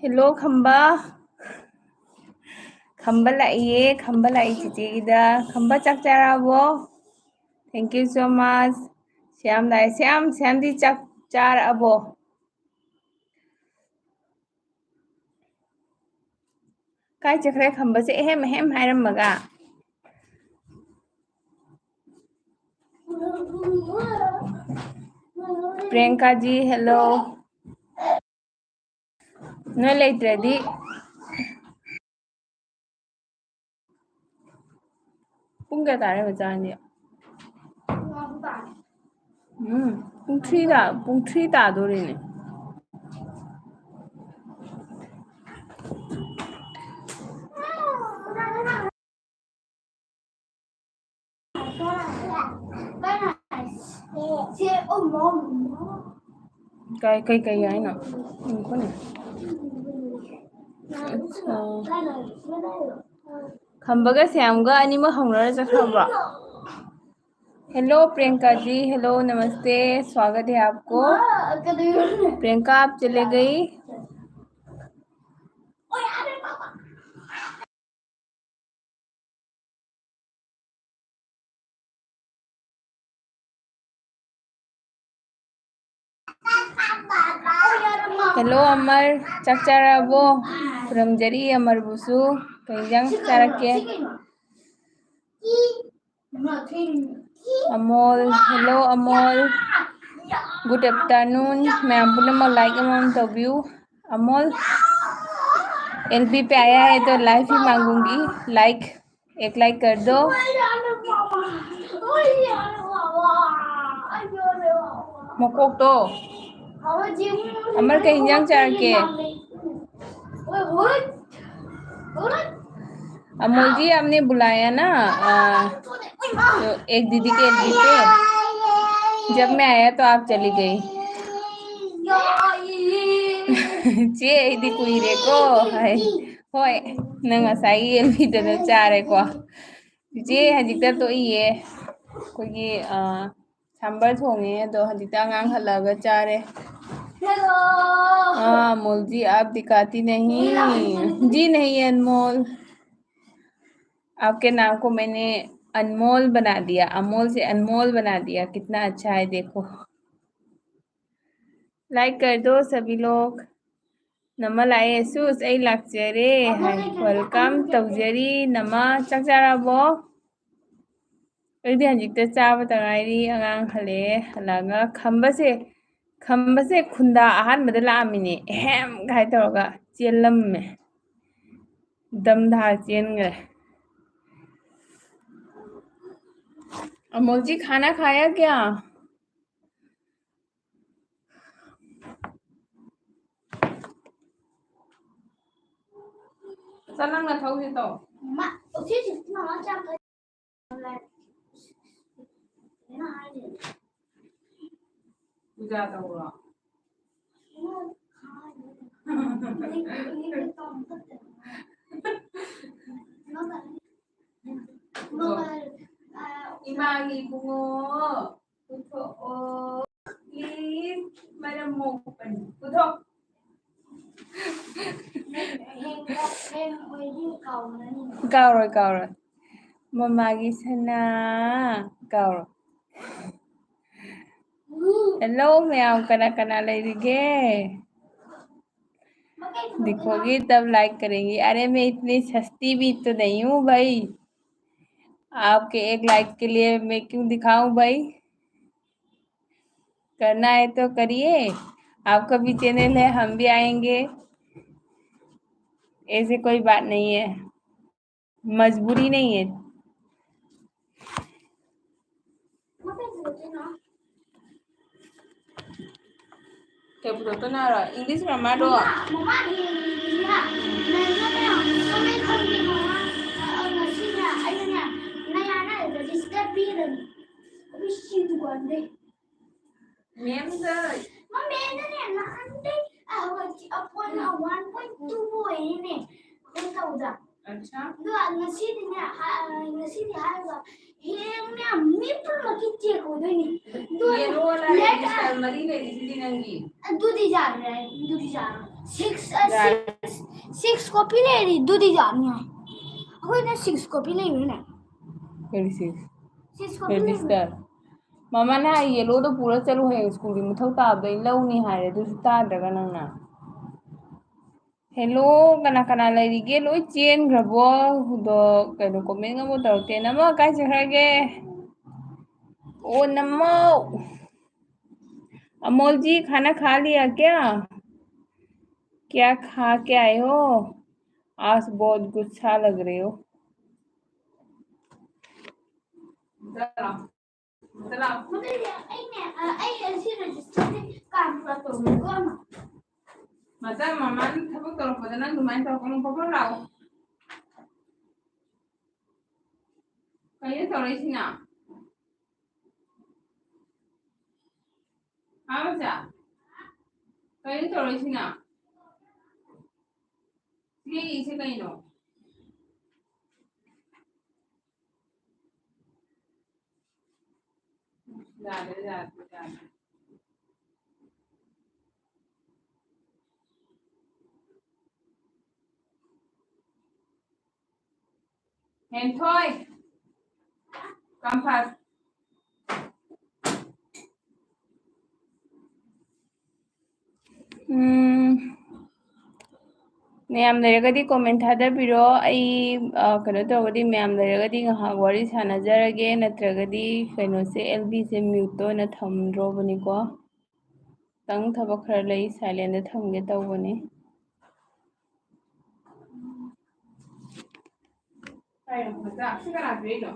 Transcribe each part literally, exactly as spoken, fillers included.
Hello, ꯈꯝꯕ꯫ ꯈꯝꯕ ꯂꯥꯛꯏꯌꯦ, ꯈꯝꯕ ꯂꯥꯛꯏ ꯆꯤꯆꯦꯒꯤꯗ꯫ ꯈꯝꯕ ꯆꯥꯛ ꯆꯥꯔꯛꯑꯕꯣ? Thank you so much. Shyam ꯂꯥꯛꯑꯦ꯫ ꯁ꯭ꯌꯥꯝ, ꯁ꯭ꯌꯥꯝꯗꯤ ꯆꯥꯛ ꯆꯥꯔꯛꯑꯕꯣ? ꯀꯥꯏ ꯆꯠꯈ꯭ꯔꯦ ꯈꯝꯕꯁꯦ ꯑꯍꯦꯝ ꯑꯍꯦꯝ ꯍꯥꯏꯔꯝꯃꯒ? ꯄ꯭ꯔꯤꯌꯥꯡꯀꯥꯖꯤ, hello. ꯅꯣꯏ ꯂꯩꯇ꯭ꯔꯗꯤ ꯄꯨꯡ ꯀꯌꯥ ꯇꯥꯔꯦ ꯃꯆꯥꯅꯤ? ꯎꯝ, ꯄꯨꯡ three ꯇꯥ-, ꯄꯨꯡ three ꯇꯥꯗꯣꯔꯦꯅꯦ꯫ ꯀꯩ, ꯀꯩ, ꯀꯩ ꯍꯥꯏꯅꯣ? ꯎꯝ, ꯈꯪꯗꯦ꯫ ꯑꯠꯆꯥ꯫ ꯈꯝꯕꯒ ꯁ꯭ꯌꯥꯝꯒ ꯑꯅꯤꯃꯛ ꯍꯧꯅꯔ ꯆꯠꯈ꯭ꯔꯕ꯭ꯔꯣ? Hello प्रियंका जी, hello नमस्ते, स्वागत है आपको। प्रियंका आप चले गई। Hello ꯑꯃꯔ, ꯆꯥꯛ ꯆꯥꯔꯕꯣ? ꯈꯨꯔꯨꯝꯖꯔꯤ ꯑꯃꯔꯕꯨꯁꯨ꯫ ꯀꯩ ꯏꯟꯖꯥꯡ ꯆꯥꯔꯛꯀꯦ? Amol, hello Amol. Good afternoon꯫ ꯃꯌꯥꯝ ꯄꯨꯝꯅꯃꯛ like ꯑꯃꯃꯝ ꯇꯧꯕꯤꯌꯨ꯫ अमोल, एलबी पे आया है तो लाइफ ही मांगूंगी। Like, एक like कर दो। ꯃꯀꯣꯛꯇꯣ꯫ ꯑꯃꯔ, ꯀꯩ ꯏꯟꯖꯥꯡ ꯆꯥꯔꯛꯀꯦ? अमोल जी, आपने बुलाया ना, आ, तो एक दीदी के एलबी पे, जब मैं आया तो आप चली गई। ꯆꯦ, ꯑꯩꯗꯤ ꯀꯨꯏꯔꯦꯀꯣ ꯍꯥꯏ꯫ ꯍꯣꯏ, ꯅꯪ ꯉꯁꯥꯏꯒꯤ ꯑꯦꯜꯕꯤꯗꯨꯗ ꯆꯥꯔꯦꯀꯣ꯫ ꯆꯤꯆꯦ ꯍꯧꯖꯤꯛꯇ ꯇꯣꯛꯏꯌꯦ꯫ ꯑꯩꯈꯣꯏꯒꯤ, ꯑ, ꯁꯥꯝꯕꯔ ꯊꯣꯡꯉꯦ, ꯑꯗꯣ ꯍꯧꯖꯤꯛꯇ ꯑꯉꯥꯡ ꯍꯜꯂꯛꯑꯒ ꯆꯥꯔꯦ꯫ हाँ, अमोल जी, आप दिखाती नहीं। जी नहीं, अनमोल। आपके नाम को मैंने अनमोल बना दिया, अमोल से अनमोल बना दिया। कितना अच्छा है, देखो। लाइक कर दो सभी लोग। नमा लाए ꯁꯨꯁ, ꯑꯩ ꯂꯥꯛꯆꯔꯦ ꯍꯥꯏ꯫ ꯋꯦꯜꯀꯝ ꯇꯧꯖꯔꯤ ꯅꯃ꯫ ꯆꯥꯛ ꯆꯥꯔꯕꯣ? ꯑꯩꯗꯤ ꯍꯧꯖꯤꯛꯇ ꯆꯥꯕꯇ ꯉꯥꯏꯔꯤ꯫ ꯑꯉꯥꯡ ꯍꯜꯂꯛꯑꯦ, ꯍꯜꯂꯛꯑꯒ ꯈꯝꯕꯁꯦ, ꯈꯝꯕꯁꯦ ꯈꯨꯟꯗꯥ ꯑꯍꯥꯟꯕꯗ ꯂꯥꯛꯑꯝꯃꯤꯅꯦ꯫ ꯑꯦꯍꯦꯝ ꯀꯥꯏ ꯇꯧꯔꯒ ꯆꯦꯜꯂꯝꯃꯦ, ꯗꯝ ꯊꯥꯔ ꯆꯦꯟꯈ꯭ꯔꯦ꯫ अमोल जी, खाना खाया क्या? ꯆꯠꯂꯝꯅ ꯊꯧꯁꯤ ꯇꯧ꯫ ꯃꯥ, ꯁꯤ ꯁꯤ ꯃꯃꯥ ꯆꯥꯛ ꯀꯩꯅꯣ ꯍꯥꯏꯔꯤ꯫ ꯄꯨꯖꯥ ꯇꯧꯔꯣ? ꯏꯃꯥꯒꯤ ꯏꯕꯨꯡꯉꯣ꯫ ꯄꯨꯊꯣꯛꯑꯣ꯫ Please, ꯃꯔꯝ ꯃꯣꯛꯄꯅꯤ꯫ ꯄꯨꯊꯣꯛ꯫ ꯀꯥꯎꯔꯣꯏ, ꯀꯥꯎꯔꯣꯏ꯫ ꯃꯃꯥꯒꯤ ꯁꯅꯥ꯫ ꯀꯥꯎꯔꯣꯏ꯫ Hello ꯃꯌꯥꯝ, ꯀꯅꯥ ꯀꯅꯥ ꯂꯩꯔꯤꯒꯦ? देखोगे तब लाइक करेंगे। अरे, मैं इतनी सस्ती भी तो नहीं हूँ भाई। आपके एक लाइक के लिए मैं क्यों दिखाऊं भाई? करना है तो करिए, आपका भी चैनल है, हम भी आएंगे। ऐसे कोई बात नहीं है, मजबूरी नहीं है। ꯀꯩ ꯄꯨꯊꯣꯛꯇꯣꯏꯅꯣ ꯍꯥꯏꯔꯣ? English grammar ꯗꯣ꯫ ꯃꯃꯥ, ꯃꯃꯥ, ꯌꯦꯡꯉꯤꯁꯤꯔꯥ? ꯅꯪꯅꯅꯦ, ꯀꯃꯦꯟ ꯈꯪꯗꯦ, ꯃꯃꯥ꯫ ꯑ, ꯉꯁꯤꯅꯦ, ꯑꯩꯅꯅꯦ, ꯅꯌꯥꯅ register ꯄꯤꯔꯅꯤ꯫ ꯑꯩꯈꯣꯏ ꯁꯤ ꯗꯨꯀꯥꯟꯗꯩ꯫ ꯃꯦꯝꯗ꯫ ꯃꯥ ꯃꯦꯝꯗꯅꯦ, ꯅꯍꯥꯟꯗꯩ ꯑ, ꯍꯧꯖꯤꯛ ꯑꯩꯈꯣꯏꯅ one point two ꯑꯣꯏꯔꯤꯅꯦ꯫ ꯑꯩꯈꯣꯏ ꯇꯧꯗ꯫ ꯑꯗꯣ ꯉꯁꯤꯗꯤꯅꯦ, ꯍꯥ-, ꯉꯁꯤꯗꯤ ꯍꯥꯏꯔꯒ ꯍꯌꯦꯡꯅꯦ ꯃꯤ ꯄꯨꯝꯅꯃꯛꯀꯤ ꯆꯦꯛ ꯍꯧꯗꯣꯏꯅꯤ꯫ ꯑꯗꯣ ꯌꯦꯜꯂꯣ ꯂꯥꯏ ꯂꯦꯇꯔ ꯔꯦꯖꯤꯁꯇꯔ ꯃꯔꯤ ꯂꯩꯔꯤꯁꯤꯗꯤ ꯅꯪꯒꯤ꯫ ꯑꯗꯨꯗꯤ ꯌꯥꯔꯦ, ꯑꯗꯨꯗꯤ ꯌꯥꯔꯦ꯫ Six, ꯑ, ꯌꯥꯔꯦ꯫ Six, six copy ꯂꯩꯔꯤ, ꯑꯗꯨꯗꯤ ꯌꯥꯅꯤ꯫ ꯑꯩꯈꯣꯏꯅ six copy ꯂꯩꯕꯅꯦ꯫ Thirty six. Six copy ꯂꯩꯕꯅꯦ꯫ Register. ꯃꯃꯥꯅ ꯍꯥꯏ, "ꯌꯦꯜꯂꯣꯗꯣ ꯄꯨꯔ ꯆꯠꯂꯨ, ꯍꯌꯦꯡ ꯁ꯭ꯀꯨꯜꯒꯤ ꯃꯊꯧ ꯇꯥꯕꯗ ꯑꯩ ꯂꯧꯅꯤ" ꯍꯥꯏꯔꯦ, ꯑꯗꯨꯁꯨ ꯇꯥꯗ꯭ꯔꯒ ꯅꯪꯅ꯫ ꯍꯦꯜꯂꯣ, ꯀꯅꯥ ꯀꯅꯥ ꯂꯩꯔꯤꯒꯦ? ꯂꯣꯏ ꯆꯦꯟꯈ꯭ꯔꯕꯣ? ꯑꯗꯣ ꯀꯩꯅꯣ, comment ꯑꯃ ꯇꯧꯔꯛꯇꯦ꯫ ꯅꯃ ꯀꯥꯏ ꯆꯠꯈ꯭ꯔꯒꯦ? ꯑꯣ, ꯅꯃ꯫ अमोल जी, खाना खा लिया क्या? क्या खा के आए हो? आज बहुत गुस्सा लग रहे हो। ꯃꯆꯥ, ꯃꯃꯥꯅ ꯊꯕꯛ ꯇꯧꯔꯛꯄꯗ ꯅꯪ ꯑꯗꯨꯃꯥꯏꯅ ꯇꯧꯔꯛꯀꯅꯨ, ꯐꯠ ꯐꯠ ꯂꯥꯛꯑꯣ꯫ ꯀꯩꯅꯣ ꯇꯧꯔꯛꯏꯁꯤꯅ? ꯍꯥ, ꯃꯆꯥ? ꯀꯩꯅꯣ ꯇꯧꯔꯛꯏꯁꯤꯅ? ꯁꯤ ꯌꯦꯛꯏꯁꯦ ꯀꯩꯅꯣ? ꯌꯥꯗ꯭ꯔꯦ, ꯌꯥꯗ꯭ꯔꯦ, ꯌꯥꯗ꯭ꯔꯦ꯫ ꯍꯦꯟꯊꯣꯏ, ꯀꯝꯐꯥꯁ꯫ ꯎꯝ, ꯃꯌꯥꯝ ꯂꯩꯔꯒꯗꯤ comment ꯊꯥꯗꯕꯤꯔꯣ꯫ ꯑꯩ, ꯑ, ꯀꯩꯅꯣ ꯇꯧꯔꯒꯗꯤ, ꯃꯌꯥꯝ ꯂꯩꯔꯒꯗꯤ ꯉꯥꯏꯍꯥꯛ ꯋꯥꯔꯤ ꯁꯥꯟꯅꯖꯔꯒꯦ, ꯅꯠꯇ꯭ꯔꯒꯗꯤ ꯀꯩꯅꯣꯁꯦ, L B ꯁꯦ mute ꯑꯣꯏꯅ ꯊꯝꯗ꯭ꯔꯣꯕꯅꯤꯀꯣ꯫ ꯈꯤꯇꯪ ꯊꯕꯛ ꯈꯔ ꯂꯩ, silent ꯊꯝꯒꯦ ꯇꯧꯕꯅꯤ꯫ ꯀꯩꯅꯣ ꯃꯆꯥ? ꯁꯤ ꯀꯅꯥ ꯄꯤꯔꯛꯏꯅꯣ?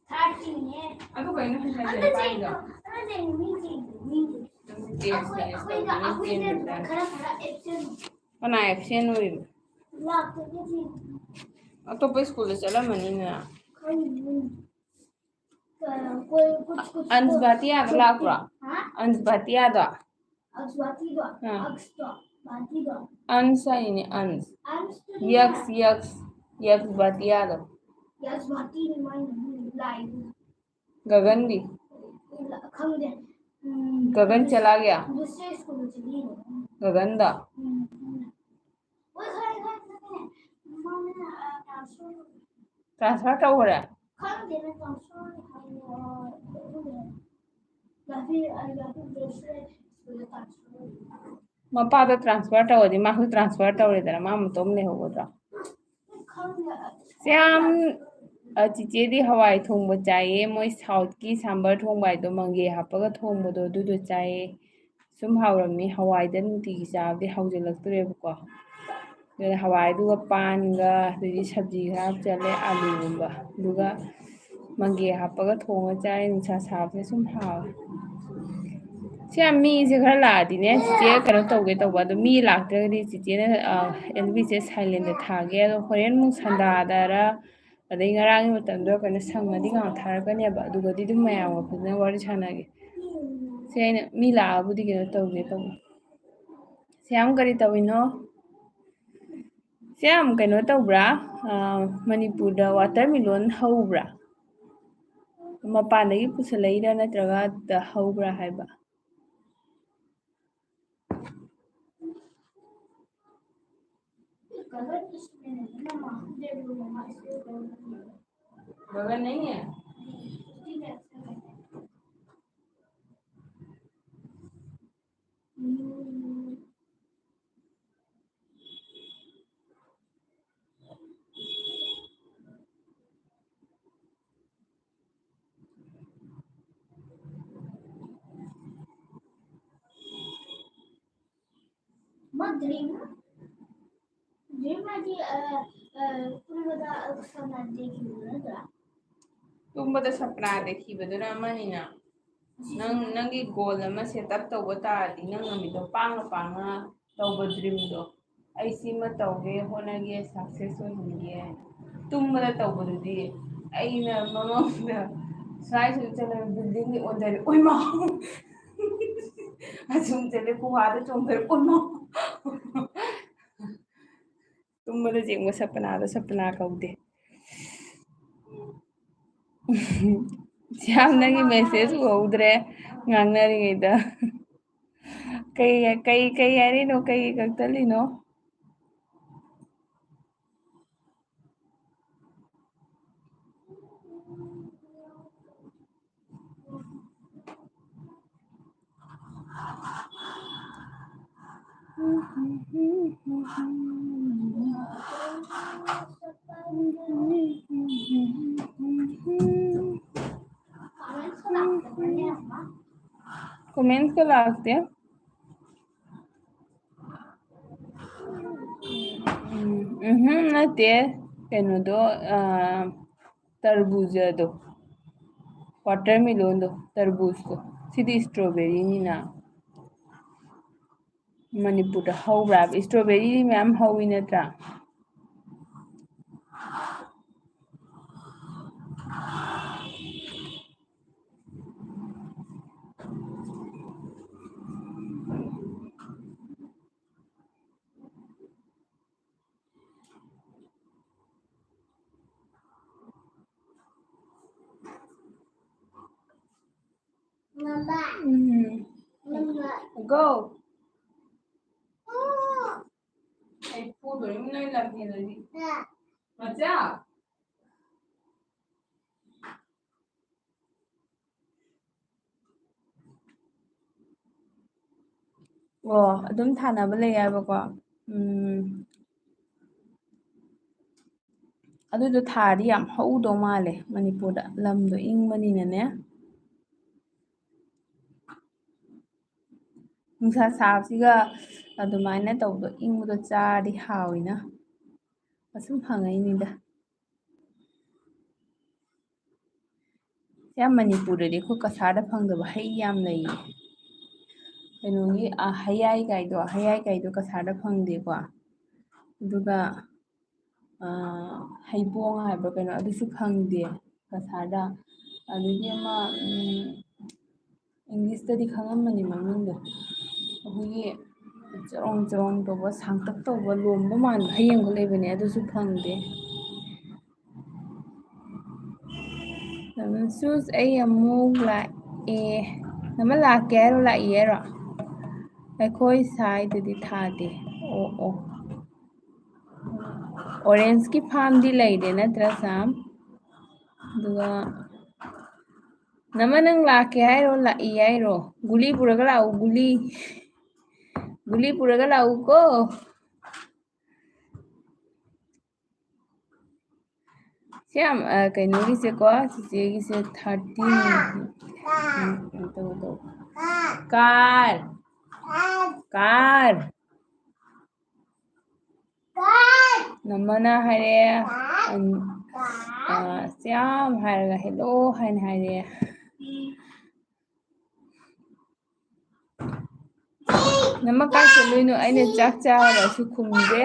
ꯊꯥꯔꯇꯤꯅꯦ꯫ ꯑꯗꯨ ꯀꯩꯅꯣ ꯍꯧꯖꯤꯛ ꯍꯥꯏꯁꯦ? ꯑꯝꯇ ꯄꯥꯏꯔꯤꯗꯣ? ꯆꯦꯡꯉꯣ, ꯑꯝꯇ ꯆꯦꯡꯉꯣ, ꯃꯤ ꯆꯦꯡꯉꯣ, ꯃꯤ ꯆꯦꯡꯉꯣ꯫ ꯅꯪ ꯇꯦꯁ ꯑꯩꯈꯣꯏ, ꯇꯦꯁ ꯑꯩꯈꯣꯏꯗ, ꯇꯧꯕꯅꯤ, ꯑꯩꯈꯣꯏꯗ ꯆꯦꯟꯕꯗ꯫ ꯈꯔ, ꯈꯔ absent ꯑꯣꯏ꯫ ꯀꯅꯥ absent ꯑꯣꯏꯔꯤꯕ? ꯂꯥꯛꯇꯕꯒꯤ꯫ ꯑꯇꯣꯞꯄ ꯁ꯭ꯀꯨꯜꯗ ꯆꯠꯂꯝꯃꯅꯤꯅ꯫ ꯈꯪꯗꯦ꯫ ꯑ, ꯀꯣꯏ, ꯀꯨꯠ, ꯀꯨꯠ, ꯑꯟꯁꯕꯥꯇꯤꯌꯥꯗꯣ ꯀꯨꯠ꯫ ꯂꯥꯛꯄ꯭ꯔꯣ? ꯍꯥ? ꯑꯟꯁꯕꯥꯇꯤꯌꯥꯗꯣ? ꯑꯟꯁꯕꯥꯇꯤꯗꯣ? ꯑꯥ꯫ ꯑꯛꯁꯇꯣ? ꯑꯟꯁ ꯍꯥꯏꯅꯦ, ꯑꯟꯁ꯫ ꯌꯛꯁ, ꯌꯛꯁ, ꯌꯛꯁ ꯕꯥꯇꯤꯌꯥꯗꯣ꯫ ꯒꯒꯟꯗꯤ? ꯒꯒꯟ ꯆꯂꯥ ꯒꯌꯥ? ꯒꯒꯟꯗ? ꯇ꯭ꯔꯥꯟꯁꯐꯔ ꯇꯧꯈ꯭ꯔꯦ? ꯃꯄꯥꯗꯣ ꯇ꯭ꯔꯥꯟꯁꯐꯔ ꯇꯧꯔꯗꯤ ꯃꯥꯁꯨ ꯇ꯭ꯔꯥꯟꯁꯐꯔ ꯇꯧꯔꯦꯗꯅ, ꯃꯥ ꯃꯇꯣꯝ ꯂꯩꯍꯧꯒꯗ꯭ꯔꯣ? ꯁꯤ ꯌꯥꯝ, ꯑ, ꯆꯤꯆꯦꯗꯤ ꯍꯋꯥꯏ ꯊꯣꯡꯕ ꯆꯥꯏꯌꯦ, ꯃꯣꯏ ꯁꯥꯎꯠꯀꯤ ꯁꯥꯝꯕꯔ ꯊꯣꯡꯕ ꯍꯥꯏꯗꯣ, ꯃꯪꯒꯦ ꯍꯥꯞꯄꯒ ꯊꯣꯡꯕꯗꯣ, ꯑꯗꯨꯗꯣ ꯆꯥꯏꯌꯦ꯫ ꯁꯨꯝ ꯍꯥꯎꯔꯝꯃꯤ, ꯍꯋꯥꯏꯗ ꯅꯨꯡꯇꯤꯒꯤ ꯆꯥꯕꯗꯤ ꯍꯧꯖꯤꯜꯂꯛꯇꯣꯔꯦꯕꯀꯣ꯫ ꯑꯗꯨꯅ ꯍꯋꯥꯏꯗꯨꯒ ꯄꯥꯟꯒ, ꯑꯗꯩꯗꯤ ꯁꯕꯖꯤ ꯈꯔ ꯍꯥꯞꯆꯜꯂꯦ, ꯑꯥꯂꯨꯒꯨꯝꯕ, ꯑꯗꯨꯒ ꯃꯪꯒꯦ ꯍꯥꯞꯄꯒ ꯊꯣꯡꯉ ꯆꯥꯏ꯫ ꯅꯨꯡꯁꯥ ꯁꯥꯕꯁꯦ ꯁꯨꯝ ꯍꯥꯎꯋꯦ꯫ ꯁꯤ ꯌꯥꯝ ꯃꯤꯁꯦ ꯈꯔ ꯂꯥꯛꯑꯗꯤꯅꯦ, ꯆꯤꯆꯦ ꯀꯩꯅꯣ ꯇꯧꯒꯦ ꯇꯧꯕ, ꯑꯗꯣ ꯃꯤ ꯂꯥꯛꯇ꯭ꯔꯒꯗꯤ ꯆꯤꯆꯦꯅ, ꯑ, ꯑꯦꯜ ꯕꯤꯁꯦ ꯁꯥꯏꯂꯦꯟꯗ ꯊꯥꯒꯦ꯫ ꯑꯗꯣ ꯍꯣꯔꯦꯟ ꯑꯃꯨꯛ ꯁꯟꯗꯥꯗꯔ, ꯑꯗꯩ ꯉꯔꯥꯡꯒꯤ ꯃꯇꯝꯗ ꯀꯩꯅꯣ ꯁꯪꯉꯗꯤ ꯉꯥꯏꯍꯥꯛ ꯊꯥꯔꯛꯀꯅꯦꯕ꯫ ꯑꯗꯨꯒꯗꯤ ꯑꯗꯨꯝ ꯃꯌꯥꯝꯒ ꯐꯖꯅ ꯋꯥꯔꯤ ꯁꯥꯟꯅꯒꯦ꯫ ꯁꯤ ꯑꯩꯅ ꯃꯤ ꯂꯥꯛꯑꯕꯨꯗꯤ ꯀꯩꯅꯣ ꯇꯧꯒꯦ ꯇꯧꯕ꯫ ꯁꯤ ꯌꯥꯝ ꯀꯔꯤ ꯇꯧꯔꯤꯅꯣ? ꯁꯤ ꯌꯥꯝ ꯀꯩꯅꯣ ꯇꯧꯕ꯭ꯔꯥ? ꯑ, ꯃꯅꯤꯄꯨꯔꯗ ꯋꯥꯇꯔꯃꯤꯂꯣꯟ ꯍꯧꯕ꯭ꯔꯥ? ꯃꯄꯥꯟꯗꯒꯤ ꯄꯨꯁꯜꯂꯛꯏꯔꯥ ꯅꯠꯇ꯭ꯔꯒ ꯑꯗꯨꯗ ꯍꯧꯕ꯭ꯔꯥ ꯍꯥꯏꯕ? गगन नहीं है। ꯃꯥ ꯗ꯭ꯔꯤꯝ, ꯗ꯭ꯔꯤꯝ ꯍꯥꯏꯗꯤ, ꯑ, ꯑ, ꯇꯨꯝꯕꯗ ꯁꯅꯥ ꯗꯦꯈꯤꯕꯗꯨ ꯅꯠꯇ꯭ꯔꯥ? ꯇꯨꯝꯕꯗ ꯁꯄꯅꯥ ꯗꯦꯈꯤꯕꯗꯨꯅ ꯑꯃꯅꯤꯅ꯫ ꯅꯪ, ꯅꯪꯒꯤ ꯒꯣꯜ ꯑꯃ ꯁꯦꯠ ꯑꯞ ꯇꯧꯕ ꯇꯥꯔꯗꯤ, ꯅꯪ ꯅꯨꯃꯤꯠꯇꯣ ꯄꯥꯡꯅ ꯄꯥꯡꯅ ꯇꯧꯕ ꯗ꯭ꯔꯤꯝꯗꯣ, "ꯑꯩ ꯁꯤꯃ ꯇꯧꯒꯦ, ꯍꯣꯠꯅꯒꯦ, ꯁꯛꯁꯦꯁ ꯑꯣꯏꯍꯟꯒꯦ", ꯇꯨꯝꯕꯗ ꯇꯧꯕꯗꯨꯗꯤ, ꯑꯩꯅ ꯃꯃꯥꯡꯗ ꯁ꯭ꯋꯥꯏꯁꯤꯗ ꯆꯠꯂꯒ ꯕꯤꯜꯗꯤꯡꯗꯤ ꯑꯣꯟꯊꯔꯦ, "ꯑꯣꯏꯃꯥ!" ꯑꯁꯨꯝ ꯆꯠꯂꯦ, ꯒꯨꯍꯥꯗ ꯆꯣꯡꯊꯔꯦ, "ꯑꯣꯏꯃꯥ!" ꯇꯨꯝꯕꯗ ꯆꯦꯟꯕ ꯁꯄꯅꯥꯗꯣ ꯁꯄꯅꯥ ꯀꯧꯗꯦ꯫ ꯁ꯭ꯌꯥꯝ, ꯅꯪꯒꯤ message ꯎꯍꯧꯗ꯭ꯔꯦ ꯉꯥꯡꯅꯔꯤꯉꯩꯗ꯫ ꯀꯩ, ꯀꯩ, ꯀꯩ ꯍꯥꯏꯔꯤꯅꯣ? ꯀꯩꯒꯤ ꯀꯛꯊꯠꯂꯤꯅꯣ? Comments ꯀ ꯂꯥꯛꯇꯦ꯫ ꯎꯝ, ꯎꯝ, ꯅꯠꯇꯦ꯫ ꯀꯩꯅꯣꯗꯣ, ꯑ, ꯇꯔꯕꯨꯖꯗꯣ, watermelonꯗꯣ, ꯇꯔꯕꯨꯖꯇꯣ, ꯁꯤꯗꯤ strawberryꯅꯤꯅ꯫ ꯃꯅꯤꯄꯨꯔꯗ ꯍꯧꯕ꯭ꯔꯥ? Strawberry ꯃꯌꯥꯝ ꯍꯧꯋꯤ ꯅꯠꯇ꯭ꯔꯥ? ꯎꯝ꯫ Go. ꯑꯩ ꯐꯨꯗꯣꯏꯅꯤ ꯅꯣꯏ ꯂꯝ ꯍꯦꯜꯂꯗꯤ꯫ ꯃꯆꯥ꯫ ꯑꯣ, ꯑꯗꯨꯝ ꯊꯥꯅꯕ ꯂꯩ ꯍꯥꯏꯕꯀꯣ꯫ ꯎꯝ꯫ ꯑꯗꯨꯗꯣ ꯊꯥꯔꯗꯤ ꯌꯥꯝ ꯍꯧꯗꯧ ꯃꯥꯜꯂꯦ ꯃꯅꯤꯄꯨꯔꯗ, ꯂꯝꯗꯣ ꯏꯪꯕꯅꯤꯅꯅꯦ꯫ ꯅꯨꯡꯁꯥ ꯁꯥꯕꯁꯤꯒ ꯑꯗꯨꯃꯥꯏꯅ ꯇꯧꯕꯗꯣ, ꯏꯪꯕꯗꯣ ꯆꯥꯔꯗꯤ ꯍꯥꯎꯋꯤꯅ꯫ ꯑꯁꯨꯝ ꯍꯪꯉꯛꯏꯅꯤꯗ꯫ ꯌꯥꯝ ꯃꯅꯤꯄꯨꯔꯗꯗꯤ ꯑꯩꯈꯣꯏ ꯀꯁꯥꯔꯗ ꯐꯪꯗꯕ ꯍꯩ ꯌꯥꯝ ꯂꯩꯌꯦ꯫ ꯀꯩꯅꯣꯒꯤ, ꯑ, ꯍꯌꯥꯏ ꯀꯥꯏꯗꯣ, ꯍꯌꯥꯏ ꯀꯥꯏꯗꯣ ꯀꯁꯥꯔꯗ ꯐꯪꯗꯦꯀꯣ꯫ ꯑꯗꯨꯒ, ꯑ, ꯍꯩꯕꯣꯡ ꯍꯥꯏꯕ꯭ꯔꯥ ꯀꯩꯅꯣ, ꯑꯗꯨꯁꯨ ꯐꯪꯗꯦ ꯀꯁꯥꯔꯗ꯫ ꯑꯗꯒꯤ ꯑꯃ, ꯎꯝ, Englishꯇꯗꯤ ꯈꯪꯉꯝꯃꯅꯤ ꯃꯃꯤꯡꯗꯣ꯫ ꯑꯩꯈꯣꯏꯒꯤ ꯆꯔꯣꯡ ꯆꯔꯣꯡ ꯇꯧꯕ, ꯁꯥꯡꯇꯛ ꯇꯧꯕ, ꯂꯣꯝꯕ ꯃꯥꯟꯕ ꯍꯩ ꯑꯃ ꯂꯩꯕꯅꯦ, ꯑꯗꯨꯁꯨ ꯐꯪꯗꯦ꯫ ꯁꯨꯁ, ꯑꯩ ꯑꯃꯨꯛ ꯂꯥꯛꯑꯦ꯫ ꯅꯃ ꯂꯥꯛꯀꯦ ꯍꯥꯏꯔꯣ, ꯂꯥꯛꯏ ꯍꯥꯏꯔꯣ? ꯑꯩꯈꯣꯏ ꯁ꯭ꯋꯥꯏꯗꯗꯤ ꯊꯥꯗꯦ꯫ ꯑꯣ, ꯑꯣ꯫ ꯑꯣꯔꯦꯟꯖꯀꯤ ꯐꯥꯔꯝꯗꯤ ꯂꯩꯔꯦ ꯅꯠꯇ꯭ꯔꯥ, ꯁꯥꯝ? ꯑꯗꯨꯒ ꯅꯃ ꯅꯪ ꯂꯥꯛꯀꯦ ꯍꯥꯏꯔꯣ, ꯂꯥꯛꯏ ꯍꯥꯏꯔꯣ? ꯒꯨꯂꯤ ꯄꯨꯔꯒ ꯂꯥꯛꯎ, ꯒꯨꯂꯤ꯫ ꯒꯨꯂꯤ ꯄꯨꯔꯒ ꯂꯥꯛꯎꯀꯣ꯫ ꯁꯤ ꯌꯥꯝ, ꯑ, ꯀꯩꯅꯣꯒꯤꯁꯦꯀꯣ, ꯆꯤꯆꯦꯒꯤꯁꯦ thirteen꯫ ꯎꯝ, ꯀꯩꯅꯣ ꯇꯧ, ꯇꯧ꯫ ꯀꯥꯔ꯫ ꯀꯥꯔ꯫ ꯅꯃꯅ ꯍꯥꯏꯔꯦ, ꯑꯟ-, ꯑ, ꯁꯤ ꯌꯥꯝ ꯍꯥꯏꯔꯒ hello ꯍꯥꯏꯅ ꯍꯥꯏꯔꯦ꯫ ꯅꯃ ꯀꯥꯏ ꯆꯠꯂꯨꯏꯅꯣ? ꯑꯩꯅ ꯆꯥꯛ ꯆꯥꯔꯁꯨ ꯈꯨꯝꯗꯦ꯫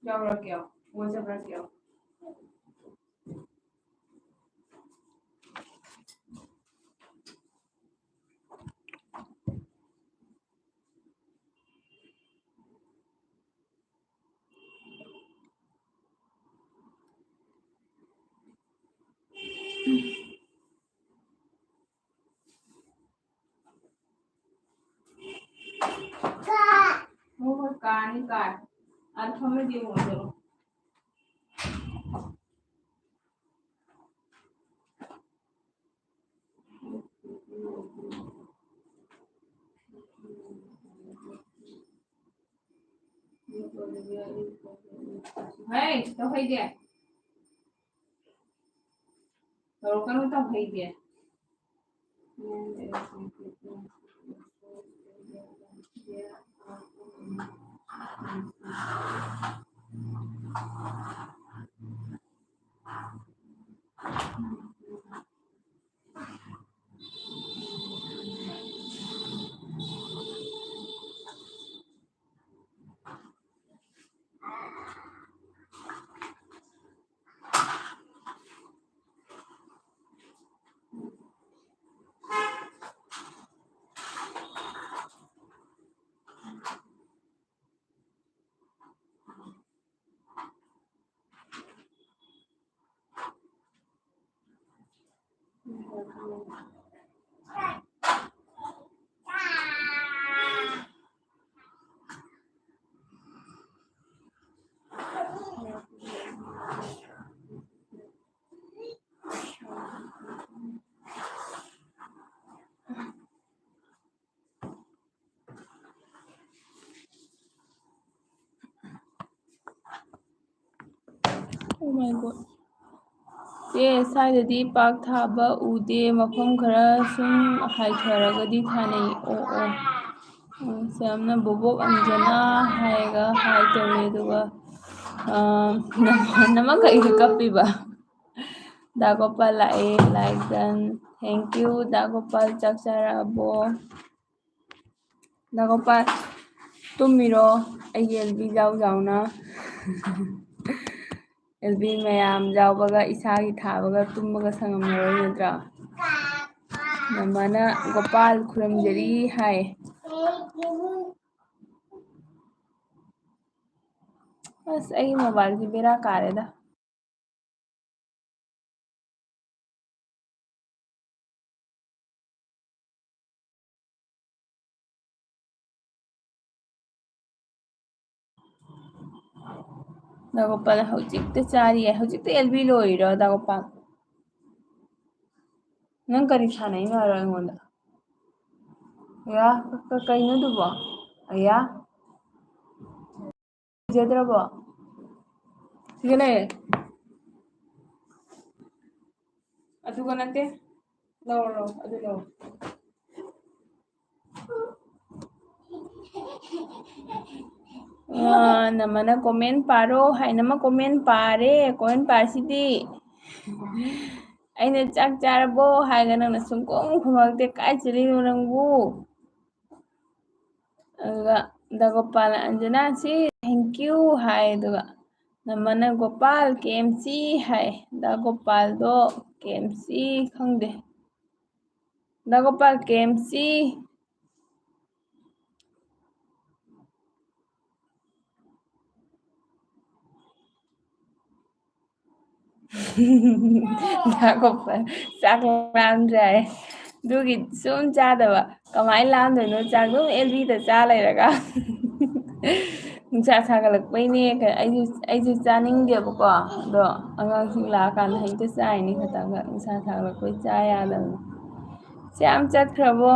ꯌꯥꯎꯔꯛꯀꯦ, ꯃꯣꯏ ꯆꯠꯈ꯭ꯔꯁꯤ ꯌꯥꯎ꯫ ꯍꯣꯏ, ꯍꯣꯏ, ꯀꯥꯅꯤ, ꯀꯥꯅꯤ꯫ ꯑꯗꯨ ꯐꯝꯃꯗꯤ ꯑꯃꯨꯛ ꯑꯣꯟꯊꯣꯔꯛꯑꯣ꯫ ꯍꯩ, ꯇꯧꯍꯩꯗꯦ꯫ ꯇꯧꯔꯛꯀꯅꯨ, ꯇꯧꯍꯩꯗꯦ꯫ Oh my God. ꯆꯦ, ꯁ꯭ꯋꯥꯏꯗꯗꯤ ꯄꯥꯛ ꯊꯥꯕ ꯎꯗꯦ, ꯃꯐꯝ ꯈꯔ ꯁꯨꯝ ꯍꯥꯏꯊꯔꯒꯗꯤ ꯊꯥꯅꯩ꯫ ꯑꯣ, ꯑꯣ꯫ ꯎꯝ, ꯁꯤ ꯌꯥꯝꯅ ꯕꯣꯕꯣꯛ ꯑꯟꯖꯅꯥ ꯍꯥꯏꯔꯒ ꯍꯥꯏ ꯇꯧꯔꯦ, ꯑꯗꯨꯒ, ꯑ, ꯅꯃꯥꯟꯅꯕ ꯀꯩꯒꯤ ꯀꯞꯄꯤꯕ? ꯗꯥ ꯒꯣꯄꯥꯜ ꯂꯥꯛꯑꯦ, like done. Thank you, ꯗꯥ ꯒꯣꯄꯥꯜ, ꯆꯥꯛ ꯆꯥꯔꯛꯑꯕꯣ? ꯗꯥ ꯒꯣꯄꯥꯜ, ꯇꯨꯝꯃꯤꯔꯣ? ꯑꯩꯒꯤ ꯑꯦꯜ ꯕꯤ ꯌꯥꯎ ꯌꯥꯎꯅ꯫ ꯑꯦꯜ ꯕꯤ ꯃꯌꯥꯝ ꯌꯥꯎꯕꯒ ꯏꯁꯥꯒꯤ ꯊꯥꯕꯒ ꯇꯨꯝꯕꯒ ꯁꯪꯉꯝꯃꯔꯣꯏ ꯅꯠꯇ꯭ꯔꯥ? ꯃꯃꯥꯅ ꯒꯣꯄꯥꯜ ꯈꯨꯔꯨꯝꯖꯔꯤ ꯍꯥꯏ꯫ ꯑꯁ, ꯑꯩꯒꯤ ꯃꯣꯕꯥꯏꯜꯁꯦ ꯕꯦꯔꯥ ꯀꯥꯔꯦꯗ꯫ ꯗꯥ ꯒꯣꯄꯥꯜ ꯍꯧꯖꯤꯛꯇ ꯆꯥꯔꯤꯌꯦ꯫ ꯍꯧꯖꯤꯛꯇ ꯑꯦꯜ ꯕꯤ ꯂꯣꯏꯔꯤꯔꯣ, ꯗꯥ ꯒꯣꯄꯥꯜ? ꯅꯪ ꯀꯔꯤ ꯁꯥꯟꯅꯩꯅꯣ ꯍꯥꯏꯔꯣ ꯑꯩꯉꯣꯟꯗ? ꯑꯌꯥ, ꯀ-, ꯀ-, ꯀꯩꯅꯣ ꯑꯗꯨꯕꯣ? ꯑꯌꯥ꯫ ꯀꯤꯖꯗ꯭ꯔꯕꯣ? ꯁꯤꯗ ꯂꯩꯔꯦ꯫ ꯑꯗꯨꯒ ꯅꯠꯇꯦ꯫ ꯂꯧꯔꯣ, ꯂꯧꯔꯣ, ꯑꯗꯨ ꯂꯧꯔꯣ꯫ ꯑ, ꯅꯃꯅ comment ꯄꯥꯔꯣ ꯍꯥꯏ, ꯅꯃ comment ꯄꯥꯔꯦ, comment ꯄꯥꯔꯁꯤꯗꯤ꯫ ꯑꯩꯅ "ꯆꯥꯛ ꯆꯥꯔꯕꯣ?" ꯍꯥꯏꯒ ꯅꯪꯅ ꯁꯨꯡꯈꯨꯝ ꯈꯨꯝꯃꯛꯇꯦ, ꯀꯥꯏ ꯆꯠꯂꯤꯅꯣ ꯅꯪꯕꯨ? ꯑꯗꯨꯒ ꯗꯥ ꯒꯣꯄꯥꯜꯅ "ꯑꯟꯖꯅꯥ ꯁꯤ thank you" ꯍꯥꯏ, ꯑꯗꯨꯒ ꯅꯃꯅ "ꯒꯣꯄꯥꯜ ꯀꯦ ꯑꯦꯝ ꯁꯤ" ꯍꯥꯏ꯫ ꯗꯥ ꯒꯣꯄꯥꯜꯗꯣ ꯀꯦ ꯑꯦꯝ ꯁꯤ ꯈꯪꯗꯦ꯫ ꯗꯥ ꯒꯣꯄꯥꯜ ꯀꯦ ꯑꯦꯝ ꯁꯤ꯫ ꯗꯥ ꯒꯣꯄꯥꯜ, ꯆꯥꯛ ꯂꯥꯝꯗ꯭ꯔꯦ ꯍꯥꯏ꯫ ꯑꯗꯨꯒꯤ ꯁꯨꯝ ꯆꯥꯗꯕ꯫ ꯀꯃꯥꯏꯅ ꯂꯥꯝꯗꯣꯏꯅꯣ? ꯆꯥꯛ ꯑꯗꯨꯝ ꯑꯦꯜ ꯕꯤꯗ ꯆꯥ ꯂꯩꯔꯒ꯫ ꯅꯨꯡꯁꯥ ꯁꯥꯒꯠꯂꯛꯄꯩꯅꯦ꯫ ꯑꯩꯁꯨ, ꯑꯩꯁꯨ ꯆꯥꯅꯤꯡꯗꯦꯕꯀꯣ꯫ ꯑꯗꯣ ꯑꯉꯥꯡꯁꯤꯡ ꯂꯥꯛꯑꯀꯥꯟꯗ ꯍꯦꯛꯇ ꯆꯥꯏꯅꯤ ꯈꯇꯪꯒ꯫ ꯅꯨꯡꯁꯥ ꯁꯥꯒꯠꯂꯛꯄꯩ ꯆꯥ ꯌꯥꯗꯕꯅꯤ꯫ ꯁꯤ ꯌꯥꯝ ꯆꯠꯈ꯭ꯔꯕꯣ?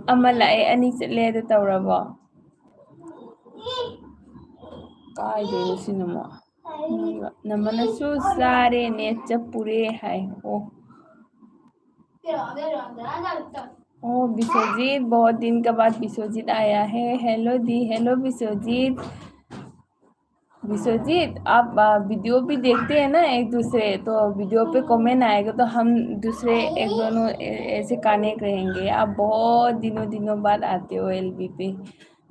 ꯑꯃ ꯂꯥꯛꯑꯦ, ꯑꯅꯤ ꯆꯠꯂꯦ ꯑꯗꯨ ꯇꯧꯔꯕꯣ? ꯀꯥꯏꯗꯩꯅꯣ ꯁꯤꯅ ꯑꯃꯨꯛ? ꯅꯃꯅꯁꯨ ꯆꯥꯔꯦ, ꯅꯦꯠ ꯆꯞꯄꯨꯔꯦ ꯍꯥꯏ꯫ ꯑꯣ꯫ ओ विश्वजीत, बहुत दिन के बाद विश्वजीत आया है। हेलो दी, हेलो विश्वजीत। विश्वजीत, आप, आ, वीडियो भी देखते हैं ना एक दूसरे, तो वीडियो पे कमेंट आएगा तो हम दूसरे एक दोनों ऐ-, ऐसे कनेक्ट रहेंगे। आप बहुत दिनों दिनों बाद आते हो एलबी पे।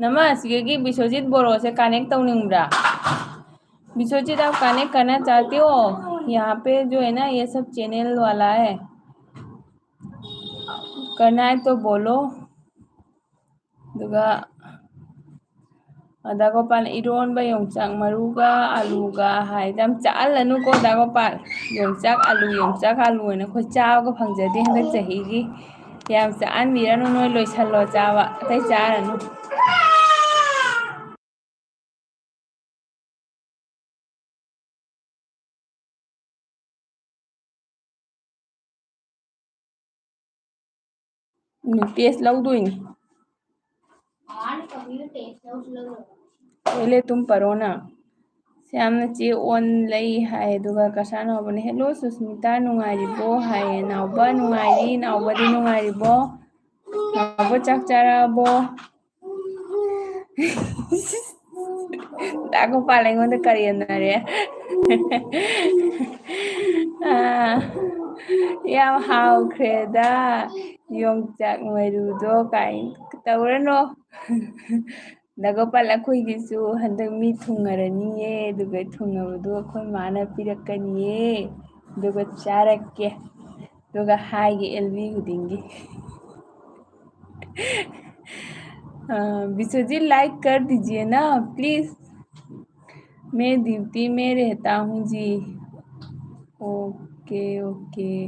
नमा, ꯑꯁꯤꯒꯤ ꯕꯤꯁ꯭ꯋꯖꯤꯠ ꯕꯣꯔꯣꯁꯦ ꯀꯅꯦꯛ ꯇꯧꯅꯤꯡꯕ꯭ꯔꯥ? विश्वजीत, आप कनेक्ट करना चाहते हो? यहाँ पे जो है ना, ये सब चैनल वाला है। करना है तो बोलो। ꯑꯗꯨꯒ ꯗꯥ ꯒꯣꯄꯥꯜꯅ ꯏꯔꯣꯟꯕ ꯌꯣꯡꯆꯥꯛ ꯃꯔꯨꯒ ꯑꯂꯨꯒ ꯍꯥꯏꯗ ꯌꯥꯝ ꯆꯥꯍꯜꯂꯅꯨꯀꯣ ꯗꯥ ꯒꯣꯄꯥꯜ꯫ ꯌꯣꯡꯆꯥꯛ ꯑꯂꯨ, ꯌꯣꯡꯆꯥꯛ ꯑꯂꯨ ꯍꯥꯏꯅ ꯑꯩꯈꯣꯏ ꯆꯥꯕꯒ ꯐꯪꯖꯗꯦ ꯍꯟꯗꯛ ꯆꯍꯤꯒꯤ꯫ ꯌꯥꯝ ꯆꯥꯍꯟꯕꯤꯔꯅꯨ, ꯅꯣꯏ ꯂꯣꯏꯁꯜꯂꯣ ꯆꯥꯕ, ꯑꯇꯩ ꯆꯥꯔꯅꯨ꯫ ꯇꯦꯁ ꯂꯧꯗꯣꯏꯅꯤ꯫ पहले तुम पढ़ो ना। ꯁ꯭ꯌꯥꯝꯅ ꯆꯦ ꯑꯣꯟ ꯂꯩ ꯍꯥꯏ, ꯑꯗꯨꯒ ꯀꯁꯥꯅ ꯍꯧꯕꯅ, "Hello ꯁꯨꯁꯃꯤꯇꯥ, ꯅꯨꯡꯉꯥꯏꯔꯤꯕꯣ?" ꯍꯥꯏꯌꯦ꯫ ꯅꯥꯎꯕ ꯅꯨꯡꯉꯥꯏꯔꯤ, ꯅꯥꯎꯕꯗꯤ ꯅꯨꯡꯉꯥꯏꯔꯤꯕꯣ? ꯅꯥꯎꯕ ꯆꯥꯛ ꯆꯥꯔꯛꯑꯕꯣ? ꯗꯥ ꯒꯣꯄꯥꯜ ꯑꯩꯉꯣꯟꯗ ꯀꯔꯦꯝꯅꯔꯦ꯫ ꯑꯥ, ꯌꯥꯝ ꯍꯥꯎꯈ꯭ꯔꯦꯗ ꯌꯣꯡꯆꯥꯛ ꯃꯔꯨꯗꯣ ꯀꯥꯏꯅ ꯇꯧꯔꯅꯣ꯫ ꯗꯥ ꯒꯣꯄꯥꯜ, ꯑꯩꯈꯣꯏꯒꯤꯁꯨ ꯍꯟꯗꯛ ꯃꯤ ꯊꯨꯡꯉꯔꯅꯤꯌꯦ, ꯑꯗꯨꯒ ꯊꯨꯡꯉꯕꯗꯣ ꯑꯩꯈꯣꯏ ꯃꯥꯅ ꯄꯤꯔꯛꯀꯅꯤꯌꯦ, ꯑꯗꯨꯒ ꯆꯥꯔꯛꯀꯦ, ꯑꯗꯨꯒ ꯍꯥꯏꯒꯦ ꯑꯦꯜ ꯕꯤ ꯈꯨꯗꯤꯡꯒꯤ꯫ ꯑ, विश्वजीत, like कर दीजिए ना प्लीज। मैं ड्यूटी में रहता हूँ जी। Okay, okay.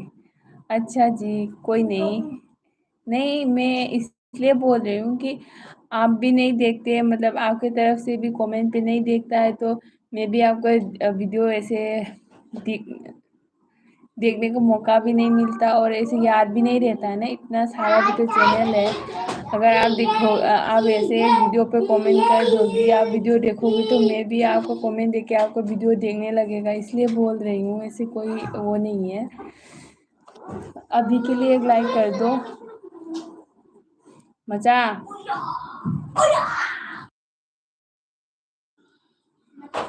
अच्छा जी, कोई नहीं। नहीं, मैं इसलिए बोल रही हूँ कि आप भी नहीं देखते, मतलब आपके तरफ से भी कमेंट पे नहीं देखता है, तो मैं भी आपका, अ, वीडियो ऐसे दि-, देखने का मौका भी नहीं मिलता और ऐसे याद भी नहीं रहता है ना, इतना सारा भी तो चैनल है। अगर आप देखो, अ, आप ऐसे वीडियो पे कमेंट कर दोगे, आप वीडियो देखोगे तो मैं भी आपको कमेंट देके आपको वीडियो देखने लगेगा, इसलिए बोल रही हूँ, ऐसे कोई वो नहीं है। अभी के लिए एक लाइक कर दो मचा।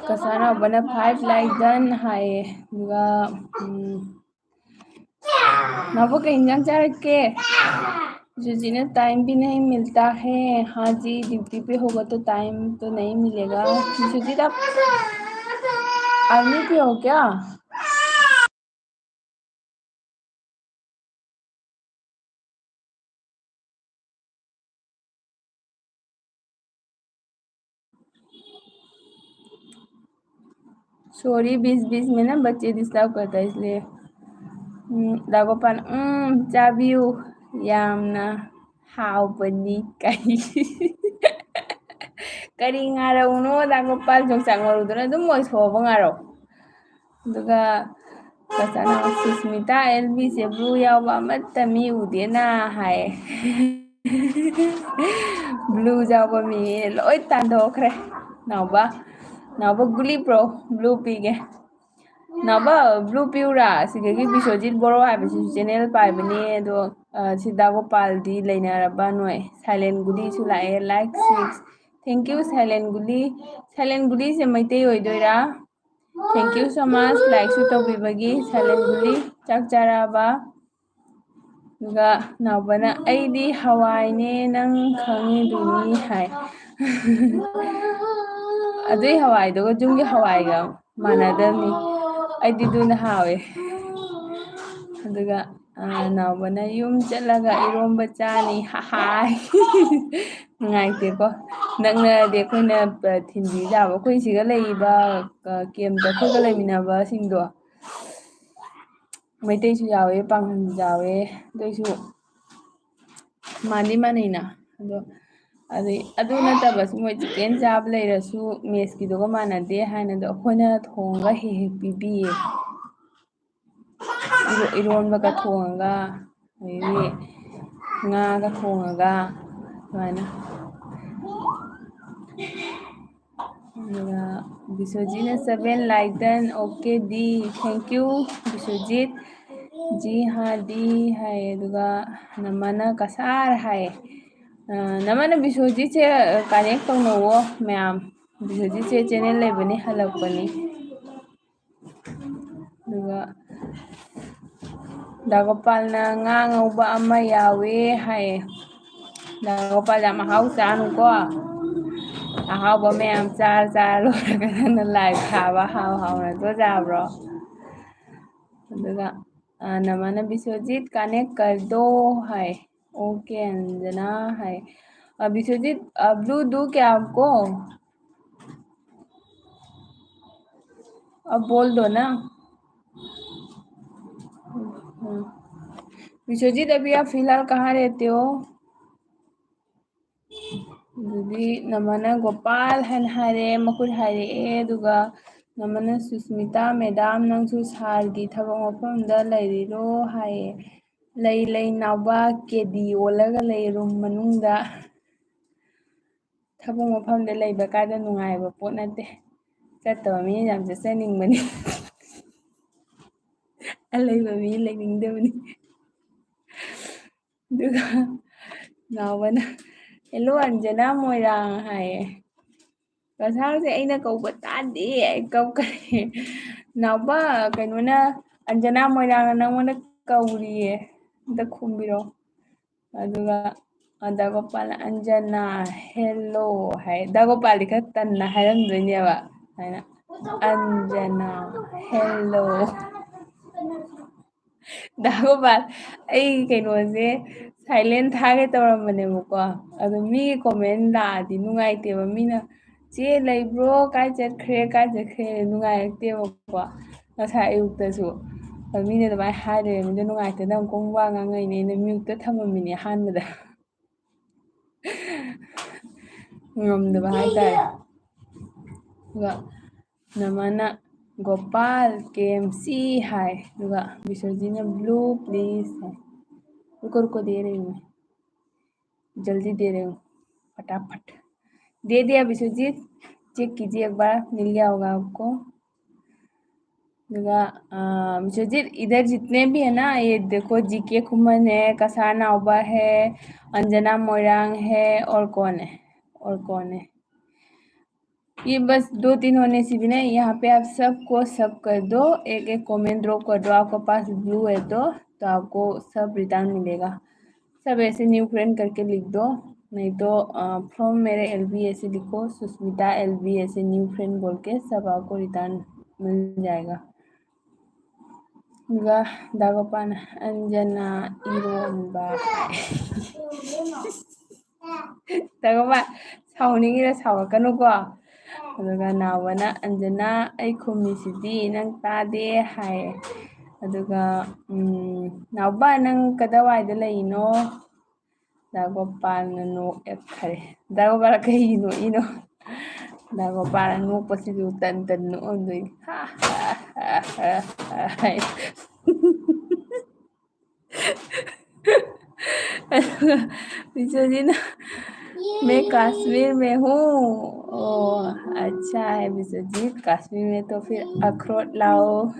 ꯀꯁꯥꯅ ꯕꯅ five like done ꯍꯥꯏꯌꯦ꯫ ꯑꯗꯨꯒ, ꯎꯝ, ꯅꯥꯎꯕꯣ, ꯀꯩ ꯏꯟꯖꯥꯡ ꯆꯥꯔꯛꯀꯦ? ꯖꯨꯖꯤꯅ, टाइम भी नहीं मिलता है। हाँ जी, ड्यूटी पे होगा तो टाइम तो नहीं मिलेगा। विश्वजीत, आप आर्मी पे हो क्या? सॉरी, बीच बीच में ना बच्चे डिस्टर्ब करता है, इसलिए। ꯎꯝ, ꯗꯥ ꯒꯣꯄꯥꯜ, ꯎꯝ, ꯆꯥꯕꯤꯌꯨ, ꯌꯥꯝꯅ ꯍꯥꯎꯕꯅꯤ꯫ ꯀꯔꯤ, ꯀꯔꯤ ꯉꯥꯔꯧꯅꯣ ꯗꯥ ꯒꯣꯄꯥꯜ? ꯌꯣꯡꯆꯥꯛ ꯃꯔꯨꯗꯨꯅ ꯑꯗꯨꯝ ꯑꯣꯏꯊꯣꯛꯑꯕ ꯉꯥꯔꯧ꯫ ꯑꯗꯨꯒ ꯐꯖꯅ ꯁꯨꯁꯃꯤꯇꯥ, ꯑꯦꯜ ꯕꯤꯁꯦ ꯕ꯭ꯂꯨ ꯌꯥꯎꯕ ꯑꯃꯠꯇ ꯃꯤ ꯎꯗꯦꯅ ꯍꯥꯏꯌꯦ꯫ ꯕ꯭ꯂꯨ ꯌꯥꯎꯕ ꯃꯤ ꯂꯣꯏ ꯇꯥꯟꯊꯣꯛꯈ꯭ꯔꯦ꯫ ꯅꯥꯎꯕ, ꯅꯥꯎꯕ ꯒꯨꯂꯤ ꯄ꯭ꯔꯣ, ꯕ꯭ꯂꯨ ꯄꯤꯒꯦ꯫ ꯅꯥꯎꯕ, ꯕ꯭ꯂꯨ ꯄꯤꯌꯨꯔꯥ? ꯁꯤꯗꯒꯤ ꯕꯤꯁ꯭ꯋꯖꯤꯠ ꯕꯣꯔꯣ ꯍꯥꯏꯕꯁꯤꯁꯨ ꯆꯦꯅꯦꯜ ꯄꯥꯏꯕꯅꯦ, ꯑꯗꯣ, ꯑ, ꯁꯤꯗ ꯒꯣꯄꯥꯜꯗꯤ ꯂꯩꯅꯔꯕ ꯅꯣꯏ? ꯁꯥꯏꯂꯦꯟ ꯒꯨꯂꯤꯁꯨ ꯂꯥꯛꯑꯦ, like six. Thank you, silent ꯒꯨꯂꯤ꯫ Silent ꯒꯨꯂꯤꯁꯦ ꯃꯩꯇꯩ ꯑꯣꯏꯗꯣꯏꯔꯥ? Thank you so much, like ꯁꯨ ꯇꯧꯕꯤꯕꯒꯤ꯫ Silent ꯒꯨꯂꯤ, ꯆꯥꯛ ꯆꯥꯔꯛꯑꯕ? ꯑꯗꯨꯒ ꯅꯥꯎꯕꯅ, "ꯑꯩꯗꯤ ꯍꯋꯥꯏꯅꯦ, ꯅꯪ ꯈꯪꯉꯤꯗꯨꯅꯤ" ꯍꯥꯏ꯫ ꯑꯗꯨꯏ ꯍꯋꯥꯏꯗꯨꯒ ꯌꯨꯝꯒꯤ ꯍꯋꯥꯏꯒ ꯃꯥꯟꯅꯗꯕꯅꯤ꯫ ꯑꯩꯗꯤ ꯑꯗꯨꯅ ꯍꯥꯎꯋꯦ꯫ ꯑꯗꯨꯒ, ꯑ, ꯅꯥꯎꯕꯅ, "ꯌꯨꯝ ꯆꯠꯂꯒ ꯏꯔꯣꯝꯕ ꯆꯥꯅꯤ", ꯍꯥꯏ꯫ ꯅꯨꯡꯉꯥꯏꯇꯦꯀꯣ꯫ ꯅꯛꯅꯔꯗꯤ ꯑꯩꯈꯣꯏꯅ, ꯑ, ꯊꯤꯟꯕꯤ ꯌꯥꯕ꯫ ꯑꯩꯈꯣꯏ ꯁꯤꯒ ꯂꯩꯔꯤꯕ, ꯑ, camp ꯇ ꯑꯩꯈꯣꯏꯒ ꯂꯩꯃꯤꯟꯅꯕꯁꯤꯡꯗꯣ, ꯃꯩꯇꯩꯁꯨ ꯌꯥꯎꯋꯦ, ꯄꯥꯡꯒꯜꯁꯨ ꯌꯥꯎꯋꯦ, ꯑꯗꯨꯏꯁꯨ ꯃꯥꯟꯗꯤ ꯃꯥꯟꯅꯩꯅ꯫ ꯑꯗꯣ ꯑꯗꯩ ꯑꯗꯨ ꯅꯠꯇꯕꯁꯨ ꯃꯣꯏ chicken ꯆꯥꯕ ꯂꯩꯔꯁꯨ mess ꯀꯤꯗꯨꯒ ꯃꯥꯟꯅꯗꯦ ꯍꯥꯏꯅ ꯑꯗꯣ ꯑꯩꯈꯣꯏꯅ ꯊꯣꯡꯉꯒ ꯍꯦꯛ ꯍꯦꯛ ꯄꯤꯕꯤꯌꯦ꯫ ꯏꯔꯣ-, ꯏꯔꯣꯟꯕꯒ ꯊꯣꯡꯉꯒ, ꯑꯗꯩꯗꯤ ꯉꯥꯒ ꯊꯣꯡꯉꯒ ꯑꯗꯨꯃꯥꯏꯅ꯫ ꯑꯗꯨꯒ ꯕꯤꯁ꯭ꯋꯖꯤꯠꯅ seven like done, okay ꯗꯤ, thank you ꯕꯤꯁ꯭ꯋꯖꯤꯠ꯫ ꯖꯤ ꯍꯥ ꯗꯤ ꯍꯥꯏ, ꯑꯗꯨꯒ ꯅꯃꯅ ꯀꯁꯥꯔ ꯍꯥꯏ꯫ ꯑ, ꯅꯃꯅ ꯕꯤꯁ꯭ꯋꯖꯤꯠꯁꯦ connect ꯇꯧꯅꯧꯋꯣ ꯃꯌꯥꯝ꯫ ꯕꯤꯁ꯭ꯋꯖꯤꯠꯁꯦ channel ꯂꯩꯕꯅꯤ, ꯍꯜꯂꯛꯄꯅꯤ꯫ ꯑꯗꯨꯒ ꯗꯥ ꯒꯣꯄꯥꯜꯅ ꯉꯥ ꯉꯧꯕ ꯑꯃ ꯌꯥꯎꯋꯦ ꯍꯥꯏꯌꯦ꯫ ꯗꯥ ꯒꯣꯄꯥꯜ ꯌꯥꯝ ꯑꯍꯥꯎ ꯆꯥꯅꯨꯀꯣ꯫ ꯑꯍꯥꯎꯕ ꯃꯌꯥꯝ ꯆꯥꯔ ꯆꯥꯔ ꯂꯣꯏꯔꯒ ꯅꯪꯅ live ꯊꯥꯕ ꯍꯥꯎ ꯍꯥꯎꯅ ꯆꯥꯕ꯭ꯔꯣ? ꯑꯗꯨꯒ, ꯑ, ꯅꯃꯅ ꯕꯤꯁ꯭ꯋꯖꯤꯠ connect कर दो ꯍꯥꯏ꯫ Okay अंजना ꯍꯥꯏ꯫ ꯑ, ꯕꯤꯁ꯭ꯋꯖꯤꯠ, ꯑ, blue दूं क्या आपको? अब बोल दो ना। ꯎꯝ꯫ ꯕꯤꯁ꯭ꯋꯖꯤꯠ, अभी आप फिलहाल कहाँ रहते हो? ꯑꯗꯨꯗꯤ ꯅꯃꯅ ꯒꯣꯄꯥꯜ ꯍꯥꯏꯅ ꯍꯥꯏꯔꯦ, ꯃꯈꯨꯠ ꯍꯥꯏꯔꯛꯑꯦ, ꯑꯗꯨꯒ ꯅꯃꯅ ꯁꯨꯁꯃꯤꯇꯥ, "ꯃꯦꯗꯥꯝ, ꯅꯪꯁꯨ ꯁꯥꯔꯒꯤ ꯊꯕꯛ ꯃꯐꯝꯗ ꯂꯩꯔꯤꯔꯣ?" ꯍꯥꯏꯌꯦ꯫ "ꯂꯩ, ꯂꯩ, ꯅꯥꯎꯕ, ꯀꯦꯗꯤ ꯑꯣꯜꯂꯒ ꯂꯩ room ꯃꯅꯨꯡꯗ"꯫ ꯊꯕꯛ ꯃꯐꯝꯗ ꯂꯩꯕ ꯀꯥꯏꯗ ꯅꯨꯡꯉꯥꯏꯕ ꯄꯣꯠ ꯅꯠꯇꯦ꯫ ꯆꯠꯇꯕ ꯃꯤꯅ ꯌꯥꯝ ꯆꯠꯆꯅꯤꯡꯕꯅꯤ꯫ ꯑꯂꯩꯕ ꯃꯤ ꯂꯩꯅꯤꯡꯗꯕꯅꯤ꯫ ꯑꯗꯨꯒ ꯅꯥꯎꯕꯅ, "Hello, ꯑꯟꯖꯅꯥ ꯃꯣꯏꯔꯥꯡ" ꯍꯥꯏꯌꯦ꯫ ꯉꯁꯥꯏꯁꯦ ꯑꯩꯅ ꯀꯧꯕ ꯇꯥꯗꯦ, ꯑꯩ ꯀꯞꯈ꯭ꯔꯦ꯫ "ꯅꯥꯎꯕ, ꯀꯩꯅꯣꯅ, ꯑꯟꯖꯅꯥ ꯃꯣꯏꯔꯥꯡꯅ ꯅꯪꯉꯣꯟꯗ ꯀꯧꯔꯤꯌꯦ, ꯑꯝꯇ ꯈꯨꯝꯕꯤꯔꯣ"꯫ ꯑꯗꯨꯒ ꯗꯥ ꯒꯣꯄꯥꯜꯅ, "ꯑꯟꯖꯅꯥ, hello" ꯍꯥꯏ꯫ ꯗꯥ ꯒꯣꯄꯥꯜꯗꯤ ꯈꯔ ꯇꯟꯅ ꯍꯥꯏꯔꯝꯗꯣꯏꯅꯦꯕ, ꯁꯨꯃꯥꯏꯅ, "ꯑꯟꯖꯅꯥ, hello"꯫ ꯗꯥ ꯒꯣꯄꯥꯜ, ꯑꯩ ꯀꯩꯅꯣꯁꯦ silent ꯊꯥꯒꯦ ꯇꯧꯔꯝꯕꯅꯦꯕꯀꯣ, ꯑꯗꯣ ꯃꯤꯒꯤ comment ꯂꯥꯛꯑꯗꯤ ꯅꯨꯡꯉꯥꯏꯇꯦꯕ, ꯃꯤꯅ "ꯆꯦ ꯂꯩꯕ꯭ꯔꯣ? ꯀꯥꯏ ꯆꯠꯈ꯭ꯔꯦ? ꯀꯥꯏ ꯆꯠꯈ꯭ꯔꯦ?" ꯅꯨꯡꯉꯥꯏꯔꯛꯇꯦꯕꯀꯣ꯫ ꯉꯁꯥꯏ ꯑꯌꯨꯛꯇꯁꯨ ꯑꯗꯣ ꯃꯤꯅ ꯑꯗꯨꯃꯥꯏꯅ ꯍꯥꯏ ꯂꯩꯔꯝꯃꯤꯗꯣ ꯅꯨꯡꯉꯥꯏꯇꯗꯅ ꯑꯃꯨꯛꯀ ꯋꯥ ꯉꯥꯡꯉꯛꯏꯅꯦ꯫ ꯑꯩꯅ mute ꯊꯝꯃꯝꯃꯤꯅꯦ ꯑꯍꯥꯟꯕꯗ꯫ ꯉꯝꯗꯕ ꯍꯥꯏꯇꯥꯔꯦ꯫ ꯑꯗꯨꯒ ꯅꯃꯥꯅ "ꯒꯣꯄꯥꯜ, ꯀꯦ ꯑꯦꯝ ꯁꯤ" ꯍꯥꯏ, ꯑꯗꯨꯒ ꯕꯤꯁ꯭ꯋꯖꯤꯠꯅ "blue please" ꯍꯥꯏ꯫ "ꯔꯨꯀꯣ, ꯔꯨꯀꯣ, ꯗꯦ ꯔꯍꯤ ꯍꯨ ꯃꯦ, ꯖꯜꯗꯤ ꯗꯦ ꯔꯍꯤ ꯍꯨ, ꯐꯇꯥꯐꯠ"꯫ "दे दिया विश्वजीत, check कीजिए एक बार, मिल गया होगा आपको।" ꯑꯗꯨꯒ, ꯑ, "विश्वजीत, इधर जितने भी है ना, ये देखो, जीके खुमन है, कसार नावबा है, अंजना मोइरांग है, और कौन है, और कौन है?" ये बस दो तीन होने से भी नहीं, यहाँ पे आप सबको सब कर दो, एक एक comment drop कर दो, आपके पास blue है तो, तो आपको सब return मिलेगा। सब ऐसे new friend करके लिख दो, नहीं तो, अ, from मेरे एल बी ऐसे लिखो, सुष्मिता एल बी ऐसे new friend बोल के सब आपको return मिल जाएगा। ꯑꯗꯨꯒ ꯗꯥ ꯒꯣꯄꯥꯜꯅ "ꯑꯟꯖꯅꯥ ꯏꯔꯣꯟꯕ" ꯍꯥꯏ꯫ ꯗꯥ ꯒꯣꯄꯥꯜ, ꯁꯥꯎꯅꯤꯡꯉꯤꯔ? ꯁꯥꯎꯔꯛꯀꯅꯨꯀꯣ꯫ ꯑꯗꯨꯒ ꯅꯥꯎꯕꯅ "ꯑꯟꯖꯅꯥ, ꯑꯩ ꯈꯨꯝꯃꯤꯁꯤꯗꯤ ꯅꯪ ꯇꯥꯗꯦ" ꯍꯥꯏ꯫ ꯑꯗꯨꯒ, ꯎꯝ, "ꯅꯥꯎꯕ, ꯅꯪ ꯀꯗꯥꯏꯋꯥꯏꯗ ꯂꯩꯔꯤꯅꯣ?" ꯗꯥ ꯒꯣꯄꯥꯜꯅ ꯅꯣꯛꯑꯦ ꯈꯔꯦ꯫ ꯗꯥ ꯒꯣꯄꯥꯜ ꯀꯩꯒꯤ ꯅꯣꯛꯏꯅꯣ? ꯗꯥ ꯒꯣꯄꯥꯜꯅ ꯅꯣꯛꯄꯁꯤꯁꯨ ꯇꯟ ꯇꯟ ꯅꯣꯛꯑꯝꯗꯣꯏꯅꯤ꯫ ꯍꯥꯏ꯫ ꯑꯗꯨꯒ ꯕꯤꯁ꯭ꯋꯖꯤꯠꯅ "मैं कश्मीर में हूँ।" "ꯑꯣ, ꯑꯠꯁꯥ ꯍꯥꯏ ꯕꯤꯁ꯭ꯋꯖꯤꯠ, ꯀꯥꯁꯃꯤꯔ ꯃꯦ ꯇꯣ ꯐꯤꯔ ꯑꯈꯔꯣꯠ ꯂꯥꯑꯣ,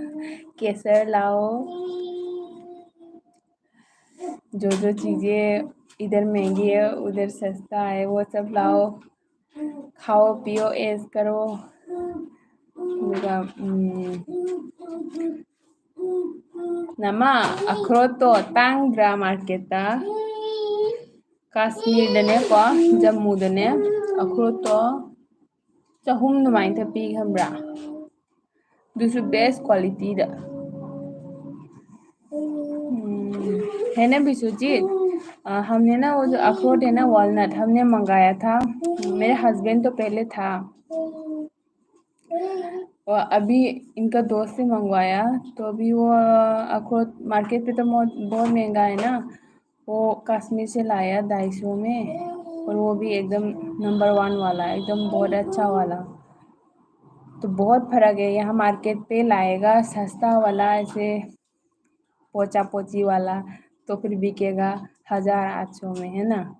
ꯀꯦꯁꯔ ꯂꯥꯑꯣ, जो जो चीज़ें इधर महंगी है, उधर सस्ता है, वो सब लाओ, खाओ पियो, ऐश करो। ꯑꯗꯨꯒ, ꯎꯝ, ꯅꯃꯥ, ꯑꯈ꯭ꯔꯣꯠꯇꯣ ꯇꯥꯡꯗ꯭ꯔꯥ ꯃꯥꯔꯀꯦꯠꯇ? ꯀꯥꯁꯃꯤꯔꯗꯅꯦꯀꯣ, ꯖꯝꯃꯨꯗꯅꯦ ꯑꯈ꯭ꯔꯣꯠꯇꯣ ꯆꯍꯨꯝ ꯑꯗꯨꯃꯥꯏꯅ ꯄꯤ ꯈꯪꯕ꯭ꯔꯥ? ꯑꯗꯨꯁꯨ best qualityꯗ꯫ हम्म, है ना विश्वजीत? अ, हमने ना वो जो अखरोट है ना, walnut, हमने मंगाया था। मेरे husband तो पहले था, और अभी इनका दोस्त से मंगवाया, तो अभी वो, अ, अखरोट मार्केट पे तो बहुत, बहुत महंगा है ना, वो कश्मीर से लाया ढाई सौ में, और वो भी एकदम नंबर वन वाला, एकदम बहुत अच्छा वाला। तो बहुत फर्क है, यहाँ मार्केट पे लाएगा सस्ता वाला, ऐसे पोचा पोची वाला, तो फिर बिकेगा हज़ार आठ सौ में, है ना?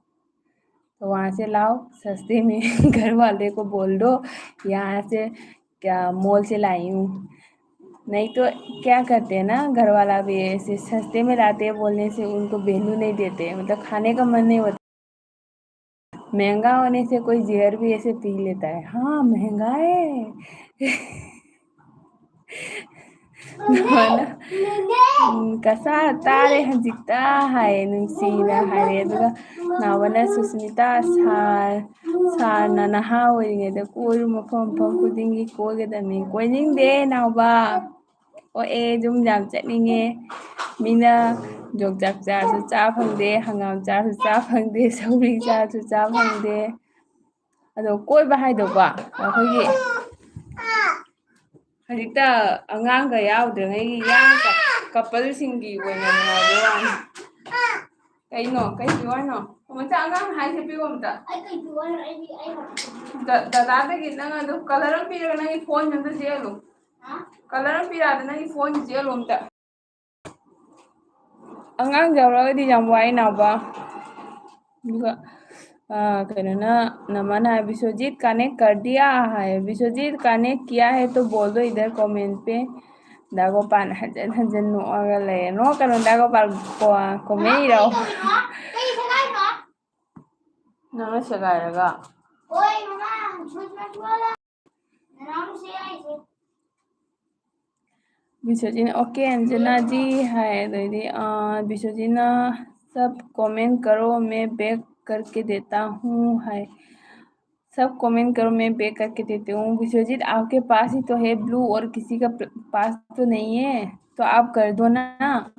तो वहाँ से लाओ सस्ते में। घर वाले को बोल दो, यहाँ से क्या मॉल से लाई हूँ। नहीं तो क्या करते हैं ना, घर वाला भी ऐसे सस्ते में लाते हैं बोलने से उनको value नहीं देते, मतलब खाने का मन नहीं होता। महंगा होने से कोई जहर भी ऐसे पी लेता है। हाँ, महंगा है। ꯎꯝ, ꯀꯁꯥ ꯇꯥꯔꯦ ꯍꯧꯖꯤꯛꯇ ꯍꯥꯏꯌꯦ, ꯅꯨꯡꯁꯤꯅ ꯍꯥꯏꯔꯦ꯫ ꯑꯗꯨꯒ ꯅꯥꯎꯕꯅ, "ꯁꯨꯁꯃꯤꯇꯥ, ꯁꯥꯔ, ꯁꯥꯔꯅ ꯅꯍꯥ ꯑꯣꯏꯔꯤꯉꯩꯗ ꯀꯣꯏꯔꯨ, ꯃꯐꯝ ꯃꯐꯝ ꯈꯨꯗꯤꯡꯒꯤ ꯀꯣꯏꯒꯗꯕꯅꯤ꯫" ꯀꯣꯏꯅꯤꯡꯗꯦ ꯅꯥꯎꯕ꯫ ꯑꯣ ꯑꯦ, ꯌꯨꯝ ꯌꯥꯝ ꯆꯠꯅꯤꯡꯉꯦ꯫ ꯃꯤꯅ ꯌꯣꯡꯆꯥꯛ ꯆꯥꯔꯁꯨ ꯆꯥ ꯐꯪꯗꯦ, ꯍꯪꯒꯥꯝ ꯆꯥꯔꯁꯨ ꯆꯥ ꯐꯪꯗꯦ, ꯁꯧꯒ꯭ꯔꯤ ꯆꯥꯔꯁꯨ ꯆꯥ ꯐꯪꯗꯦ꯫ ꯑꯗꯣ ꯀꯣꯏꯕ ꯍꯥꯏꯗꯣꯀꯣ, ꯑꯩꯈꯣꯏꯒꯤ ꯍꯧꯖꯤꯛꯇ ꯑꯉꯥꯡꯒ ꯌꯥꯎꯗ꯭ꯔꯤꯉꯩꯒꯤ ꯌꯥꯝ ꯀ-, coupleꯁꯤꯡꯒꯤ ꯑꯣꯏꯅ ꯅꯨꯡꯉꯥꯏꯕ ꯋꯥꯅꯤ꯫ ꯀꯩꯅꯣ? ꯀꯩ ꯄꯤꯌꯨ ꯍꯥꯏꯅꯣ? ꯃꯆꯥ ꯑꯉꯥꯡ ꯍꯥꯏꯁꯦ ꯄꯤꯌꯨ ꯑꯝꯇ꯫ ꯑꯩ ꯀꯩ ꯄꯤꯌꯨ ꯍꯥꯏꯅꯣ? ꯑꯩꯗꯤ, ꯑꯩ ꯍꯪꯉꯛꯀꯦ꯫ ꯗ-, ꯗꯗꯥꯗꯒꯤ ꯅꯪ ꯑꯗꯨꯝ colour ꯑꯃ ꯄꯤꯔꯒ ꯅꯪꯒꯤ phoneꯁꯦ ꯑꯝꯇ ꯆꯦꯛꯍꯜꯂꯨ꯫ ꯍꯥ? Colour ꯑꯃ ꯄꯤꯔꯛꯑꯗ ꯅꯪꯒꯤ phoneꯁꯦ ꯆꯦꯛꯍꯜꯂꯨ ꯑꯝꯇ꯫ ꯑꯉꯥꯡ ꯌꯥꯎꯔꯒꯗꯤ ꯌꯥꯝ ꯋꯥꯏ ꯅꯥꯎꯕ꯫ ꯑꯗꯨꯒ, ꯑ, ꯀꯩꯅꯣꯅ, ꯅꯃꯅ ꯍꯥꯏ, "ꯕꯤꯁ꯭ꯋꯖꯤꯠ connect कर दिया है, ꯕꯤꯁ꯭ꯋꯖꯤꯠ connect किया है तो बोल दो इधर comment पे।" ꯗꯥ ꯒꯣꯄꯥꯜ ꯍꯟꯖꯟ ꯍꯟꯖꯟ ꯅꯣꯛꯑꯒ ꯂꯩꯔꯦ꯫ ꯅꯣꯛꯀꯅꯨ, ꯗꯥ ꯒꯣꯄꯥꯜ ꯀꯣ-, comment ꯏꯔꯛꯑꯣ꯫ ꯀꯩ ꯁꯅꯥꯒꯤ ꯅꯪꯅ ꯁꯦꯒꯥꯏꯔꯒ꯫ ꯍꯣꯏ, ꯃꯃꯥ, ꯁꯨꯠ ꯃꯆꯨ ꯍꯥꯏꯁꯦ꯫ ꯕꯤꯁ꯭ꯋꯖꯤꯠꯅ, "ꯑꯣꯀꯦ, ꯑꯟꯖꯅꯥꯖꯤ" ꯍꯥꯏ, ꯑꯗꯩꯗꯤ, ꯑ, ꯕꯤꯁ꯭ꯋꯖꯤꯠꯅ, "सब कमेंट करो, मैं बैक करके देता हूँ" ꯍꯥꯏ, "सब कमेंट करो, मैं बैक करके देता हूँ।" विश्वजीत, आपके पास ही तो है ब्लू, और किसी का प-, पास तो नहीं है, तो आप कर दो ना,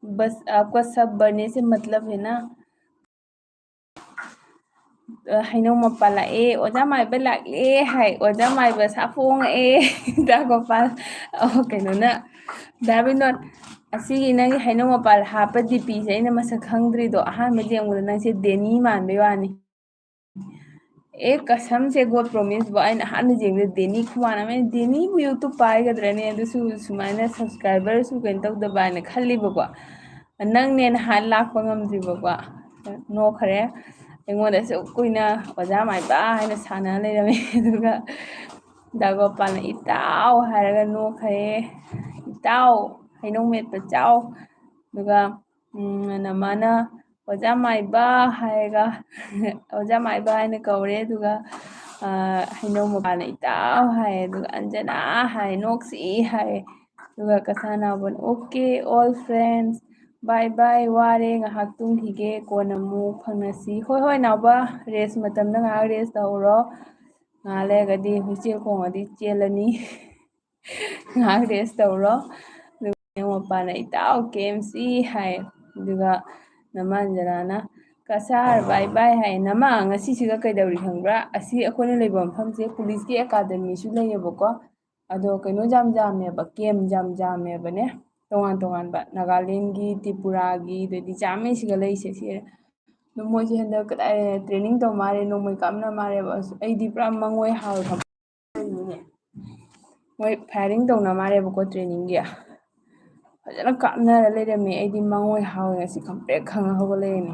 बस आपका सब बढ़ने से मतलब है ना। ꯑ, ꯍꯩꯅꯧ ꯃꯄꯥꯜ ꯂꯥꯛꯑꯦ, ꯑꯣꯖꯥ ꯃꯥꯏꯕ ꯂꯥꯛꯂꯦ ꯍꯥꯏ, ꯑꯣꯖꯥ ꯃꯥꯏꯕ ꯁꯥꯐꯣꯡꯉꯛꯑꯦ꯫ ꯗꯥ ꯒꯣꯄꯥꯜ, ꯑꯣ, ꯀꯩꯅꯣꯅ, ꯗꯥ ꯕꯤꯅꯣꯗ, ꯑꯁꯤꯒꯤ ꯅꯪꯒꯤ ꯍꯩꯅꯧ ꯃꯄꯥꯜ ꯍꯥꯞꯄ ꯗꯤ ꯄꯤꯁꯦ ꯑꯩꯅ ꯃꯁꯛ ꯈꯪꯗ꯭ꯔꯤꯗꯣ, ꯑꯍꯥꯟꯕ ꯌꯦꯡꯕꯗ ꯅꯪꯁꯦ ꯗꯦꯅꯤ ꯃꯥꯟꯕꯩ ꯋꯥꯅꯤ꯫ ꯑꯦ ꯀꯁꯝ ꯁꯦ ꯒꯣꯗ ꯄ꯭ꯔꯣꯃꯤꯁꯕꯨ ꯑꯩꯅ ꯑꯍꯥꯟꯕ ꯌꯦꯡꯕꯗ ꯗꯦꯅꯤ ꯈꯨꯃꯥꯟ ꯑꯃ, ꯗꯦꯅꯤꯕꯨ YouTube ꯄꯥꯏꯒꯗ꯭ꯔꯅꯦ? ꯑꯗꯨꯁꯨ ꯁꯨꯃꯥꯏꯅ ꯁꯕꯁꯀ꯭ꯔꯥꯏꯕꯔꯁꯨ ꯀꯩꯅꯣ ꯇꯧꯗꯕ ꯍꯥꯏꯅ ꯈꯜꯂꯤꯕꯀꯣ꯫ ꯅꯪꯅꯦꯅ ꯍꯥꯏ ꯂꯥꯛꯄ ꯉꯝꯗ꯭ꯔꯤꯕꯀꯣ꯫ ꯅꯣꯛꯈ꯭ꯔꯦ꯫ ꯑꯩꯉꯣꯟꯗ ꯑꯁꯨꯛ ꯀꯨꯏꯅ ꯑꯣꯖꯥ ꯃꯥꯏꯕ ꯍꯥꯏꯅ ꯁꯥꯟꯅ ꯂꯩꯔꯝꯃꯦ꯫ ꯑꯗꯨꯒ ꯗꯥ ꯒꯣꯄꯥꯜꯅ "ꯏꯇꯥꯎ" ꯍꯥꯏꯔꯒ ꯅꯣꯛꯈ꯭ꯔꯦ꯫ "ꯏꯇꯥꯎ, ꯍꯩꯅꯧ ꯃꯦꯠꯄ ꯆꯥꯎ"꯫ ꯑꯗꯨꯒ, ꯎꯝ, ꯅꯃꯥꯅ "ꯑꯣꯖꯥ ꯃꯥꯏꯕ" ꯍꯥꯏꯔꯒ, "ꯑꯣꯖꯥ ꯃꯥꯏꯕ" ꯍꯥꯏꯅ ꯀꯧꯔꯦ꯫ ꯑꯗꯨꯒ, ꯑ, ꯍꯩꯅꯧ ꯃꯄꯥꯜꯅ "ꯏꯇꯥꯎ" ꯍꯥꯏ꯫ ꯑꯗꯨꯒ "ꯑꯟꯖꯅꯥ" ꯍꯥꯏ, "ꯅꯣꯛꯁꯤ" ꯍꯥꯏ꯫ ꯑꯗꯨꯒ ꯀꯁꯥꯅꯥꯎꯕꯅ, "Okay, all friends, bye bye, ꯋꯥꯔꯦ, ꯉꯥꯏꯍꯥꯛ ꯇꯨꯝꯈꯤꯒꯦ, ꯀꯣꯟꯅ ꯑꯃꯨꯛ ꯐꯪꯅꯁꯤ꯫" ꯍꯣꯏ, ꯍꯣꯏ, ꯅꯥꯎꯕ, rest ꯃꯇꯝꯗ ꯉꯥꯏꯍꯥꯛ rest ꯇꯧꯔꯣ꯫ ꯉꯥꯏꯍꯥꯛ ꯂꯩꯔꯒꯗꯤ ꯍꯨꯏꯆꯦꯜ ꯈꯣꯡꯉꯗꯤ ꯆꯦꯜꯂꯅꯤ꯫ ꯉꯥꯏꯍꯥꯛ rest ꯇꯧꯔꯣ꯫ ꯑꯗꯨꯒ ꯃꯄꯥꯅ, "ꯏꯇꯥꯎ ꯀꯦ ꯑꯦꯝ ꯁꯤ" ꯍꯥꯏ꯫ ꯑꯗꯨꯒ ꯅꯃꯥ ꯑꯟꯖꯅꯥꯅ, "ꯀꯁꯥꯔ, bye bye" ꯍꯥꯏ꯫ ꯅꯃꯥ, ꯉꯁꯤꯁꯤꯒ ꯀꯩꯗꯧꯔꯤ ꯈꯪꯕ꯭ꯔꯥ? ꯑꯁꯤ ꯑꯩꯈꯣꯏꯅ ꯂꯩꯕ ꯃꯐꯝꯁꯦ ꯄꯨꯂꯤꯁꯀꯤ ꯑꯦꯀꯥꯗꯃꯤꯁꯨ ꯂꯩꯌꯦꯕꯀꯣ꯫ ꯑꯗꯣ ꯀꯩꯅꯣ ꯌꯥꯝ ꯌꯥꯝꯃꯦꯕ, camp ꯌꯥꯝ ꯌꯥꯝꯃꯦꯕꯅꯦ꯫ ꯇꯣꯉꯥꯟ ꯇꯣꯉꯥꯟꯕ ꯅꯥꯒꯥꯂꯦꯟꯒꯤ, ꯇ꯭ꯔꯤꯄꯨꯔꯥꯒꯤ, ꯑꯗꯩꯗꯤ ꯖꯥꯠ ꯑꯃꯅꯤ ꯁꯤꯒ ꯂꯩꯁꯦ ꯁꯤ꯫ ꯑꯗꯣ ꯃꯣꯏꯁꯦ ꯍꯟꯗꯛ ꯀꯗꯥꯏ training ꯇꯧ ꯃꯥꯜꯂꯦ, ꯅꯣꯡꯃꯩ ꯀꯥꯞꯅ ꯃꯥꯜꯂꯦꯕ꯫ ꯑꯁ, ꯑꯩꯗꯤ ꯄꯨꯔꯥ ꯃꯪꯑꯣꯏ ꯍꯥꯎ ꯊꯝ-, ꯃꯣꯏ firing ꯇꯧꯅ ꯃꯥꯜꯂꯦꯕꯀꯣ trainingꯒꯤ꯫ ꯐꯖꯅ ꯀꯥꯞꯅꯔ ꯂꯩꯔꯝꯃꯦ꯫ ꯑꯩꯗꯤ ꯃꯪꯑꯣꯏ ꯍꯥꯎꯋꯦ ꯉꯁꯤ, ꯈꯪꯄ꯭ꯔꯦꯛ ꯈꯪꯉ ꯍꯧꯒꯠꯂꯛꯑꯦꯅꯦ꯫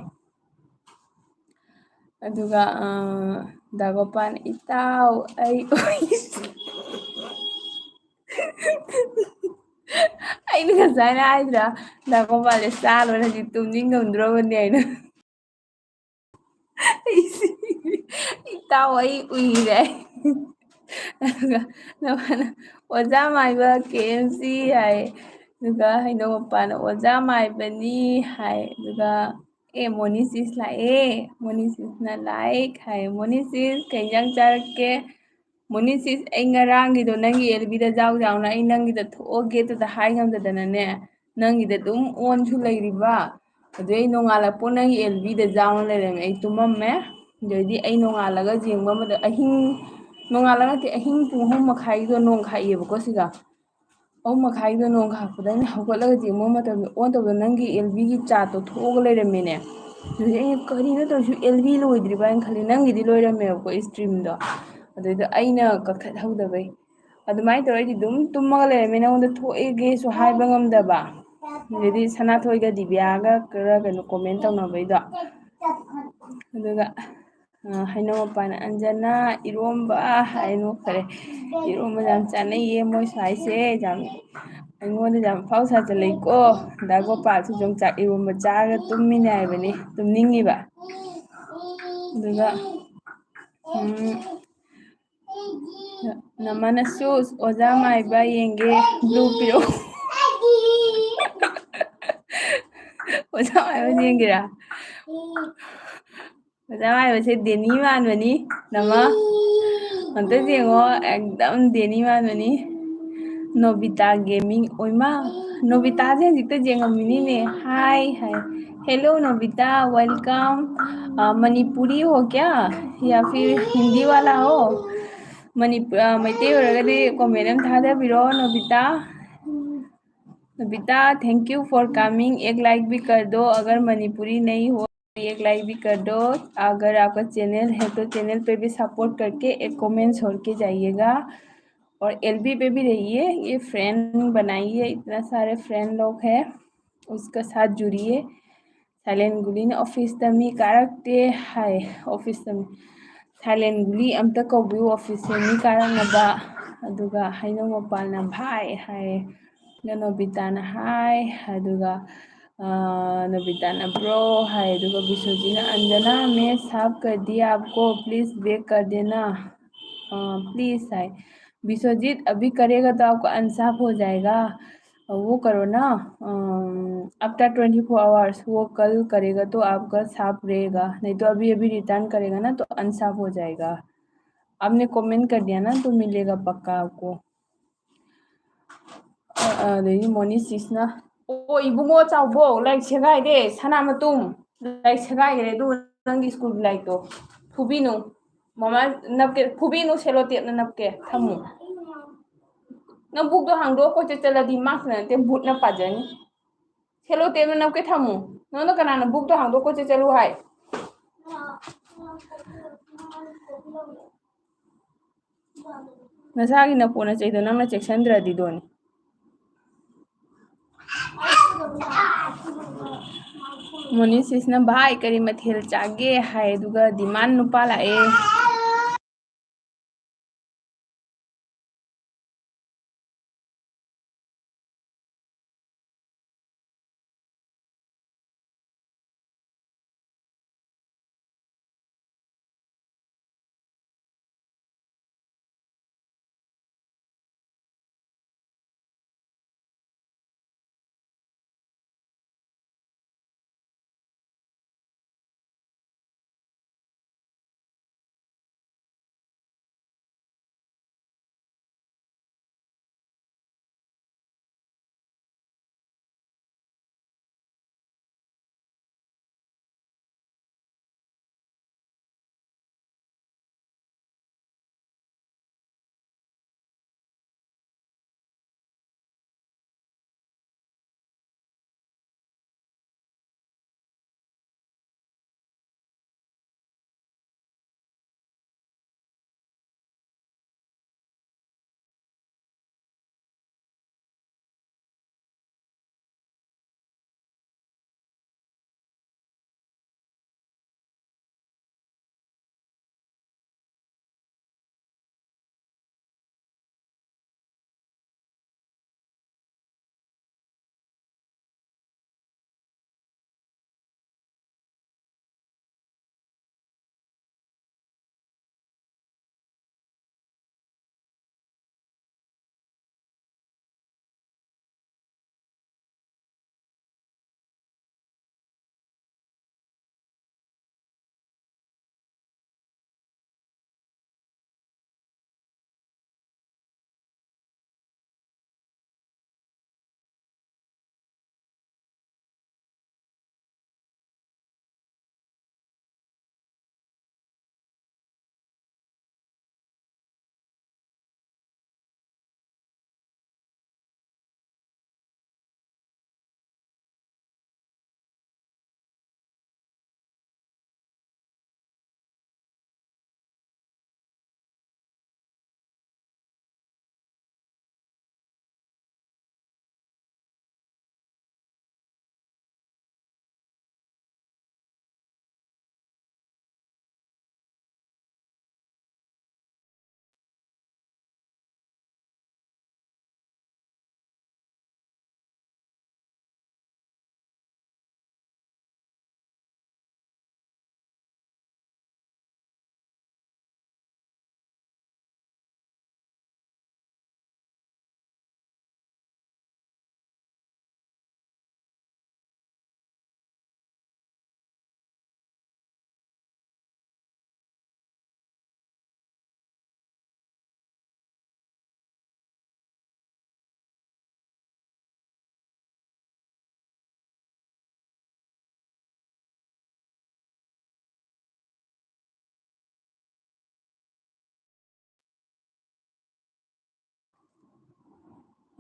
ꯑꯗꯨꯒ, ꯑ, ꯗꯥ ꯒꯣꯄꯥꯜ, "ꯏꯇꯥꯎ, ꯑꯩ ꯎꯏ꯫" ꯑꯩꯅ ꯉꯁꯥꯏꯅ ꯍꯥꯏꯗ꯭ꯔꯥ, ꯗꯥ ꯒꯣꯄꯥꯜꯁꯦ ꯆꯥ ꯂꯣꯏꯔꯗꯤ ꯇꯨꯝꯅꯤꯡ ꯉꯝꯗ꯭ꯔꯕꯅꯦ ꯍꯥꯏꯅ꯫ ꯑꯩꯁ, ꯏꯇꯥꯎ ꯑꯩ ꯎꯏꯔꯦ꯫ ꯑꯗꯨꯒ ꯅꯃꯥꯅ ꯑꯣꯖꯥ ꯃꯥꯏꯕ ꯀꯦ ꯑꯦꯝ ꯁꯤ ꯍꯥꯏ꯫ ꯑꯗꯨꯒ ꯍꯩꯅꯧ ꯃꯄꯥꯟꯅ ꯑꯣꯖꯥ ꯃꯥꯏꯕꯅꯤ ꯍꯥꯏ꯫ ꯑꯗꯨꯒ ꯑꯦ ꯃꯣꯅꯤꯁꯤꯁ ꯂꯥꯛꯑꯦ꯫ ꯃꯣꯅꯤꯁꯤꯁꯅ ꯂꯥꯏꯛ ꯍꯥꯏ꯫ ꯃꯣꯅꯤꯁꯤꯁ ꯀꯩ ꯏꯟꯖꯥꯡ ꯆꯥꯔꯛꯀꯦ? ꯃꯣꯅꯤꯁꯤꯁ ꯑꯩ ꯉꯔꯥꯡꯒꯤꯗꯣ ꯅꯪꯒꯤ ꯑꯦꯜ ꯕꯤꯗ ꯌꯥꯎ ꯌꯥꯎꯅ ꯑꯩ ꯅꯪꯒꯤꯗ ꯊꯣꯛꯑꯒꯦ ꯑꯗꯨꯗ ꯍꯥꯏ ꯉꯝꯗꯗꯅꯅꯦ, ꯅꯪꯒꯤꯗ ꯑꯗꯨꯝ ꯑꯣꯟꯁꯨ ꯂꯩꯔꯤꯕ꯫ ꯑꯗꯨꯗꯩ ꯅꯣꯡꯉꯥꯜꯂꯛꯄ ꯅꯪꯒꯤ ꯑꯦꯜ ꯕꯤꯗ ꯌꯥꯎꯅ ꯂꯩꯔꯝꯃꯦ꯫ ꯑꯩ ꯇꯨꯝꯃꯝꯃꯦ꯫ ꯑꯗꯩꯗꯤ ꯑꯩ ꯅꯣꯡꯉꯥꯜꯂꯒ ꯌꯦꯡꯕ ꯑꯃꯗ ꯑꯍꯤꯡ, ꯅꯣꯡꯉꯥꯜꯂꯒ ꯅꯠꯇꯦ, ꯑꯍꯤꯡ ꯄꯨꯡ ꯑꯍꯨꯝ ꯃꯈꯥꯏꯒꯤꯗꯣ ꯅꯣꯡ ꯈꯥꯛꯑꯦꯕꯀꯣ ꯁꯤꯗ꯫ ꯑꯍꯨꯝ ꯃꯈꯥꯏꯒꯤꯗꯣ ꯅꯣꯡ ꯈꯥꯛꯄꯗ ꯑꯩꯅ ꯍꯧꯒꯠꯂꯒ ꯌꯦꯡꯕ ꯃꯇꯝꯗ ꯑꯣꯟ ꯇꯧꯗ ꯅꯪꯒꯤ ꯑꯦꯜ ꯕꯤꯒꯤ ꯆꯥꯠꯇꯣ ꯊꯣꯛꯑꯒ ꯂꯩꯔꯝꯃꯦꯅꯦ꯫ ꯑꯗꯨꯗꯤ ꯑꯩꯅ ꯀꯔꯤꯅꯣ ꯇꯧꯔꯤꯁꯤ, ꯑꯦꯜ ꯕꯤ ꯂꯣꯏꯗ꯭ꯔꯤꯕ ꯍꯥꯏꯅ ꯈꯜꯂꯤ꯫ ꯅꯪꯒꯤꯗꯤ ꯂꯣꯏꯔꯝꯃꯦꯕꯀꯣ ꯏꯁꯇ꯭ꯔꯤꯝꯗꯣ꯫ ꯑꯗꯨꯗꯩꯗ ꯑꯩꯅ ꯀꯛꯊꯠꯍꯧꯗꯕꯩ꯫ ꯑꯗꯨꯃꯥꯏꯅ ꯇꯧꯔ ꯑꯩꯗꯤ ꯑꯗꯨꯝ ꯇꯨꯝꯃꯒ ꯂꯩꯔꯝꯃꯦ, ꯅꯉꯣꯟꯗ ꯊꯣꯛꯑꯦꯒꯦꯁꯨ ꯍꯥꯏꯕ ꯉꯝꯗꯕ꯫ ꯑꯗꯩꯗꯤ ꯁꯅꯥꯊꯣꯏꯒ ꯗꯤꯕꯤꯌꯥꯒ ꯈꯔ ꯀꯩꯅꯣ ꯀꯣꯃꯦꯟ ꯇꯧꯅꯕꯩꯗꯣ꯫ ꯑꯗꯨꯒ ꯑ, ꯍꯩꯅꯧ ꯃꯄꯥꯟ ꯑꯟꯖꯅꯥ ꯏꯔꯣꯝꯕ ꯍꯥꯏ ꯅꯣꯛꯈꯔꯦ꯫ ꯏꯔꯣꯝꯕ ꯌꯥꯝ ꯆꯥꯅꯩꯌꯦ ꯃꯣꯏ ꯁ꯭ꯋꯥꯏꯁꯦ꯫ ꯌꯥꯝ, ꯑꯩꯉꯣꯟꯗ ꯌꯥꯝ ꯐꯥꯎ ꯁꯥꯖꯜꯂꯛꯏꯀꯣ꯫ ꯗꯥ ꯒꯣꯄꯥꯜꯁꯨ ꯌꯣꯡꯆꯥꯛ ꯏꯔꯣꯝꯕ ꯆꯥꯔꯒ ꯇꯨꯝꯃꯤꯅꯦ ꯍꯥꯏꯕꯅꯤ, ꯇꯨꯝꯅꯤꯡꯉꯤꯕ꯫ ꯑꯗꯨꯒ, ꯎꯝ, ꯅꯃꯅꯁꯨ ꯑꯣꯖꯥ ꯃꯥꯏꯕ ꯌꯦꯡꯒꯦ, ꯕ꯭ꯂꯨ ꯄꯤꯔꯛꯑꯣ꯫ ꯑꯣꯖꯥ ꯃꯥꯏꯕ ꯌꯦꯡꯒꯦꯔꯥ? ꯑꯣꯖꯥ ꯃꯥꯏꯕꯁꯦ ꯗꯦꯅꯤ ꯃꯥꯟꯕꯅꯤ, ꯅꯃ꯫ ꯑꯝꯇ ꯌꯦꯡꯉꯣ, ꯑꯦꯛꯗꯝ ꯗꯦꯅꯤ ꯃꯥꯟꯕꯅꯤ꯫ ꯅꯣꯕꯤꯇꯥ ꯒꯦꯃꯤꯡ, ꯑꯣꯏꯃꯥ, ꯅꯣꯕꯤꯇꯥꯁꯦ ꯍꯧꯖꯤꯛꯇ ꯌꯦꯡꯉꯝꯃꯤꯅꯤꯅꯦ꯫ ꯍꯥꯏ ꯍꯥꯏ꯫ Hello Nobita, welcome। अ, मणिपुरी हो क्या या फिर हिंदी वाला हो? ꯃꯅꯤꯄꯨꯔ, ꯑ, ꯃꯩꯇꯩ ꯑꯣꯏꯔꯒꯗꯤ ꯀꯣꯃꯦꯟ ꯑꯃ ꯊꯥꯗꯕꯤꯔꯣ, Nobita. Nobita, thank you for coming। एक लाइक भी कर दो अगर मणिपुरी नहीं हो। एक लाइक भी कर दो। अगर आपका चैनल है तो चैनल पे भी सपोर्ट करके एक कमेंट छोड़ के जाइएगा। और एल बी पे भी रहिए, ये फ्रेंड बनाइए, इतना सारे फ्रेंड लोग हैं, उसके साथ जुड़िए। ꯁꯥꯏꯂꯦꯟ ꯒꯨꯂꯤꯅ ꯑꯣꯐꯤꯁꯇ ꯃꯤ ꯀꯥꯔꯛꯇꯦ ꯍꯥꯏ꯫ ꯑꯣꯐꯤꯁꯇ ꯃꯤ, ꯁꯥꯏꯂꯦꯟ ꯒꯨꯂꯤ ꯑꯝꯇ ꯀꯧꯕꯤꯌꯨ ꯑꯣꯐꯤꯁꯁꯦ ꯃꯤ ꯀꯥꯔꯛꯅꯕ꯫ ꯑꯗꯨꯒ ꯍꯩꯅꯧ ꯃꯄꯥꯟꯅ ꯚꯥꯏ ꯍꯥꯏ꯫ ꯑꯗꯨꯒ ꯅꯣꯕꯤꯇꯥꯅ ꯍꯥꯏ꯫ ꯑꯗꯨꯒ ꯑ, ꯅꯕꯤꯇꯥꯅ ꯕ꯭ꯔꯣ ꯍꯥꯏ, ꯑꯗꯨꯒ ꯕꯤꯁ꯭ꯋꯖꯤꯠꯅ "अंजना, मैं साफ कर दिया आपको, please back कर देना, please" ꯍꯥꯏ꯫ "बिस्वजीत, अभी करेगा तो आपका अनसाफ हो जाएगा, वो करो ना, अम, after twenty four hours, वो कल करेगा तो आपका साफ रहेगा, नहीं तो अभी अभी रिटर्न करेगा ना तो अनसाफ हो जाएगा। आपने कमेंट कर दिया ना तो मिलेगा पक्का आपको।" ꯑ, ꯑꯗꯩꯗꯤ ꯃꯣꯅꯤ ꯁꯤꯁꯅ, "ꯑꯣ, ꯏꯕꯨꯡꯉꯣ ꯆꯥꯎꯕꯣ, ꯂꯥꯏꯔꯤꯛ ꯁꯦꯒꯥꯏꯔꯦ, ꯁꯅꯥ ꯃꯇꯨꯝ, ꯂꯥꯏꯔꯤꯛ ꯁꯦꯒꯥꯏꯈ꯭ꯔꯦ, ꯑꯗꯨ ꯅꯪꯒꯤ ꯁ꯭ꯀꯨꯜꯒꯤ ꯂꯥꯏꯔꯤꯛꯇꯣ ꯐꯨꯕꯤꯅꯨ, ꯃꯃꯥ ꯅꯞꯀꯦ, ꯐꯨꯕꯤꯅꯨ, ꯁꯦꯂꯣ ꯇꯦꯞꯅ ꯅꯞꯀꯦ, ꯊꯝꯃꯨ꯫ ꯅꯪ ꯕꯨꯛꯇꯣ ꯍꯥꯡꯗꯣꯛꯑ ꯀꯣꯏꯆꯠ ꯆꯠꯂꯗꯤ ꯃꯥꯛꯁꯅ ꯅꯠꯇꯦ, ꯕꯨꯠꯅ ꯄꯥꯖꯅꯤ꯫ ꯁꯦꯂꯣ ꯇꯦꯞꯅ ꯅꯞꯀꯦ ꯊꯝꯃꯨ꯫ ꯅꯉꯣꯟꯗ ꯀꯅꯥꯅ ꯕꯨꯛꯇꯣ ꯍꯥꯡꯗꯣꯛꯑ ꯀꯣꯏꯆꯠ ꯆꯠꯂꯨ ꯍꯥꯏ?" ꯅꯁꯥꯒꯤ ꯅꯄꯣꯠ ꯅꯆꯩꯗꯣ ꯅꯪꯅ ꯆꯦꯛꯁꯤꯟꯗ꯭ꯔꯗꯤ ꯗꯣꯅꯤ꯫ ꯃꯣꯅꯤ ꯁꯤꯁꯅ "ꯚꯥꯏ, ꯀꯔꯤ ꯃꯊꯦꯜ ꯆꯥꯒꯦ?" ꯍꯥꯏ, ꯑꯗꯨꯒ ꯗꯤꯃꯥꯟ ꯅꯨꯄꯥ ꯂꯥꯛꯑꯦ꯫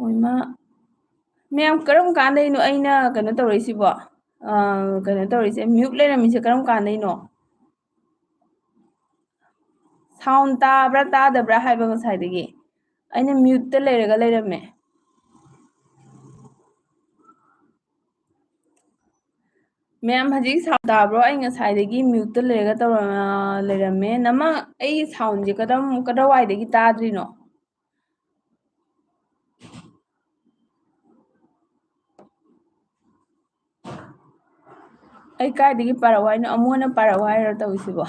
ꯑꯣꯏꯃ, ꯃꯌꯥꯝ ꯀꯔꯝ ꯀꯥꯟꯗꯩꯅꯣ ꯑꯩꯅ ꯀꯩꯅꯣ ꯇꯧꯔꯛꯏꯁꯤꯕꯣ? ꯑ, ꯀꯩꯅꯣ ꯇꯧꯔꯤꯁꯦ, mute ꯂꯩꯔꯝꯃꯤꯁꯦ ꯀꯔꯝ ꯀꯥꯟꯗꯩꯅꯣ? Sound ꯇꯥꯕ꯭ꯔꯥ ꯇꯥꯗꯕ꯭ꯔꯥ ꯍꯥꯏꯕ ꯉꯁꯥꯏꯗꯒꯤ꯫ ꯑꯩꯅ mute ꯇ ꯂꯩꯔꯒ ꯂꯩꯔꯝꯃꯦ꯫ ꯃꯌꯥꯝ ꯍꯧꯖꯤꯛ sound ꯇꯥꯕ꯭ꯔꯣ? ꯑꯩ ꯉꯁꯥꯏꯗꯒꯤ mute ꯇ ꯂꯩꯔꯒ ꯇꯧꯔ-, ꯂꯩꯔꯝꯃꯦ꯫ ꯅꯃ ꯑꯩꯒꯤ sound ꯁꯦ ꯀꯗꯝ-, ꯀꯗꯥꯏꯋꯥꯏꯗꯒꯤ ꯇꯥꯗ꯭ꯔꯤꯅꯣ? ꯑꯩ ꯀꯥꯏꯗꯒꯤ ꯄꯥꯔꯛꯑꯣ ꯍꯥꯏꯅꯣ? ꯑꯃꯣꯟꯅ ꯄꯥꯔꯛꯑꯣ ꯍꯥꯏꯔꯣ ꯇꯧꯔꯤꯁꯤꯕꯣ?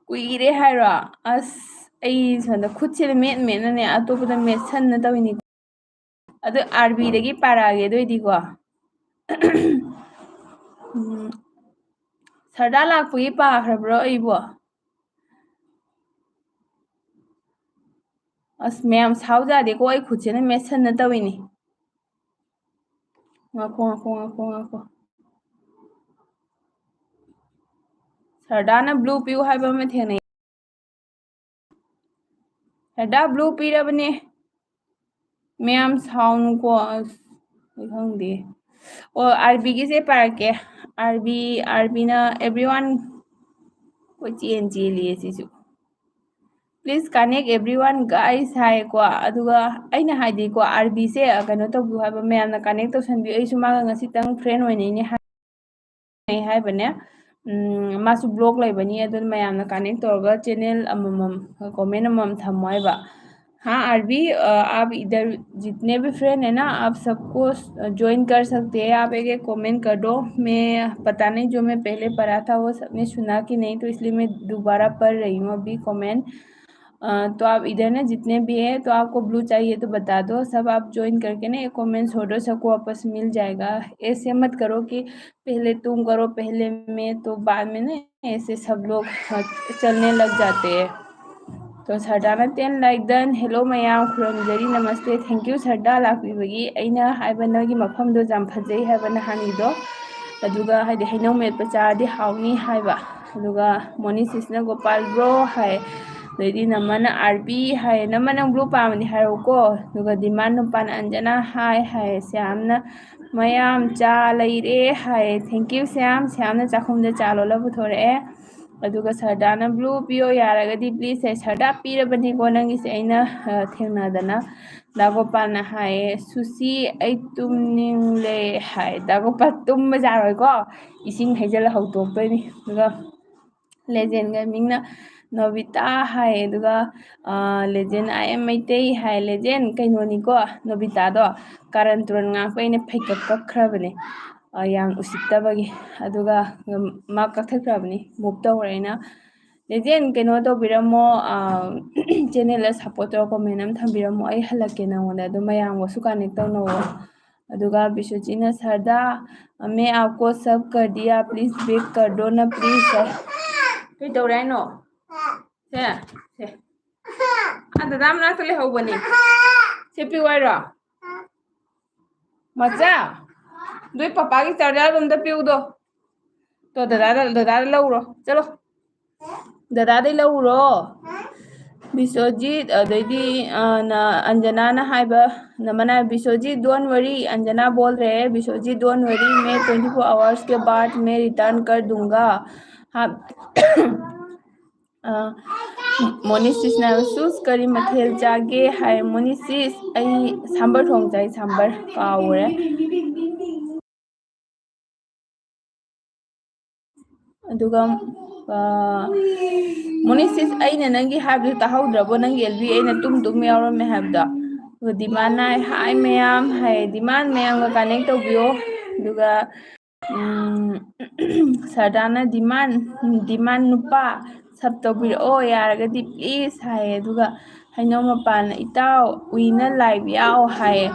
ꯀꯨꯏꯔꯦ ꯍꯥꯏꯔꯣ? ꯑꯁ, ꯑꯩ ꯁꯣꯝꯗ ꯈꯨꯠꯁꯤꯗ ꯃꯦꯠ ꯃꯦꯠꯅꯅꯦ, ꯑꯇꯣꯞꯄꯗ ꯃꯦꯠꯁꯟꯅ ꯇꯧꯔꯤꯅꯤ꯫ ꯑꯗꯨ ꯑꯥꯔꯕꯤꯗꯒꯤ ꯄꯥꯔꯛꯑꯒꯦ ꯑꯗꯨ ꯑꯣꯏꯗꯤꯀꯣ꯫ ꯎꯝ, ꯁꯔꯗꯥ ꯂꯥꯛꯄꯒꯤ ꯄꯥꯈ꯭ꯔꯕ꯭ꯔꯣ ꯑꯩꯕꯣ? ꯑꯁ, ꯃꯌꯥꯝ ꯁꯥꯎꯖꯥꯗꯦꯀꯣ, ꯑꯩ ꯈꯨꯠꯁꯤꯅ ꯃꯦꯠꯁꯟꯅ ꯇꯧꯔꯤꯅꯤ꯫ ꯉꯥꯏꯈꯣ, ꯉꯥꯏꯈꯣ, ꯉꯥꯏꯈꯣ, ꯉꯥꯏꯈꯣ꯫ ꯁꯔꯗꯥꯅ blue ꯄꯤꯌꯨ ꯍꯥꯏꯕ ꯑꯃ ꯊꯦꯡꯅꯩ꯫ ꯁꯔꯗꯥ blue ꯄꯤꯔꯕꯅꯦ꯫ ꯃꯌꯥꯝ ꯁꯥꯎꯅꯨꯀꯣ, ꯑꯁ, ꯑꯩ ꯈꯪꯗꯦ꯫ ꯑꯣ, ꯑꯥꯔꯕꯤꯒꯤꯁꯦ ꯄꯥꯔꯛꯀꯦ꯫ ꯑꯥꯔꯕꯤ, ꯑꯥꯔꯕꯤꯅ everyone, ꯀꯣꯏꯆꯦꯟ ꯆꯦꯜꯂꯤꯌꯦ ꯁꯤꯁꯨ꯫ Please connect everyone guys ꯍꯥꯏꯌꯦꯀꯣ꯫ ꯑꯗꯨꯒ ꯑꯩꯅ ꯍꯥꯏꯗꯤꯀꯣ, ꯑꯥꯔꯕꯤꯁꯦ ꯀꯩꯅꯣ ꯇꯧꯕꯤꯌꯨ ꯍꯥꯏꯕ, ꯃꯌꯥꯝꯅ connect ꯇꯧꯁꯟꯕꯤꯌꯨ꯫ ꯑꯩꯁꯨ ꯃꯥꯒ ꯉꯁꯤꯇꯪ friend ꯑꯣꯏꯅꯩꯅꯦ ꯍꯥꯏ-, ꯍꯥꯏꯕꯅꯦ꯫ ꯎꯝ, ꯃꯥꯁꯨ blog ꯂꯩꯕꯅꯤ, ꯑꯗꯨꯅ ꯃꯌꯥꯝꯅ connect ꯇꯧꯔꯒ channel ꯑꯃꯃꯝ, comment ꯑꯃꯃꯝ ꯊꯝꯃꯣ ꯍꯥꯏꯕ꯫ हाँ आरबी, अ, आप इधर जितने भी friend है ना, आप सबको, अ, join कर सकते हैं। आप एक एक comment कर दो। मैं पता नहीं, जो मैं पहले पढ़ा था, वो सबने सुना कि नहीं, तो इसलिए मैं दोबारा पढ़ रही हूँ अभी comment। अ, तो आप इधर ना जितने भी हैं, तो आपको blue चाहिए तो बता दो, सब आप join करके ना एक comment छोड़ दो, सबको वापस मिल जाएगा। ऐसे मत करो कि पहले तुम करो, पहले मैं, तो बाद में ना ऐसे सब लोग, अ, चलने लग जाते हैं। तो Sardana ten like done। Hello ꯃꯌꯥꯝ, ꯈꯨꯔꯨꯝꯖꯔꯤ, नमस्ते, thank you ꯁꯔꯗꯥ ꯂꯥꯛꯄꯤꯕꯒꯤ꯫ ꯑꯩꯅ ꯍꯥꯏꯕ ꯅꯣꯏꯒꯤ ꯃꯐꯝꯗꯣ ꯌꯥꯝ ꯐꯖꯩ ꯍꯥꯏꯕ ꯅꯍꯥꯟꯒꯤꯗꯣ, ꯑꯗꯨꯒ ꯍꯥꯏꯗꯤ ꯍꯩꯅꯧ ꯃꯦꯠꯄ ꯆꯥꯔꯗꯤ ꯍꯥꯎꯅꯤ ꯍꯥꯏꯕ꯫ ꯑꯗꯨꯒ ꯃꯣꯅꯤꯁꯤꯁꯅ ꯒꯣꯄꯥꯜ bro ꯍꯥꯏ, ꯑꯗꯩꯗꯤ ꯅꯝꯃꯅ ꯑꯥꯔꯕꯤ ꯍꯥꯏ, ꯅꯝꯃ ꯅꯪ ꯕ꯭ꯂꯨ ꯄꯥꯝꯃꯗꯤ ꯍꯥꯏꯔꯛꯎꯀꯣ꯫ ꯑꯗꯨꯒ ꯗꯤꯃꯥꯟ ꯅꯨꯄꯥꯅ ꯑꯟꯖꯅꯥ ꯍꯥꯏ ꯍꯥꯏ, ꯁ꯭ꯌꯥꯝꯅ ꯃꯌꯥꯝ ꯆꯥ ꯂꯩꯔꯦ ꯍꯥꯏ꯫ Thank you ꯁ꯭ꯌꯥꯝ, ꯁ꯭ꯌꯥꯝꯅ ꯆꯥꯛꯈꯨꯝꯗ ꯆꯥ ꯂꯣꯜꯂ ꯄꯨꯊꯣꯔꯛꯑꯦ꯫ ꯑꯗꯨꯒ ꯁꯔꯗꯥꯅ ꯕ꯭ꯂꯨ ꯄꯤꯌꯣ ꯌꯥꯔꯒꯗꯤ please ꯍꯥꯏ꯫ ꯁꯔꯗꯥ ꯄꯤꯔꯕꯅꯤꯀꯣ ꯅꯪꯒꯤꯁꯦ ꯑꯩꯅ, ꯑ, ꯊꯦꯡꯅꯗꯅ꯫ ꯗꯥꯒꯣꯄꯥꯜꯅ ꯍꯥꯏꯌꯦ, "ꯁꯨꯁꯤ ꯑꯩ ꯇꯨꯝꯅꯤꯡꯂꯦ" ꯍꯥꯏ꯫ ꯗꯥꯒꯣꯄꯥꯜ ꯇꯨꯝꯕ ꯌꯥꯔꯣꯏꯀꯣ, ꯏꯁꯤꯡ ꯍꯩꯖꯤꯜꯂ ꯍꯧꯗꯣꯛꯇꯣꯏꯅꯤ꯫ ꯑꯗꯨꯒ ꯂꯦꯖꯦꯟ ꯒꯦꯃꯤꯡꯅ ꯅꯣꯕꯤꯇꯥ ꯍꯥꯏ, ꯑꯗꯨꯒ, ꯑ, ꯂꯦꯖꯦꯟ I am ꯃꯩꯇꯩ ꯍꯥꯏ꯫ ꯂꯦꯖꯦꯟ ꯀꯩꯅꯣꯅꯤꯀꯣ, ꯅꯣꯕꯤꯇꯥꯗꯣ ꯀꯥꯔꯟ ꯇꯨꯔꯟ ꯉꯥꯡꯉꯛꯄ ꯑꯩꯅ ꯐꯩꯀꯛ ꯀꯛꯈ꯭ꯔꯕꯅꯦ, ꯑ, ꯌꯥꯝ ꯎꯁꯤꯠꯇꯕꯒꯤ꯫ ꯑꯗꯨꯒ, ꯎꯝ, ꯃꯥ ꯀꯛꯊꯠꯈ꯭ꯔꯕꯅꯤ, move ꯇꯧꯈ꯭ꯔꯦ ꯑꯩꯅ꯫ ꯂꯦꯖꯦꯟ ꯀꯩꯅꯣ ꯇꯧꯕꯤꯔꯝꯃꯣ, ꯑ, channel ꯗ support ꯇꯧꯔ comment ꯑꯃ ꯊꯝꯕꯤꯔꯝꯃꯣ, ꯑꯩ ꯍꯜꯂꯛꯀꯦ ꯅꯉꯣꯟꯗ, ꯑꯗꯨꯝ ꯃꯌꯥꯝꯒꯁꯨ connect ꯇꯧꯅꯧꯑꯣ꯫ ꯑꯗꯨꯒ ꯕꯤꯁ꯭ꯋꯖꯤꯠꯅ ꯁꯔꯗꯥ, मैं आपको सब कर दिया, please back कर दो ना, please ꯍꯥꯏ꯫ ꯀꯩ ꯇꯧꯔꯦ ꯍꯥꯏꯅꯣ? ꯁꯦ, ꯁꯦ꯫ ꯑꯥ, ꯗꯗꯥ ꯃꯅꯥꯛꯇ ꯂꯩꯍꯧꯕꯅꯦ꯫ ꯁꯦ ꯄꯤꯌꯨ ꯍꯥꯏꯔꯣ? ꯃꯆꯥ, ꯅꯣꯏ ꯄꯄꯥꯒꯤ charger ꯗꯣ ꯑꯝꯇ ꯄꯤꯌꯨꯗꯣ꯫ ꯇꯣ, ꯗꯗꯥꯗ, ꯗꯗꯥꯗ ꯂꯧꯔꯣ꯫ ꯆꯠꯂꯣ꯫ ꯗꯗꯥꯗꯩ ꯂꯧꯔꯣ꯫ ꯕꯤꯁ꯭ꯋꯖꯤꯠ, ꯑꯗꯩꯗꯤ, ꯑ, ꯅ-, ꯑꯟꯖꯅꯥꯅ ꯍꯥꯏꯕ, ꯅꯃꯅ, "बिश्वजीत, don't worry, अंजना बोल रहे हैं, बिश्वजीत, don't worry, मैं twenty four hours के बाद मैं return कर दूंगा।" हाँ। ꯑ, ꯃꯣꯅꯤꯁꯤꯁꯅ, "ꯁꯨꯁ, ꯀꯔꯤ ꯃꯊꯦꯜ ꯆꯥꯒꯦ?" ꯍꯥꯏ꯫ ꯃꯣꯅꯤꯁꯤꯁ, ꯑꯩ ꯁꯥꯝꯕꯔ ꯊꯣꯡ ꯆꯥꯏ, ꯁꯥꯝꯕꯔ ꯀꯥꯎꯔꯦ꯫ ꯑꯗꯨꯒ, ꯑ, ꯃꯣꯅꯤꯁꯤꯁ, ꯑꯩꯅ ꯅꯪꯒꯤ ꯍꯥꯏꯕꯗꯨ ꯇꯥꯍꯧꯗ꯭ꯔꯕꯣ? ꯅꯪꯒꯤ ꯑꯦꯜꯕꯤ ꯑꯩꯅ ꯇꯨꯝ ꯇꯨꯝ ꯌꯥꯎꯔꯝꯃꯦ ꯍꯥꯏꯕꯗꯣ꯫ ꯑꯗꯨꯒ ꯗꯤꯃꯥꯟ ꯅꯥꯏ, "ꯍꯥꯏ ꯃꯌꯥꯝ" ꯍꯥꯏ꯫ ꯗꯤꯃꯥꯟ ꯃꯌꯥꯝꯒ connect ꯇꯧꯕꯤꯌꯣ꯫ ꯑꯗꯨꯒ ꯎꯝ, ꯁꯔꯗꯥꯅ ꯗꯤꯃꯥꯟ, ꯗꯤꯃꯥꯟ ꯅꯨꯄꯥ, sub ꯇꯧꯕꯤꯔꯛꯑꯣ ꯌꯥꯔꯒꯗꯤ please ꯍꯥꯏꯌꯦ꯫ ꯑꯗꯨꯒ ꯍꯩꯅꯧ ꯃꯄꯥꯟꯅ, "ꯏꯇꯥꯎ, ꯎꯏꯅ live ꯌꯥꯎ" ꯍꯥꯏꯌꯦ꯫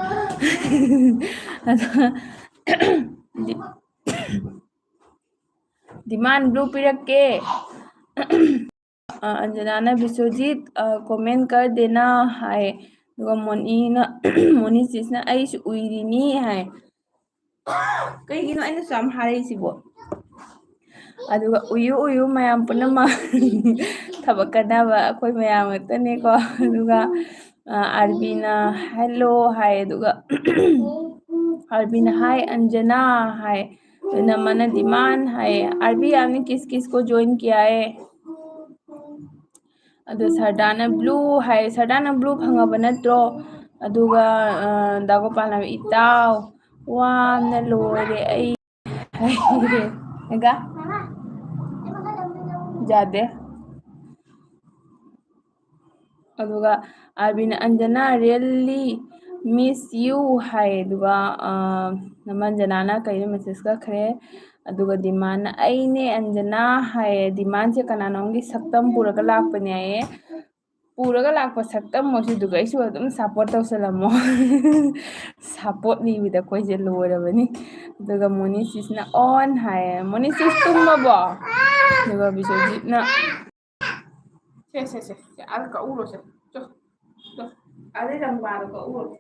ꯑꯗꯣ, ꯗꯤ-, ꯗꯤꯃꯥꯟ ꯕ꯭ꯂꯨ ꯄꯤꯔꯛꯀꯦ꯫ ꯑ, ꯑꯟꯖꯅꯥꯅ, "ꯕꯤꯁ꯭ꯋꯖꯤꯠ, ꯑ, comment कर देना" ꯍꯥꯏ꯫ ꯑꯗꯨꯒ ꯃꯣꯅꯤꯅ, ꯃꯣꯅꯤꯁꯤꯁꯅ, "ꯑꯩꯁꯨ ꯎꯏꯔꯤꯅꯤ" ꯍꯥꯏ꯫ ꯀꯩꯒꯤꯅꯣ ꯑꯩꯅꯁꯨ ꯌꯥꯝ ꯍꯥꯏꯔꯛꯏꯁꯤꯕꯣ? ꯑꯗꯨꯒ ꯎꯌꯨ ꯎꯌꯨ ꯃꯌꯥꯝ ꯄꯨꯝꯅꯃꯛ ꯊꯕꯛ ꯀꯟꯅꯕ ꯑꯩꯈꯣꯏ ꯃꯌꯥꯝ ꯉꯥꯛꯇꯅꯦꯀꯣ꯫ ꯑꯗꯨꯒ ꯑꯥꯔꯕꯤꯅ ꯍꯦꯜꯂꯣ ꯍꯥꯏ꯫ ꯑꯗꯨꯒ ꯑꯥꯔꯕꯤꯅ ꯍꯥꯏ ꯑꯟꯖꯅꯥ ꯍꯥꯏ꯫ ꯑꯗꯨꯅ ꯃꯥꯅ ꯗꯤꯃꯥꯟ ꯍꯥꯏ꯫ ꯑꯥꯔꯕꯤ, ꯑꯥꯞꯅꯦ ꯀꯤꯁ ꯀꯤꯁ ꯀꯣ ꯖꯣꯏꯟ ꯀꯤꯌꯥ ꯍꯥꯏ꯫ ꯑꯗꯨ ꯁꯔꯗꯥꯅ ꯕ꯭ꯂꯨ ꯍꯥꯏ꯫ ꯁꯔꯗꯥꯅ ꯕ꯭ꯂꯨ ꯐꯪꯉꯕ ꯅꯠꯇ꯭ꯔꯣ? ꯑꯗꯨꯒ ꯗꯥꯒꯣꯄꯥꯜꯅ ꯏꯇꯥꯎ, ꯋꯥꯅ ꯂꯣꯏꯔꯦ ꯑꯩ꯫ ꯍꯥꯏꯔꯦ꯫ ꯑꯗꯨꯒ ꯌꯥꯗꯦ꯫ ꯑꯗꯨꯒ ꯑꯥꯔꯕꯤꯅ ꯑꯟꯖꯅꯥ really miss you ꯍꯥꯏ꯫ ꯑꯗꯨꯒ ꯅꯃꯟꯖꯅꯥꯅ ꯀꯩꯅꯣ ꯃꯦꯁꯦꯖ ꯀꯛꯈ꯭ꯔꯦ꯫ ꯑꯗꯨꯒ ꯗꯤꯃꯥꯟꯅ ꯑꯩꯅꯦ ꯑꯟꯖꯅꯥ ꯍꯥꯏꯌꯦ꯫ ꯗꯤꯃꯥꯟꯁꯦ ꯀꯅꯥꯅꯣꯝꯒꯤ ꯁꯛꯇꯝ ꯄꯨꯔꯒ ꯂꯥꯛꯄꯅꯦ ꯍꯥꯏꯌꯦ꯫ ꯄꯨꯔꯒ ꯂꯥꯛꯄ ꯁꯛꯇꯝ ꯑꯣꯏꯁꯤꯗꯨꯒ ꯑꯩꯁꯨ ꯑꯗꯨꯝ ꯁꯞꯄꯣꯔꯠ ꯇꯧꯁꯜꯂꯝꯃꯣ꯫ ꯁꯞꯄꯣꯔꯠ ꯅꯤꯕꯗ ꯑꯩꯈꯣꯏꯁꯦ ꯂꯣꯏꯔꯕꯅꯤ꯫ ꯑꯗꯨꯒ ꯃꯣꯅꯤꯁꯤꯁꯅ ꯑꯣꯟ ꯍꯥꯏꯌꯦ꯫ ꯃꯣꯅꯤꯁꯤꯁ ꯇꯨꯝꯃꯕꯣ? ꯑꯗꯨꯒ ꯕꯤꯁꯣꯖꯤꯠꯅ ꯁꯦ ꯁꯦ ꯁꯦ ꯁꯦ ꯑꯥꯗ ꯀꯛꯎꯔꯣ ꯁꯦ꯫ ꯆꯣ ꯆꯣ ꯑꯥꯗꯩ ꯔꯪꯕꯥꯗꯣ ꯀꯛꯎꯔꯣ꯫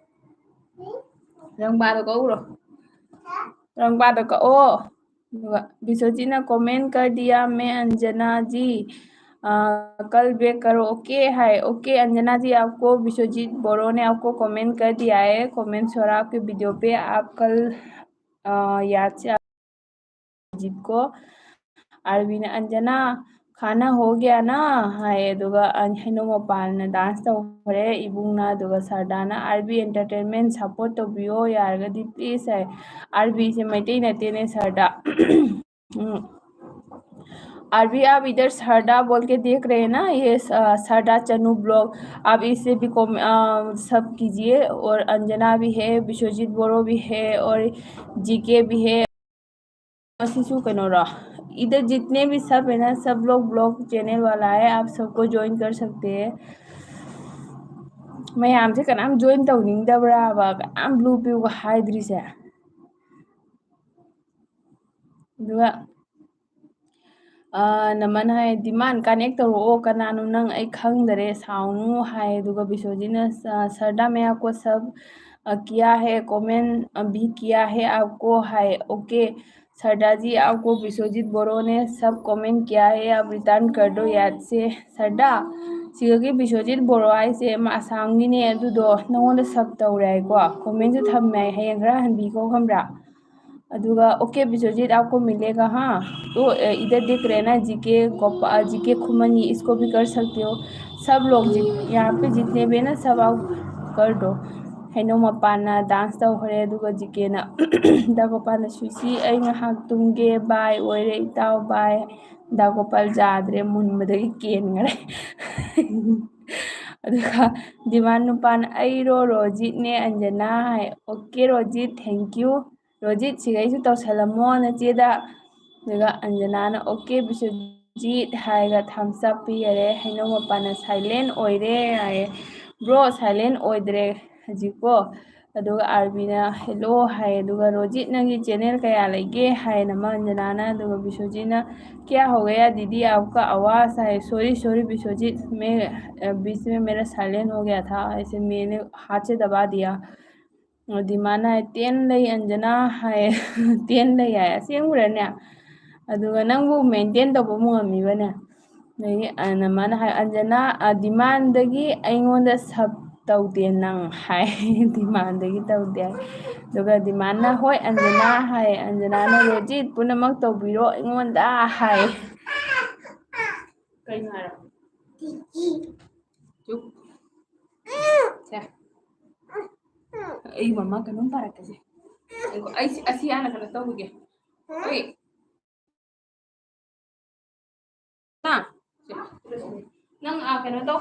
ꯔꯪꯕꯥꯗꯣ ꯀꯛꯎꯔꯣ꯫ ꯔꯪꯕꯥꯗꯣ ꯀꯛꯑꯣ꯫ ꯑꯗꯨꯒ ꯕꯤꯁꯣꯖꯤꯠꯅ comment कर दिया मैं अंजना जी, कल back करो। OK है। OK अंजना जी, आपको विश्वजीत बोरो ने आपको comment कर दिया है। Comment हो रहा आपके वीडियो पे। आप कल याद से विश्वजीत को। ꯑꯥꯔꯕꯤꯅ ꯑꯟꯖꯅꯥ ꯈꯥꯅ ꯍꯣ ꯒꯌꯥ ꯅꯥ ꯍꯥꯏ꯫ ꯑꯗꯨꯒ ꯍꯩꯅꯧ ꯃꯄꯥꯟꯅ ꯗꯥꯟꯁ ꯇꯧꯈ꯭ꯔꯦ꯫ ꯏꯕꯨꯡꯅ ꯑꯗꯨꯒ ꯁꯔꯗꯥꯅ ꯑꯥꯔꯕꯤ ꯑꯦꯟꯇꯔꯇꯦꯟꯃꯦꯟ ꯁꯞꯄꯣꯔꯠ ꯇꯧꯕꯤꯌꯣ ꯌꯥꯔꯒꯗꯤ ꯄ꯭ꯂꯤꯖ ꯍꯥꯏ꯫ ꯑꯥꯔꯕꯤꯁꯦ ꯃꯩꯇꯩ ꯅꯠꯇꯦꯅꯦ ꯁꯔꯗꯥ꯫ ꯎꯝ꯫ आरबी, आप इधर सरदा बोल के देख रहे हैं ना, ये सरदा चनू ब्लॉग, आप इससे भी कॉम सब कीजिए। और अंजना भी है, विश्वजीत बोरो भी है और जीके भी है। ꯃꯁꯤꯁꯨ ꯀꯩꯅꯣꯔꯣ? इधर जितने भी सब है ना, सब लोग ब्लॉग चैनल वाला है, आप सबको ज्वाइन कर सकते हैं। ꯃꯌꯥꯝꯁꯦ ꯀꯅꯥꯝ ꯖꯣꯏꯟ ꯇꯧꯅꯤꯡꯗꯕ꯭ꯔꯥꯕ? ꯀꯅꯥꯝ ꯕ꯭ꯂꯨ ꯄꯤꯌꯨꯒ ꯍꯥꯏꯗ꯭ꯔꯤꯁꯦ? ꯑꯗꯨꯒ ꯅꯃꯟ ꯍꯥꯏ, ꯗꯤꯃꯥꯟ ꯀꯅꯦꯛ ꯇꯧꯔꯛꯑꯣ꯫ ꯀꯅꯥꯅꯣ ꯅꯪ? ꯑꯩ ꯈꯪꯗꯔꯦ꯫ ꯁꯥꯎꯅꯨ ꯍꯥꯏ꯫ ꯑꯗꯨꯒ ꯕꯤꯁꯣꯖꯤꯠꯅ, सरदा मैं आपको सब किया है, कमेंट भी किया है आपको ꯍꯥꯏ꯫ OK सरदा जी, आपको विश्वजीत बोरो ने सब कमेंट किया है, आप रिटर्न कर दो याद से। सरदा, ꯁꯤꯒꯒꯤ ꯕꯤꯁ꯭ꯋꯖꯤꯠ ꯕꯣꯔꯣ ꯍꯥꯏꯁꯦ ꯑꯃ ꯑꯁꯥꯝꯒꯤꯅꯦ, ꯑꯗꯨꯗꯣ ꯅꯉꯣꯟꯗ ꯁꯕ ꯇꯧꯔꯦ ꯍꯥꯏꯀꯣ, ꯀꯣꯃꯦꯟꯁꯨ ꯊꯝꯃꯦ ꯍꯥꯏ, ꯍꯌꯦꯡ ꯈꯔ ꯍꯟꯕꯤꯈꯣ ꯈꯪꯕ꯭ꯔꯥ? ꯑꯗꯨꯒ, "ओके विश्वजीत, आपको मिलेगा, हाँ।" तो, अ, इधर दिख रहे ना, जीके गोपा-, अ, जीके खुमनी, इसको भी कर सकते हो। सब लोग जित-, यहाँ पे जितने भी हैं ना, सब आप कर दो꯫ ꯍꯩꯅꯧ ꯃꯄꯥꯟꯅ ꯗꯥꯟꯁ ꯇꯧꯈ꯭ꯔꯦ, ꯑꯗꯨꯒ ꯖꯤꯀꯦꯅ ꯗꯥ ꯒꯣꯄꯥꯜꯅ ꯁ꯭ꯋꯤꯁꯤ ꯑꯩ ꯉꯥꯏꯍꯥꯛ ꯇꯨꯝꯒꯦ, ꯕꯥꯏ ꯑꯣꯏꯔꯦ ꯏꯇꯥꯎ, ꯕꯥꯏ꯫ ꯗꯥ ꯒꯣꯄꯥꯜ ꯌꯥꯗ꯭ꯔꯦ, ꯃꯨꯟꯕꯗꯒꯤ ꯀꯦꯟꯈ꯭ꯔꯦ꯫ ꯑꯗꯨꯒ ꯗꯤꯃꯥꯟ ꯅꯨꯄꯥꯅ ꯑꯩꯔꯣ ꯔꯣꯖꯤꯠꯅꯦ ꯑꯟꯖꯅꯥ ꯍꯥꯏ꯫ Okay Rojit, thank you꯫ Rojit, ꯁꯤꯈꯩꯁꯨ ꯇꯧꯁꯜꯂꯝꯃꯣ ꯅꯆꯦꯗ꯫ ꯑꯗꯨꯒ ꯑꯟꯖꯅꯥꯅ "ꯑꯣꯀꯦ ꯕꯤꯁ꯭ꯋꯖꯤꯠ" ꯍꯥꯏꯔꯒ thumbs up ꯄꯤꯈꯔꯦ꯫ ꯍꯩꯅꯧ ꯃꯄꯥꯟꯅ "silent ꯑꯣꯏꯔꯦ" ꯍꯥꯏꯌꯦ꯫ ꯕ꯭ꯔꯣ, silent ꯑꯣꯏꯗ꯭ꯔꯦ ꯍꯧꯖꯤꯛꯀꯣ꯫ ꯑꯗꯨꯒ ꯑꯥꯔꯕꯤꯅ "hello" ꯍꯥꯏ꯫ ꯑꯗꯨꯒ "ꯔꯣꯖꯤꯠ, ꯅꯪꯒꯤ ꯆꯦꯅꯦꯜ ꯀꯌꯥ ꯂꯩꯒꯦ?" ꯍꯥꯏꯅ ꯑꯃ ꯑꯟꯖꯅꯥꯅ꯫ ꯑꯗꯨꯒ ꯕꯤꯁ꯭ꯋꯖꯤꯠꯅ "क्या हो गया दीदी, आपका आवाज़" ꯍꯥꯏ꯫ "सॉरी सॉरी विश्वजीत, मैं, अ, बीच में मेरा silent हो गया था, ऐसे मैंने हाथ से दबा दिया"꯫ ꯑꯗꯨꯗꯤ ꯃꯥꯅ ꯍꯥꯏ, "ꯇꯦꯟ ꯂꯩ ꯑꯟꯖꯅꯥ" ꯍꯥꯏ꯫ "ꯇꯦꯟ ꯂꯩ" ꯍꯥꯏ꯫ ꯑꯁꯦꯡꯕꯔꯅꯦ? ꯑꯗꯨꯒ ꯅꯪꯕꯨ ꯃꯦꯟꯇꯦꯟ ꯇꯧꯕ ꯑꯃꯨꯛ ꯉꯝꯃꯤꯕꯅꯦ? ꯑꯗꯒꯤ ꯑꯅ ꯃꯥꯅ ꯍꯥꯏ, "ꯑꯟꯖꯅꯥ, ꯑ, ꯗꯤꯃꯥꯟꯗꯒꯤ ꯑꯩꯉꯣꯟꯗ ꯁꯕ ꯇꯧꯗꯦ ꯅꯪ" ꯍꯥꯏ꯫ ꯗꯤꯃꯥꯟꯗꯒꯤ ꯇꯧꯗꯦ ꯍꯥꯏ꯫ ꯑꯗꯨꯒ ꯗꯤꯃꯥꯟꯅ "ꯍꯣꯏ ꯑꯟꯖꯅꯥ" ꯍꯥꯏ꯫ ꯑꯟꯖꯅꯥꯅ "ꯔꯣꯖꯤꯠ, ꯄꯨꯝꯅꯃꯛ ꯇꯧꯕꯤꯔꯣ ꯑꯩꯉꯣꯟꯗ" ꯍꯥꯏ꯫ ꯀꯩꯅꯣ ꯍꯥꯏꯔꯣ? ꯆꯨꯞ꯫ ꯁꯦ꯫ ꯑꯩ ꯃꯃꯥ ꯀꯩꯅꯣꯝ ꯄꯥꯔꯛꯀꯦꯁꯦ꯫ ꯉꯥꯏꯈꯣ, ꯑꯩ ꯁꯤ, ꯑꯁꯤ ꯍꯥꯟꯅ ꯀꯩꯅꯣ ꯇꯧꯈꯤꯒꯦ꯫ ꯑꯩ ꯍꯥ? ꯅꯪ, ꯑꯥ, ꯀꯩꯅꯣ ꯇꯧ꯫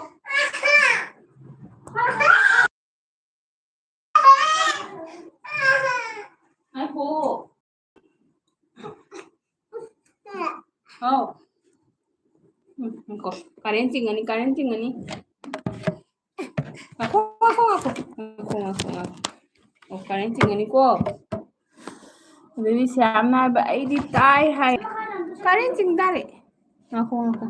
ꯉꯥꯏꯈꯣ꯫ ꯍꯥꯎ꯫ ꯎꯝ, ꯉꯥꯏꯈꯣ꯫ ꯀꯔꯦꯟ ꯆꯤꯡꯉꯅꯤ, ꯀꯔꯦꯟ ꯆꯤꯡꯉꯅꯤ꯫ ꯉꯥꯏꯈꯣ, ꯉꯥꯏꯈꯣ, ꯉꯥꯏꯈꯣ꯫ ꯉꯥꯏꯈꯣ, ꯉꯥꯏꯈꯣ, ꯉꯥꯏꯈꯣ꯫ ꯑꯣ, ꯀꯔꯦꯟ ꯆꯤꯡꯉꯅꯤꯀꯣ꯫ ꯑꯗꯨꯗꯤ ꯁ꯭ꯌꯥꯝꯅ ꯍꯥꯏꯕ, "ꯑꯩꯗꯤ ꯇꯥꯏ" ꯍꯥꯏ꯫ ꯀꯔꯦꯟ ꯆꯤꯡ ꯇꯥꯔꯦ꯫ ꯉꯥꯏꯈꯣ, ꯉꯥꯏꯈꯣ꯫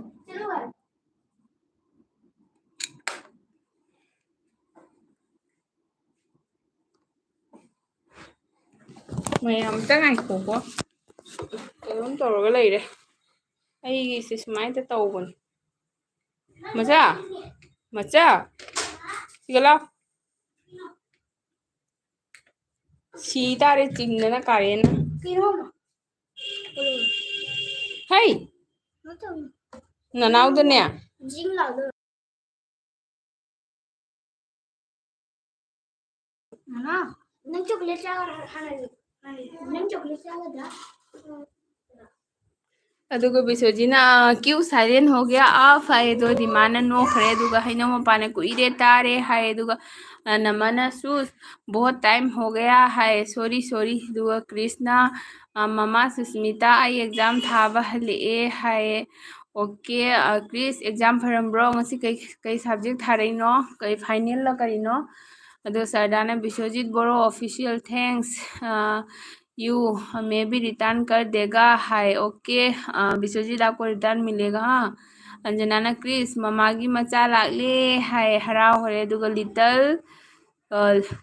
ꯃꯌꯥꯝ ꯑꯝꯇ ꯉꯥꯏꯈꯣꯀꯣ꯫ ꯀꯩꯅꯣꯝ ꯇꯧꯔꯒ ꯂꯩꯔꯦ꯫ ꯑꯩꯒꯤꯁꯦ ꯁꯨꯃꯥꯏꯅ ꯇꯧꯕꯅꯤ꯫ ꯃꯆꯥ, ꯃꯆꯥ, ꯁꯤꯒ ꯂꯥꯎ꯫ ꯁꯤ ꯇꯥꯔꯦ ꯆꯤꯡꯗꯅ ꯀꯥꯔꯦꯟꯅ꯫ ꯍꯩ! ꯅꯅꯥꯎꯗꯅꯦ꯫ ꯅꯪ chocolate ꯆꯥꯒꯗ꯭ꯔꯥ? ꯅꯪ chocolate ꯆꯥꯒꯗ꯭ꯔꯥ? ꯑꯗꯨꯒ ꯕꯤꯁꯣꯖꯤꯅ, "क्यों silent हो गया आप?" ꯍꯥꯏ꯫ ꯑꯗꯣ ꯗꯤꯃꯥꯟꯅ ꯅꯣꯛꯈ꯭ꯔꯦ꯫ ꯑꯗꯨꯒ ꯍꯩꯅꯧ ꯃꯄꯥꯟꯅ, "ꯀꯨꯏꯔꯦ ꯇꯥꯔꯦ" ꯍꯥꯏ꯫ ꯑꯗꯨꯒ, ꯑ, ꯅꯃꯅ, "ꯁꯨꯁ, बहुत time हो गया" ꯍꯥꯏ꯫ "Sorry, sorry"꯫ ꯑꯗꯨꯒ ꯀ꯭ꯔꯤꯁꯅ, ꯑ, "ꯃꯃꯥ ꯁꯨꯁꯃꯤꯇꯥ, ꯑꯩ exam ꯊꯥꯕ ꯍꯜꯂꯛꯑꯦ" ꯍꯥꯏꯌꯦ꯫ "OK, ꯑ, ꯀ꯭ꯔꯤꯁ, exam ꯐꯔꯝꯕ꯭ꯔꯣ? ꯉꯁꯤ ꯀꯩ, ꯀꯩ subject ꯊꯥꯔꯛꯏꯅꯣ? ꯀꯩ final ꯂ ꯀꯔꯤꯅꯣ?" ꯑꯗꯣ ꯁꯔꯗꯥꯅ, "ꯕꯤꯁꯣꯖꯤꯠ ꯕꯣꯔꯣ, official thanks, ꯑ, you, मैं भी return कर देगा" ꯍꯥꯏ꯫ "OK, ꯑ, ꯕꯤꯁꯣꯖꯤꯠ, आपको return मिलेगा, हाँ?" ꯑꯟꯖꯅꯥꯅ, "ꯀ꯭ꯔꯤꯁ, ꯃꯃꯥꯒꯤ ꯃꯆꯥ ꯂꯥꯛꯂꯦ" ꯍꯥꯏ, ꯍꯔꯥꯎꯈ꯭ꯔꯦ꯫ ꯑꯗꯨꯒ ꯂꯤꯇꯜ, ꯑ,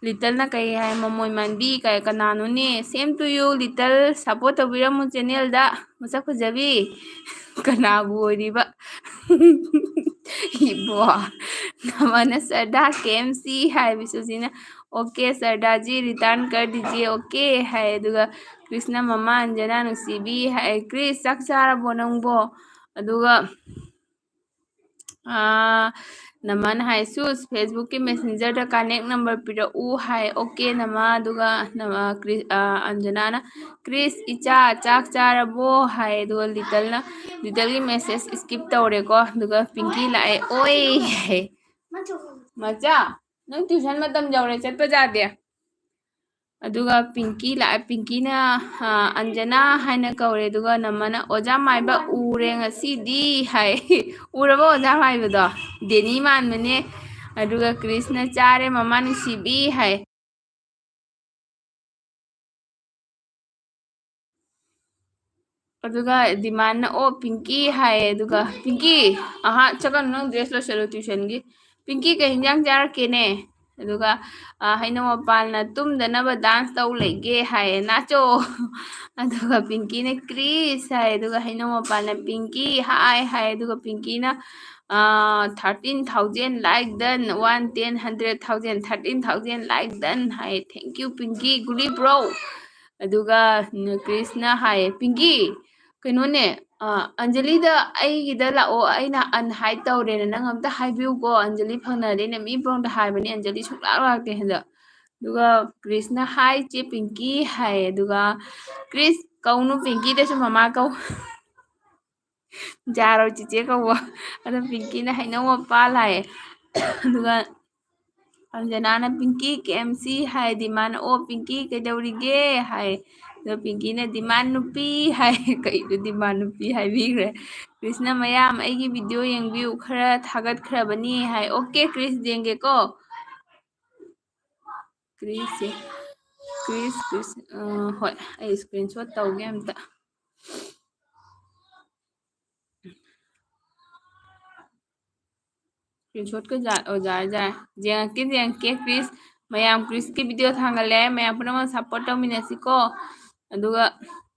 ꯂꯤꯇꯜꯅ ꯀꯩ ꯍꯥꯏ? "ꯃꯃꯣꯏ ꯃꯥꯟꯕꯤ" ꯀꯥꯏ, ꯀꯅꯥꯅꯣꯅꯦ? "Same to you, little, support ꯇꯧꯕꯤꯔꯝꯃꯨ channelꯗ, ꯃꯁꯛ ꯐꯖꯕꯤ"꯫ ꯀꯅꯥꯕꯨ ꯑꯣꯏꯔꯤꯕ? ꯏꯕꯣ꯫ ꯅꯃꯅ, "ꯁꯔꯗꯥ, ꯀꯦ ꯑꯦꯝ ꯁꯤ" ꯍꯥꯏ꯫ ꯕꯤꯁꯣꯖꯤꯅ, "OK, ꯁꯔꯗꯥꯖꯤ, return कर दीजिए, OK" ꯍꯥꯏ꯫ ꯑꯗꯨꯒ ꯀ꯭ꯔꯤꯁꯅ, "ꯃꯃꯥ ꯑꯟꯖꯅꯥ ꯅꯨꯡꯁꯤꯕꯤ" ꯍꯥꯏ꯫ "ꯀ꯭ꯔꯤꯁ, ꯆꯥꯛ ꯆꯥꯔꯕꯣ ꯅꯪꯕꯣ?" ꯑꯗꯨꯒ, ꯑꯥ, ꯅꯃꯅ ꯍꯥꯏ, "ꯁꯨꯁ, Facebookꯀꯤ Messengerꯗ contact number ꯄꯤꯔꯛꯎ" ꯍꯥꯏ꯫ "OK, ꯅꯃ"꯫ ꯑꯗꯨꯒ ꯅꯃ-, ꯀ꯭ꯔꯤ-, ꯑꯥ, ꯑꯟꯖꯅꯥꯅ, "ꯀ꯭ꯔꯤꯁ, ꯏꯆꯥ, ꯆꯥꯛ ꯆꯥꯔꯕꯣ?" ꯍꯥꯏ꯫ ꯑꯗꯨꯒ ꯂꯤꯇꯜꯅ, ꯂꯤꯇꯜꯒꯤ message skip ꯇꯧꯔꯦꯀꯣ꯫ ꯑꯗꯨꯒ ꯄꯤꯡꯀꯤ ꯂꯥꯛꯑꯦ, "ꯑꯣꯏ" ꯍꯥꯏ꯫ "ꯃꯆꯥ, ꯅꯪ tuition ꯃꯇꯝ ꯌꯧꯔꯦ, ꯆꯠꯄ ꯌꯥꯗꯦ"꯫ ꯑꯗꯨꯒ ꯄꯤꯡꯀꯤ ꯂꯥꯛꯑꯦ꯫ ꯄꯤꯡꯀꯤꯅ, ꯑ, "ꯑꯟꯖꯅꯥ" ꯍꯥꯏꯅ ꯀꯧꯔꯦ꯫ ꯑꯗꯨꯒ ꯅꯃꯅ, "ꯑꯣꯖꯥ ꯃꯥꯏꯕ ꯎꯔꯦ ꯉꯁꯤꯗꯤ" ꯍꯥꯏ꯫ "ꯎꯔꯕꯣ ꯑꯣꯖꯥ ꯃꯥꯏꯕꯗꯣ? ꯗꯦꯅꯤ ꯃꯥꯟꯕꯅꯦ"꯫ ꯑꯗꯨꯒ ꯀ꯭ꯔꯤꯁꯅ, "ꯆꯥꯔꯦ ꯃꯃꯥ ꯅꯨꯡꯁꯤꯕꯤ" ꯍꯥꯏ꯫ ꯑꯗꯨꯒ ꯗꯤꯃꯥꯟꯅ, "ꯑꯣ, ꯄꯤꯡꯀꯤ" ꯍꯥꯏꯌꯦ꯫ ꯑꯗꯨꯒ, "ꯄꯤꯡꯀꯤ, ꯑꯍꯥ, ꯆꯠꯀꯅꯨ, ꯅꯪ dress ꯂꯣꯏꯁꯜꯂꯨ tuitionꯒꯤ꯫ ꯄꯤꯡꯀꯤ, ꯀꯩ ꯍꯤꯟꯖꯥꯡ ꯆꯥꯔꯛꯀꯦꯅꯦ?" ꯑꯗꯨꯒ ꯍꯩꯅꯧ ꯃꯄꯥꯟꯅ ꯇꯨꯝꯗꯅꯕ ꯗꯥꯟꯁ ꯇꯧ ꯂꯩꯒꯦ ꯍꯥꯏꯌꯦ, ꯅꯥꯆꯣ꯫ ꯑꯗꯨꯒ ꯄꯤꯡꯀꯤꯅ ꯀ꯭ꯔꯤꯁ ꯍꯥꯏ, ꯑꯗꯨꯒ ꯍꯩꯅꯧ ꯃꯄꯥꯟꯅ ꯄꯤꯡꯀꯤ ꯍꯥꯏ ꯍꯥꯏ, ꯑꯗꯨꯒ ꯄꯤꯡꯀꯤꯅ thirteen thousand like done, one, ten, hundred thousand, thirteen thousand like done high. Thank you ꯄꯤꯡꯀꯤ, ꯒꯨꯂꯤ ꯕ꯭ꯔꯣ꯫ ꯑꯗꯨꯒ ꯀ꯭ꯔꯤꯁꯅ ꯍꯥꯏꯌꯦ, ꯄꯤꯡꯀꯤ, ꯀꯩꯅꯣꯅꯦ, ꯑ, ꯑꯟꯖꯂꯤꯗ ꯑꯩꯒꯤꯗ ꯂꯥꯛꯑꯣ, ꯑꯩꯅ unhide ꯇꯧꯔꯦꯅ ꯅꯪ ꯑꯝꯇ ꯍꯥꯏꯕꯤꯌꯨꯀꯣ, ꯑꯟꯖꯂꯤ ꯐꯪꯅꯗꯦꯅ ꯃꯤ ꯄꯨꯝꯅꯃꯛꯇ ꯍꯥꯏꯕꯅꯤ, ꯑꯟꯖꯂꯤ ꯁꯨꯡꯂꯥꯛ ꯂꯥꯛꯇꯦ ꯍꯟꯗꯛ꯫ ꯑꯗꯨꯒ ꯀ꯭ꯔꯤꯁꯅ, "Hi ꯆꯦ ꯄꯤꯡꯀꯤ" ꯍꯥꯏ, ꯑꯗꯨꯒ ꯀ꯭ꯔꯤꯁ ꯀꯧꯅꯨ, ꯄꯤꯡꯀꯤꯗꯁꯨ ꯃꯃꯥ ꯀꯧ꯫ ꯌꯥꯔꯣꯏ ꯆꯤꯆꯦ ꯀꯧꯕ꯫ ꯑꯗꯣ ꯄꯤꯡꯀꯤꯅ ꯍꯩꯅꯧ ꯃꯄꯥꯜ ꯍꯥꯏꯌꯦ꯫ ꯑꯗꯨꯒ ꯑꯟꯖꯅꯥꯅ ꯄꯤꯡꯀꯤ ꯀꯦ ꯑꯦꯝ ꯁꯤ ꯍꯥꯏꯗꯤ ꯃꯥꯅ, "ꯑꯣ ꯄꯤꯡꯀꯤ ꯀꯩꯗꯧꯔꯤꯒꯦ?" ꯍꯥꯏ꯫ ꯑꯗꯣ ꯄꯤꯡꯀꯤꯅ, "ꯗꯤꯃꯥꯟ ꯅꯨꯄꯤ" ꯍꯥꯏ꯫ ꯀꯩꯅꯣ ꯗꯤꯃꯥꯟ ꯅꯨꯄꯤ ꯍꯥꯏꯕꯤꯈ꯭ꯔꯦ꯫ ꯀ꯭ꯔꯤꯁꯅ, "ꯃꯌꯥꯝ ꯑꯩꯒꯤ ꯚꯤꯗꯤꯑꯣ ꯌꯦꯡꯕꯤꯌꯨ, ꯈꯔ ꯊꯥꯒꯠꯈ꯭ꯔꯕꯅꯤ" ꯍꯥꯏ꯫ ꯑꯣꯀꯦ ꯀ꯭ꯔꯤꯁ, ꯌꯦꯡꯒꯦꯀꯣ꯫ ꯀ꯭ꯔꯤꯁꯁꯦ, ꯀ꯭ꯔꯤꯁ, ꯀ꯭ꯔꯤꯁ, ꯑ, ꯍꯣꯏ, ꯑꯩ screenshot ꯇꯧꯒꯦ ꯑꯝꯇ꯫ Screenshotꯀ ꯖꯥꯠ, ꯑꯣ, ꯌꯥꯔꯦ, ꯌꯥꯔꯦ꯫ ꯌꯦꯡꯉꯛꯀꯦ, ꯌꯦꯡꯉꯛꯀꯦ, ꯀ꯭ꯔꯤꯁ꯫ ꯃꯌꯥꯝ ꯀ꯭ꯔꯤꯁꯀꯤ ꯚꯤꯗꯤꯑꯣ ꯊꯥꯡꯒꯠꯂꯦ꯫ ꯃꯌꯥꯝ ꯄꯨꯝꯅꯃꯛ support ꯇꯧꯃꯤꯟꯅꯁꯤꯀꯣ꯫ ꯑꯗꯨꯒ,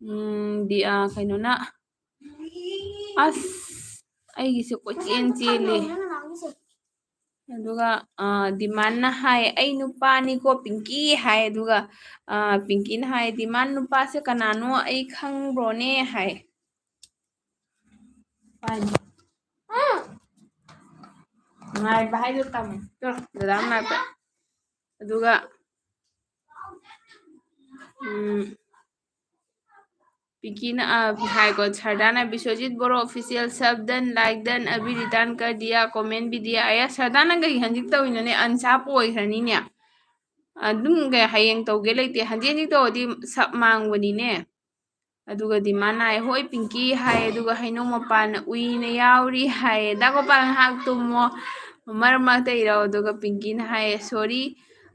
ꯎꯝ, ꯗꯤ, ꯑ, ꯀꯩꯅꯣꯅ, ꯑꯁ, ꯑꯩꯒꯤꯁꯦ ꯀꯣꯏꯆꯦꯟ ꯆꯦꯜꯂꯤ꯫ ꯑꯗꯨꯒ, ꯑ, ꯗꯤꯃꯥꯟꯅ ꯍꯥꯏ, "ꯑꯩ ꯅꯨꯄꯥꯅꯤꯀꯣ ꯄꯤꯡꯀꯤ" ꯍꯥꯏ꯫ ꯑꯗꯨꯒ, ꯑ, ꯄꯤꯡꯀꯤꯅ ꯍꯥꯏ, "ꯗꯤꯃꯥꯟ ꯅꯨꯄꯥꯁꯦ ꯀꯅꯥꯅꯣ? ꯑꯩ ꯈꯪꯕ꯭ꯔꯣꯅꯦ?" ꯍꯥꯏ꯫ ꯄꯥꯏꯅꯦ꯫ ꯉꯥꯏꯕ ꯍꯥꯏꯗꯣ ꯇꯝꯃꯨ꯫ ꯆꯣ, ꯗꯗꯥ ꯃꯅꯥꯛꯇ꯫ ꯑꯗꯨꯒ, ꯎꯝ, ꯄꯤꯡꯀꯤꯅ, ꯑ, ꯍꯥꯏꯀꯣ, ꯁꯔꯗꯥꯅ, "ꯕꯤꯁ꯭ꯋꯖꯤꯠ ꯕꯣꯔꯣ official sub done, like done, ꯑꯕꯤ return ꯀꯔ ꯗꯤꯌꯥ, comment ꯕꯤ ꯗꯤꯌꯥ"꯫ ꯑꯌꯥ, ꯁꯔꯗꯥ ꯅꯪ ꯀꯩ ꯍꯧꯖꯤꯛ ꯇꯧꯔꯤꯅꯣꯅꯦ? Unsub ꯑꯣꯏꯈ꯭ꯔꯅꯤꯅꯦ꯫ ꯑꯗꯨꯝ ꯀꯩ, ꯍꯌꯦꯡ ꯇꯧꯒꯦ ꯂꯩꯇꯦ, ꯍꯟꯖꯤꯟ ꯍꯟꯖꯤꯟ ꯇꯧꯔꯗꯤ sub ꯃꯥꯡꯕꯅꯤꯅꯦ꯫ ꯑꯗꯨꯒ ꯗꯤꯃꯥꯟꯅ ꯍꯥꯏ, "ꯍꯣꯏ ꯄꯤꯡꯀꯤ" ꯍꯥꯏ, ꯑꯗꯨꯒ ꯍꯩꯅꯧ ꯃꯄꯥꯟꯅ "ꯎꯏꯅ ꯌꯥꯎꯔꯤ" ꯍꯥꯏꯌꯦ꯫ ꯗꯥ ꯒꯣꯄꯥꯜ ꯉꯥꯏꯍꯥꯛ ꯇꯨꯝꯃꯣ, ꯃꯔꯛ ꯃꯔꯛꯇ ꯏꯔꯛꯑꯣ꯫ ꯑꯗꯨꯒ ꯄꯤꯡꯀꯤꯅ ꯍꯥꯏꯌꯦ, "Sorry,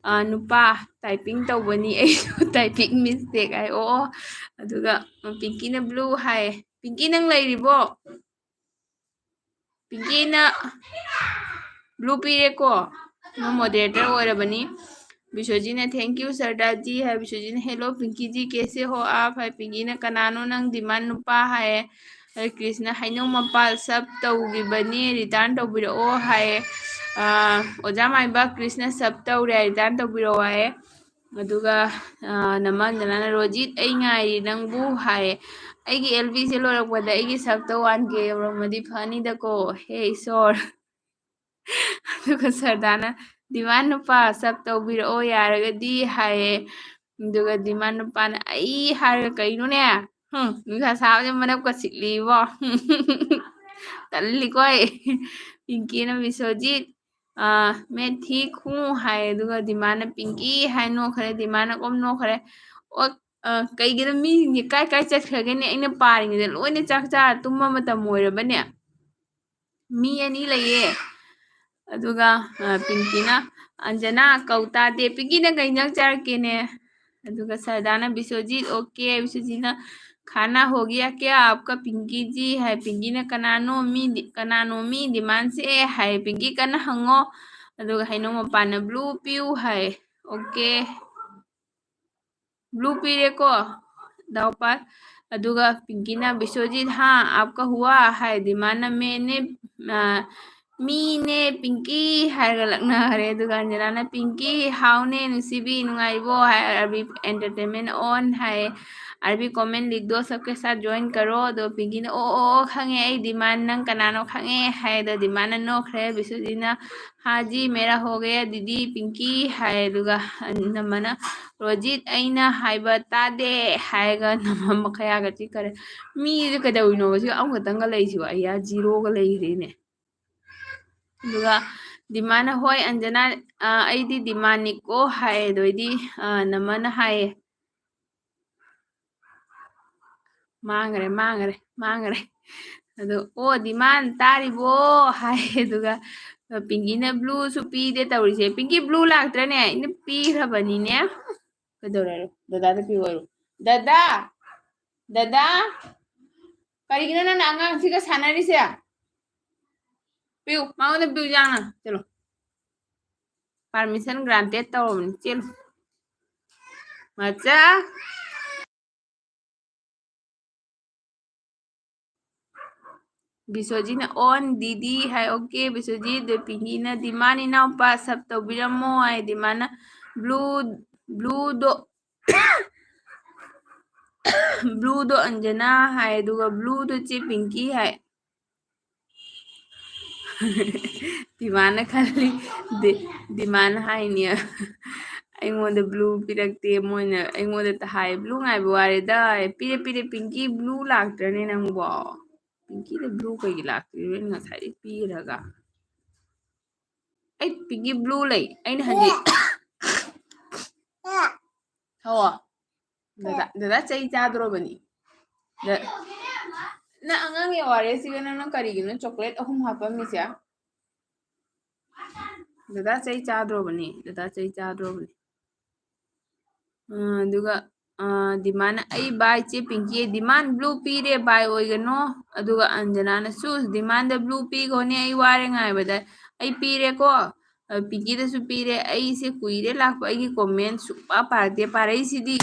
ꯑ, ꯅꯨꯄꯥ, typing ꯇꯧꯕꯅꯤ ꯑꯩꯁꯨ, typing mistake" ꯍꯥꯏ꯫ ꯑꯣ, ꯑꯣ꯫ ꯑꯗꯨꯒ ꯄꯤꯡꯀꯤꯅ blue ꯍꯥꯏꯌꯦ꯫ ꯄꯤꯡꯀꯤ ꯅꯪ ꯂꯩꯔꯤꯕꯣ? ꯄꯤꯡꯀꯤꯅ blue ꯄꯤꯔꯦꯀꯣ꯫ ꯃꯣꯗꯔꯦꯇꯔ ꯑꯣꯏꯔꯕꯅꯤ꯫ ꯕꯤꯁꯣꯖꯤꯠꯅ "Thank you ꯁꯔꯗꯥꯔꯖꯤ" ꯍꯥꯏ꯫ ꯕꯤꯁꯣꯖꯤꯠꯅ "Hello ꯄꯤꯡꯀꯤꯖꯤ, ꯀꯦꯁꯦ ꯍꯣ ꯑꯥꯞ?" ꯍꯥꯏ꯫ ꯄꯤꯡꯀꯤꯅ "ꯀꯅꯥꯅꯣ ꯅꯪ ꯗꯤꯃꯥꯟ ꯅꯨꯄꯥ?" ꯍꯥꯏꯌꯦ꯫ ꯑꯗ ꯀ꯭ꯔꯤꯁꯅ "ꯍꯩꯅꯧ ꯃꯄꯥꯜ ꯁꯞ ꯇꯧꯈꯤꯕꯅꯦ, ꯔꯤꯇꯔꯟ ꯇꯧꯕꯤꯔꯛꯑꯣ" ꯍꯥꯏꯌꯦ꯫ ꯑꯣꯖꯥ ꯃꯥꯏꯕ, ꯀ꯭ꯔꯤꯁꯅ "ꯁꯞ ꯇꯧꯔꯦ, ꯔꯤꯇꯔꯟ ꯇꯧꯕꯤꯔꯛꯑꯣ" ꯍꯥꯏꯌꯦ꯫ ꯑꯗꯨꯒ ꯅꯃꯥꯡꯗꯅ "ꯔꯣꯖꯤꯠ, ꯑꯩ ꯉꯥꯏꯔꯤ ꯅꯪꯕꯨ" ꯍꯥꯏꯌꯦ꯫ "ꯑꯩꯒꯤ ꯑꯦꯜ ꯕꯤꯁꯦ ꯂꯣꯏꯔꯛꯄꯗ ꯑꯩꯒꯤ ꯁꯞꯇꯣ ꯋꯥꯟ ꯀꯦ ꯌꯧꯔꯝꯃꯗꯤ ꯐꯅꯤꯗꯀꯣ, ꯍꯦ ꯏꯁꯣꯔ"꯫ ꯑꯗꯨꯒ ꯁꯔꯗꯥꯅ "ꯗꯤꯃꯥꯟ ꯅꯨꯄꯥ, ꯁꯞ ꯇꯧꯕꯤꯔꯛꯑꯣ ꯌꯥꯔꯒꯗꯤ" ꯍꯥꯏꯌꯦ꯫ ꯑꯗꯨꯒ ꯗꯤꯃꯥꯟ ꯅꯨꯄꯥꯅ "ꯑꯩ" ꯍꯥꯏꯔꯒ "ꯀꯩꯅꯣꯅꯦ? ꯍꯨꯝ, ꯅꯨꯡꯁꯥ ꯁꯥꯕꯁꯦ ꯃꯅꯞꯀ ꯁꯤꯠꯂꯤꯕꯣ꯫ ꯇꯜꯂꯤꯀꯣ ꯑꯩ꯫ ꯄꯤꯡꯀꯤꯅ "ꯕꯤꯁꯣꯖꯤꯠ, ꯑ, ꯃꯦꯊꯤ ꯈꯨ" ꯍꯥꯏ꯫ ꯑꯗꯨꯒ ꯗꯤꯃꯥꯟꯅ "ꯄꯤꯡꯀꯤ" ꯍꯥꯏ ꯅꯣꯛꯈ꯭ꯔꯦ꯫ ꯗꯤꯃꯥꯟꯅ ꯀꯣꯝ ꯅꯣꯛꯈ꯭ꯔꯦ꯫ "ꯑꯣ, ꯑ, ꯀꯩꯒꯤꯅꯣ ꯃꯤꯁꯤꯡꯁꯦ ꯀꯥꯏ ꯀꯥꯏ ꯆꯠꯈ꯭ꯔꯒꯦꯅꯦ? ꯑꯩꯅ ꯄꯥꯔꯤꯉꯩꯗ ꯂꯣꯏꯅ ꯆꯥꯛ ꯆꯥꯔ ꯇꯨꯝꯕ ꯃꯇꯝ ꯑꯣꯏꯔꯕꯅꯦ?" ꯃꯤ ꯑꯅꯤ ꯂꯩꯌꯦ꯫ ꯑꯗꯨꯒ, ꯑ, ꯄꯤꯡꯀꯤꯅ "ꯑꯟꯖꯅꯥ ꯀꯧ ꯇꯥꯗꯦ꯫ ꯄꯤꯡꯀꯤ, ꯅꯪ ꯀꯩ ꯏꯟꯖꯥꯡ ꯆꯥꯔꯛꯀꯦꯅꯦ?" ꯑꯗꯨꯒ ꯁꯔꯗꯥꯅ "ꯕꯤꯁꯣꯖꯤꯠ, ꯑꯣꯀꯦ?" ꯕꯤꯁꯣꯖꯤꯠꯅ "ꯈꯥꯅꯥ ꯍꯣ ꯒꯌꯥ ꯀꯌꯥ ꯑꯥꯞꯀ ꯄꯤꯡꯀꯤ ꯖꯤ?" ꯍꯥꯏ꯫ ꯄꯤꯡꯀꯤꯅ "ꯀꯅꯥꯅꯣ ꯃꯤ ꯗꯤ-, ꯀꯅꯥꯅꯣ ꯃꯤ ꯗꯤꯃꯥꯟꯁꯦ?" ꯍꯥꯏ꯫ ꯄꯤꯡꯀꯤ "ꯀꯟꯅ ꯍꯪꯉꯣ"꯫ ꯑꯗꯨꯒ ꯍꯩꯅꯧ ꯃꯄꯥꯟꯅ "ꯕ꯭ꯂꯨ ꯄꯤꯌꯨ" ꯍꯥꯏ꯫ "Okay, blue ꯄꯤꯔꯦꯀꯣ, ꯗꯥꯎꯄꯥ"꯫ ꯑꯗꯨꯒ ꯄꯤꯡꯀꯤꯅ "ꯕꯤꯁꯣꯖꯤꯠ, ꯍꯥ, ꯑꯥꯞꯀ ꯍꯨꯋꯥ?" ꯍꯥꯏ꯫ ꯗꯤꯃꯥꯟꯅ "ꯃꯦꯅꯦ, ꯑ, ꯃꯤꯅꯦ ꯄꯤꯡꯀꯤ" ꯍꯥꯏꯔꯒ ꯂꯛꯅꯈ꯭ꯔꯦ꯫ ꯑꯗꯨꯒ ꯑꯟꯖꯅꯥꯅ "ꯄꯤꯡꯀꯤ, ꯍꯥꯎꯅꯦ ꯅꯨꯡꯁꯤꯕꯤ, ꯅꯨꯡꯉꯥꯏꯔꯤꯕꯣ?" ꯍꯥꯏ꯫ "ꯑꯔꯕꯤ ꯑꯦꯟꯇꯔꯇꯦꯟꯃꯦꯟ ꯑꯣꯟ" ꯍꯥꯏ꯫ "ꯑꯔꯕꯤ ꯀꯣꯃꯦꯟ ꯂꯤꯈ ꯗꯣ, ꯁꯕꯀꯦ ꯁꯥꯊ ꯖꯣꯏꯟ ꯀꯔꯣ?" ꯑꯗꯣ ꯄꯤꯡꯀꯤꯅ "ꯑꯣ, ꯑꯣ, ꯑꯣ, ꯈꯪꯉꯦ, ꯑꯩ ꯗꯤꯃꯥꯟ ꯅꯪ ꯀꯅꯥꯅꯣ ꯈꯪꯉꯦ" ꯍꯥꯏ꯫ ꯑꯗꯣ ꯗꯤꯃꯥꯟꯅ ꯅꯣꯛꯈ꯭ꯔꯦ꯫ ꯕꯤꯁꯣꯖꯤꯠꯅ "ꯍꯥ ꯖꯤ, ꯃꯦꯔꯥ ꯍꯣ ꯒꯌꯥ ꯗꯤꯗꯤ ꯄꯤꯡꯀꯤ" ꯍꯥꯏ꯫ ꯑꯗꯨꯒ ꯅꯝꯃꯅ "ꯔꯣꯖꯤꯠ, ꯑꯩꯅ ꯍꯥꯏꯕ ꯇꯥꯗꯦ" ꯍꯥꯏꯔꯒ ꯅꯝꯃ ꯃꯈꯌꯥꯒ ꯆꯤꯛꯈꯔꯦ꯫ ꯃꯤꯁꯦ ꯀꯩꯗꯧꯔꯤꯅꯣꯕ ꯁꯤ ꯑꯃꯈꯛꯇꯪꯒ ꯂꯩꯁꯤꯕꯣ? ꯑꯩꯌꯥ, ꯖꯤꯔꯣꯒ ꯂꯩꯈ꯭ꯔꯦꯅꯦ꯫ ꯑꯗꯨꯒ ꯗꯤꯃꯥꯟꯅ "ꯍꯣꯏ ꯑꯟꯖꯅꯥ, ꯑ, ꯑꯩꯗꯤ ꯗꯤꯃꯥꯟꯅꯤꯀꯣ" ꯍꯥꯏ꯫ ꯑꯗꯨ ꯑꯣꯏꯗꯤ, ꯑ, ꯅꯝꯃꯅ ꯍꯥꯏꯌꯦ, "ꯃꯥꯡꯈ꯭ꯔꯦ, ꯃꯥꯡꯈ꯭ꯔꯦ, ꯃꯥꯡꯈ꯭ꯔꯦ"꯫ ꯑꯗꯣ "ꯑꯣ ꯗꯤꯃꯥꯟ, ꯇꯥꯔꯤꯕꯣ?" ꯍꯥꯏ꯫ ꯑꯗꯨꯒ ꯄꯤꯡꯀꯤꯅ "ꯕ꯭ꯂꯨꯁꯨ ꯄꯤꯗꯦ ꯇꯧꯔꯤꯁꯦ"꯫ "ꯄꯤꯡꯀꯤ, ꯕ꯭ꯂꯨ ꯂꯥꯛꯇ꯭ꯔꯅꯦ? ꯑꯩꯅ ꯄꯤꯈ꯭ꯔꯕꯅꯤꯅꯦ꯫ ꯀꯩꯗꯧꯔꯦ? ꯗꯗꯥꯗ ꯄꯤꯌꯨ ꯍꯥꯏꯔꯣ꯫ ꯗꯗꯥ, ꯗꯗꯥ, ꯀꯔꯤꯒꯤꯅꯣ ꯅꯪꯅ ꯑꯉꯥꯡꯁꯤꯒ ꯁꯥꯟꯅꯔꯤꯁꯦ? ꯄꯤꯌꯨ, ꯃꯉꯣꯟꯗ ꯄꯤꯌꯨ ꯌꯥꯅ꯫ ꯆꯠꯂꯣ꯫ Permission granted ꯇꯧꯔꯕꯅꯤ, ꯆꯦꯜꯂꯨ꯫ ꯃꯆꯥ꯫ ꯕꯤꯁꯣꯖꯤꯠꯅ on ꯗꯤꯗꯤ ꯍꯥꯏ꯫ Okay, ꯕꯤꯁꯣꯖꯤꯠ꯫ ꯑꯗꯨ ꯄꯤꯡꯀꯤꯅ ꯗꯤꯃꯥꯟ ꯏꯅꯥꯎꯄꯥ sub ꯇꯧꯕꯤꯔꯝꯃꯣ ꯍꯥꯏ꯫ ꯗꯤꯃꯥꯟꯅ blue, blueꯗꯣ, blueꯗꯣ ꯑꯟꯖꯅꯥ ꯍꯥꯏ, ꯑꯗꯨꯒ blueꯗꯣ ꯆꯦ ꯄꯤꯡꯀꯤ ꯍꯥꯏ꯫ ꯗꯤꯃꯥꯟꯅ ꯈꯜꯂꯤ, ꯗꯤ-, ꯗꯤꯃꯥꯟꯅ ꯍꯥꯏꯅꯤ, "ꯑꯩꯉꯣꯟꯗ blue ꯄꯤꯔꯛꯇꯦ, ꯃꯣꯏꯅ ꯑꯩꯉꯣꯟꯗ ꯍꯥꯏ, blue ꯉꯥꯏꯕ ꯋꯥꯔꯦꯗ"꯫ ꯄꯤꯔꯦ, ꯄꯤꯔꯦ, ꯄꯤꯡꯀꯤ, blue ꯂꯥꯛꯇ꯭ꯔꯅꯦ ꯅꯪꯕꯣ? ꯄꯤꯡꯀꯤꯗ blue ꯀꯩꯒꯤ ꯂꯥꯛꯇ꯭ꯔꯤꯅꯣ? ꯑꯩꯅ ꯉꯁꯥꯏꯗꯩ ꯄꯤꯔꯒ꯫ ꯑꯩ ꯄꯤꯡꯀꯤ blue ꯂꯩ꯫ ꯑꯩꯅ ꯍꯥꯏꯗꯤ, ꯊꯧꯑꯣ꯫ ꯗꯗꯥ, ꯗꯗꯥ ꯆꯩ ꯆꯥꯗ꯭ꯔꯣꯕꯅꯤ꯫ ꯗ-, ꯅꯪ ꯑꯉꯥꯡꯒꯤ ꯑꯣ ꯑꯥꯔ ꯑꯦꯁꯁꯤꯒ ꯅꯪꯅ ꯀꯔꯤꯒꯤꯅꯣ chocolate ꯑꯍꯨꯝ ꯍꯥꯞꯄꯝꯃꯤꯁꯦ? ꯗꯗꯥ ꯆꯩ ꯆꯥꯗ꯭ꯔꯣꯕꯅꯤ, ꯗꯗꯥ ꯆꯩ ꯆꯥꯗ꯭ꯔꯣꯕꯅꯤ꯫ ꯑ, ꯑꯗꯨꯒ, ꯑ, ꯗꯤꯃꯥꯟꯅ, "ꯑꯩ ꯕꯥꯏ ꯆꯦ ꯄꯤꯡꯀꯤ, ꯗꯤꯃꯥꯟ blue ꯄꯤꯔꯦ, ꯕꯥꯏ ꯑꯣꯏꯒꯅꯣ"꯫ ꯑꯗꯨꯒ ꯑꯟꯖꯅꯥꯅ, "ꯁꯨꯁ, ꯗꯤꯃꯥꯟꯗ blue ꯄꯤꯈꯣꯅꯦ, ꯑꯩ ꯋꯥꯔꯦ ꯉꯥꯏꯕꯗ, ꯑꯩ ꯄꯤꯔꯦꯀꯣ"꯫ ꯑ, ꯄꯤꯡꯀꯤꯗꯁꯨ ꯄꯤꯔꯦ꯫ "ꯑꯩꯁꯦ ꯀꯨꯏꯔꯦ ꯂꯥꯛꯄ, ꯑꯩꯒꯤ comment ꯁꯨꯡꯄꯥ ꯄꯥꯔꯛꯇꯦ, ꯄꯥꯔꯛꯏꯁꯤꯗꯤ"꯫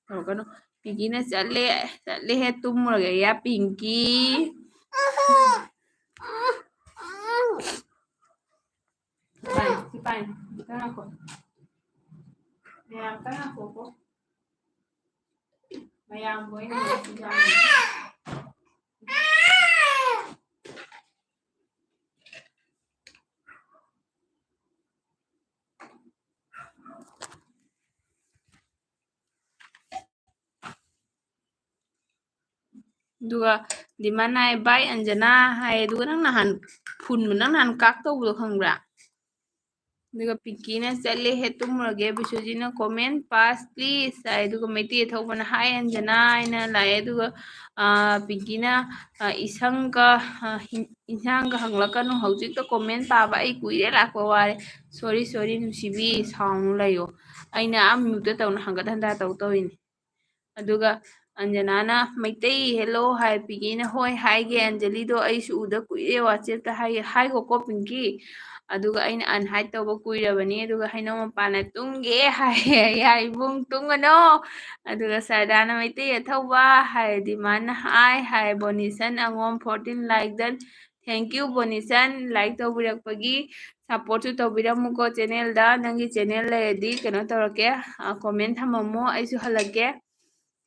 ꯇꯧꯔꯛꯀꯅꯨ꯫ ꯄꯤꯡꯀꯤꯅ ꯆꯠꯂꯦ, ꯆꯠꯂꯦꯍꯦ, ꯇꯨꯝꯃꯨꯔꯒꯦ, ꯌꯥ ꯄꯤꯡꯀꯤ꯫ ꯁꯤ ꯄꯥꯏ, ꯁꯤ ꯄꯥꯏ꯫ ꯑꯝꯇ ꯉꯥꯏꯈꯣ꯫ ꯃꯌꯥꯝ ꯑꯝꯇ ꯉꯥꯏꯈꯣꯀꯣ꯫ ꯃꯌꯥꯝꯕꯨ ꯑꯩꯅ ꯉꯥꯏꯈꯣ꯫ ꯑꯗꯨꯒ ꯗꯤꯃꯥꯟ ꯍꯥꯏ, "ꯕꯥꯏ ꯑꯟꯖꯅꯥ" ꯍꯥꯏ꯫ ꯑꯗꯨꯒ ꯅꯪ ꯅꯍꯥꯟ ꯐꯨꯟꯕ, ꯅꯪ ꯅꯍꯥꯟ ꯀꯥꯛ ꯇꯧꯕꯗꯣ ꯈꯪꯕ꯭ꯔꯥ? ꯑꯗꯨꯒ ꯄꯤꯡꯀꯤꯅ, "ꯆꯠꯂꯦꯍꯦ, ꯇꯨꯝꯃꯨꯔꯒꯦ"꯫ ꯕꯤꯁꯨꯖꯤꯠꯅ, "Comment pass please" ꯍꯥꯏ꯫ ꯑꯗꯨꯒ ꯃꯩꯇꯩ ꯑꯊꯧꯕꯅ, "ꯍꯥꯏ ꯑꯟꯖꯅꯥ" ꯍꯥꯏꯅ ꯂꯥꯛꯑꯦ꯫ ꯑꯗꯨꯒ, ꯑ, ꯄꯤꯡꯀꯤꯅ, ꯑ, "ꯏꯁꯪꯒ, ꯑ, ꯍꯤꯟ-, ꯏꯟꯁꯥꯡꯒ ꯍꯪꯂꯛꯀꯅꯨ, ꯍꯧꯖꯤꯛꯇ comment ꯄꯥꯕ ꯑꯩ ꯀꯨꯏꯔꯦ ꯂꯥꯛꯄ ꯋꯥꯔꯦ꯫ Sorry, sorry, ꯅꯨꯡꯁꯤꯕꯤ, ꯁꯥꯎꯅꯨ ꯂꯩꯌꯣ꯫ ꯑꯩꯅ ꯑꯥ mute ꯇꯧꯅ ꯍꯪꯒꯠ ꯍꯟꯗ ꯇꯧ ꯇꯧꯔꯤꯅꯤ"꯫ ꯑꯗꯨꯒ ꯑꯟꯖꯅꯥꯅ, "ꯃꯩꯇꯩ hello" ꯍꯥꯏ꯫ ꯄꯤꯡꯀꯤꯅ, "ꯍꯣꯏ ꯍꯥꯏꯒꯦ, ꯑꯟꯖꯂꯤꯗꯣ ꯑꯩꯁꯨ ꯎꯗ ꯀꯨꯏꯔꯦ, WhatsApp-ꯇ ꯍꯥꯏꯒꯦ"꯫ ꯍꯥꯏꯈꯣꯀꯣ ꯄꯤꯡꯀꯤ꯫ ꯑꯗꯨꯒ ꯑꯩꯅ unhide ꯇꯧꯕ ꯀꯨꯏꯔꯕꯅꯤ꯫ ꯑꯗꯨꯒ ꯍꯩꯅꯧ ꯃꯄꯥꯟꯅ "ꯇꯨꯝꯒꯦ" ꯍꯥꯏꯌꯦ꯫ "ꯌꯥ ꯏꯕꯨꯡ, ꯇꯨꯝꯒꯅꯣ"꯫ ꯑꯗꯨꯒ ꯁꯔꯗꯥꯅ "ꯃꯩꯇꯩ ꯑꯊꯧꯕ" ꯍꯥꯏꯔꯗꯤ ꯃꯥꯅ "ꯍꯥꯏ" ꯍꯥꯏ꯫ ꯕꯣꯅꯤꯁꯟ ꯑꯉꯣꯝ fourteen like done꯫ Thank you ꯕꯣꯅꯤꯁꯟ, like ꯇꯧꯕꯤꯔꯛꯄꯒꯤ꯫ Supportꯁꯨ ꯇꯧꯕꯤꯔꯝꯃꯨꯀꯣ channelꯗ꯫ ꯅꯪꯒꯤ channel ꯂꯩꯔꯗꯤ ꯀꯩꯅꯣ ꯇꯧꯔꯛꯀꯦ, comment ꯊꯝꯃꯝꯃꯣ, ꯑꯩꯁꯨ ꯍꯜꯂꯛꯀꯦ꯫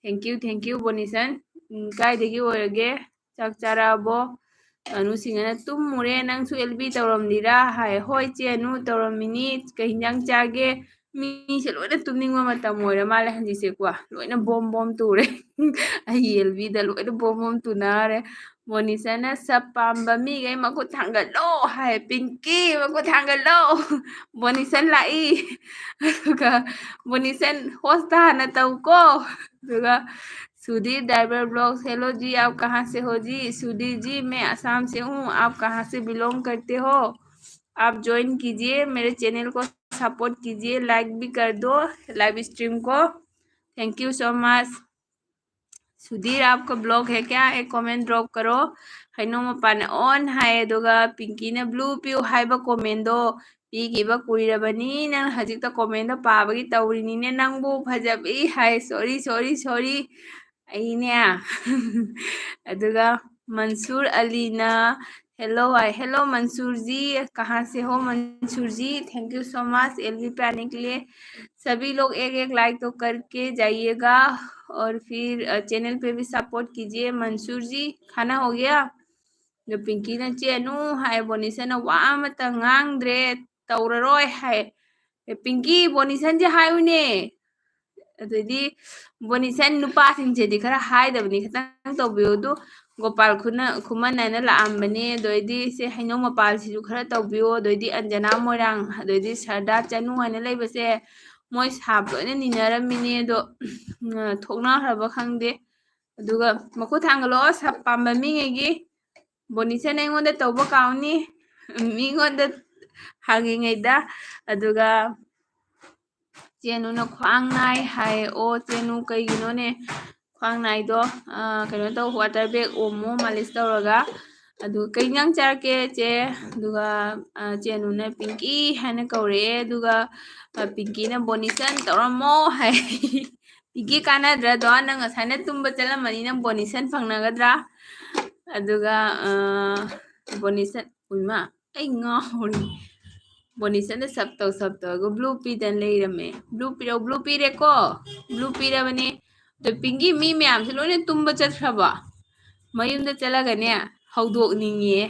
Thank you, thank you ꯕꯣꯅꯤꯁꯟ꯫ ꯎꯝ, ꯀꯥꯏꯗꯒꯤ ꯑꯣꯏꯔꯒꯦ? ꯆꯥꯛ ꯆꯥꯔꯛꯑꯕꯣ? ꯑꯅꯨꯁꯤꯡꯅ "ꯇꯨꯝꯃꯨꯔꯦ, ꯅꯪꯁꯨ ꯑꯦꯜ ꯕꯤ ꯇꯧꯔꯝꯂꯤꯔꯥ?" ꯍꯥꯏ꯫ "ꯍꯣꯏ ꯆꯦ ꯑꯅꯨ, ꯇꯧꯔꯝꯃꯤꯅꯤ꯫ ꯀꯩ ꯍꯤꯟꯖꯥꯡ ꯆꯥꯒꯦ?" ꯃꯤꯁꯦ ꯂꯣꯏꯅ ꯇꯨꯝꯅꯤꯡꯕ ꯃꯇꯝ ꯑꯣꯏꯔ ꯃꯥꯜꯂꯦ ꯍꯧꯖꯤꯛꯁꯦꯀꯣ꯫ ꯂꯣꯏꯅ ꯕꯣꯝ ꯕꯣꯝ ꯇꯨꯔꯦ꯫ ꯑꯩꯒꯤ ꯑꯦꯜ ꯕꯤꯗ ꯂꯣꯏꯅ ꯕꯣꯝ ꯕꯣꯝ ꯇꯨꯅꯔꯦ꯫ ꯕꯣꯅꯤꯁꯟꯅ "ꯁꯞ ꯄꯥꯝꯕ ꯃꯤꯈꯩ ꯃꯈꯨꯠ ꯊꯥꯡꯒꯠꯂꯣ" ꯍꯥꯏ꯫ "ꯄꯤꯡꯀꯤ, ꯃꯈꯨꯠ ꯊꯥꯡꯒꯠꯂꯣ꯫ ꯕꯣꯅꯤꯁꯟ ꯂꯥꯛꯏ꯫" ꯑꯗꯨꯒ "ꯕꯣꯅꯤꯁꯟ host ꯍꯥꯟꯅ ꯇꯧꯀꯣ"꯫ ꯑꯗꯨꯒ सुधीर ड्राइवर ब्लॉग्स, "हेलो जी, आप कहाँ से हो जी?" "सुधीर जी, मैं असम से हूँ, आप कहाँ से belong करते हो? आप join कीजिए, मेरे channel को support कीजिए, like भी कर दो live stream को। Thank you so much।" Sudhir, आपका ब्लॉग है क्या? एक comment drop करो꯫ ꯍꯩꯅꯧ ꯃꯄꯥꯟꯅ ꯑꯣꯟ ꯍꯥꯏ, ꯑꯗꯨꯒ ꯄꯤꯡꯀꯤꯅ "ꯕ꯭ꯂꯨ ꯄꯤꯌꯨ" ꯍꯥꯏꯕ commentꯗꯣ ꯄꯤꯈꯤꯕ ꯀꯨꯏꯔꯕꯅꯤ꯫ ꯅꯪ ꯍꯧꯖꯤꯛꯇ commentꯗꯣ ꯄꯥꯕꯒꯤ ꯇꯧꯔꯤꯅꯤꯅꯦ꯫ "ꯅꯪꯕꯨ ꯐꯖꯕꯤ" ꯍꯥꯏ꯫ Sorry, sorry, sorry꯫ ꯑꯩꯅꯦ꯫ ꯑꯗꯨꯒ ꯃꯟꯁꯨꯔ ꯑꯂꯤꯅ "हेलो" ꯍꯥꯏ꯫ "हेलो मंसूर जी, कहाँ से हो Mansoor ji? Thank you so much L B पे आने के लिए।" सभी लोग एक एक like तो करके जाइएगा और फिर, अ, channel पे भी support कीजिए। मंसूर जी, खाना हो गया? ꯑꯗꯣ ꯄꯤꯡꯀꯤꯅ "ꯆꯦ ꯑꯅꯨ" ꯍꯥꯏ, ꯕꯣꯅꯤꯁꯟꯅ ꯋꯥ ꯑꯃꯇ ꯉꯥꯡꯗ꯭ꯔꯦ, "ꯇꯧꯔꯔꯣꯏ" ꯍꯥꯏ꯫ ꯑꯦ, ꯄꯤꯡꯀꯤ, ꯕꯣꯅꯤꯁꯟꯁꯦ ꯍꯥꯏꯌꯨꯅꯦ꯫ ꯑꯗꯩꯗꯤ ꯕꯣꯅꯤꯁꯟ, ꯅꯨꯄꯥꯁꯤꯡꯁꯤꯗꯤ ꯈꯔ ꯍꯥꯏꯗꯕꯅꯤ, ꯈꯤꯇꯪ ꯇꯧꯕꯤꯌꯨ꯫ ꯑꯗꯨ ꯒꯣꯄꯥꯜ ꯈꯨꯅ-, ꯈꯨꯃꯟ ꯍꯥꯏꯅ ꯂꯥꯛꯑꯝꯕꯅꯦ꯫ ꯑꯗꯩꯗꯤ ꯁꯦ ꯍꯩꯅꯧ ꯃꯄꯥꯜꯁꯤꯁꯨ ꯈꯔ ꯇꯧꯕꯤꯌꯣ꯫ ꯑꯗꯩꯗꯤ ꯑꯟꯖꯅꯥ ꯃꯣꯏꯔꯥꯡ, ꯑꯗꯩꯗꯤ ꯁꯔꯗꯥ ꯆꯅꯨ ꯍꯥꯏꯅ ꯂꯩꯕꯁꯦ, ꯃꯣꯏ ꯁꯥꯞ ꯂꯣꯏꯅ ꯅꯤꯅꯔꯝꯃꯤꯅꯦ꯫ ꯑꯗꯣ, ꯎꯝ, ꯊꯣꯛꯅꯈ꯭ꯔꯕ ꯈꯪꯗꯦ꯫ ꯑꯗꯨꯒ ꯃꯈꯨꯠ ꯊꯥꯡꯒꯠꯂꯛꯑꯣ, ꯁꯥꯞ ꯄꯥꯝꯕ ꯃꯤꯉꯩꯒꯤ꯫ ꯕꯣꯅꯤꯁꯟ ꯑꯩꯉꯣꯟꯗ ꯇꯧꯕ ꯀꯥꯎꯅꯤ, ꯃꯤꯉꯣꯟꯗ ꯍꯪꯉꯤꯉꯩꯗ꯫ ꯑꯗꯨꯒ ꯆꯦꯅꯨꯅ "ꯈ꯭ꯋꯥꯡ ꯅꯥꯏ" ꯍꯥꯏ꯫ ꯑꯣ, ꯆꯦꯅꯨ, ꯀꯩꯒꯤꯅꯣꯅꯦ ꯈ꯭ꯋꯥꯡ ꯅꯥꯏꯗꯣ? ꯑ, ꯀꯩꯅꯣ ꯇꯧ, water bag ꯑꯣꯝꯃꯣ, ꯃꯥꯂꯤꯁ ꯇꯧꯔꯒ꯫ ꯑꯗꯨ ꯀꯩ ꯏꯟꯖꯥꯡ ꯆꯥꯔꯛꯀꯦ, ꯆꯦ? ꯑꯗꯨꯒ, ꯑ, ꯆꯦ ꯑꯅꯨꯅ ꯄꯤꯡꯀꯤ ꯍꯥꯏꯅ ꯀꯧꯔꯛꯑꯦ, ꯑꯗꯨꯒ, ꯑ, ꯄꯤꯡꯀꯤꯅ "ꯕꯣꯅꯤꯁꯟ ꯇꯧꯔꯝꯃꯣ" ꯍꯥꯏ꯫ "ꯄꯤꯡꯀꯤ ꯀꯥꯟꯅꯗ꯭ꯔꯗꯣ, ꯅꯪ ꯉꯁꯥꯏꯅ ꯇꯨꯝꯕ ꯆꯠꯂꯝꯃꯅꯤ, ꯅꯪ ꯕꯣꯅꯤꯁꯟ ꯐꯪꯅꯒꯗ꯭ꯔꯥ?" ꯑꯗꯨꯒ, ꯑ, ꯕꯣꯅꯤꯁꯟ, ꯎꯏꯃꯥ, ꯑꯩ ꯉꯥꯎꯔꯦ꯫ ꯕꯣꯅꯤꯁꯟꯗ ꯁꯞ ꯇꯧ, ꯁꯞ ꯇꯧꯔꯒ blue ꯄꯤꯗꯅ ꯂꯩꯔꯝꯃꯦ꯫ Blue ꯄꯤꯔꯛꯑꯣ, blue ꯄꯤꯔꯦꯀꯣ? Blue ꯄꯤꯔꯕꯅꯦ꯫ ꯑꯗꯣ ꯄꯤꯡꯀꯤ, ꯃꯤ ꯃꯌꯥꯝꯁꯦ ꯂꯣꯏꯅ ꯇꯨꯝꯕ ꯆꯠꯈ꯭ꯔꯕꯣ? ꯃꯌꯨꯝꯗ ꯆꯠꯂꯒꯅꯦ, ꯍꯧꯗꯣꯛꯅꯤꯡꯉꯦ꯫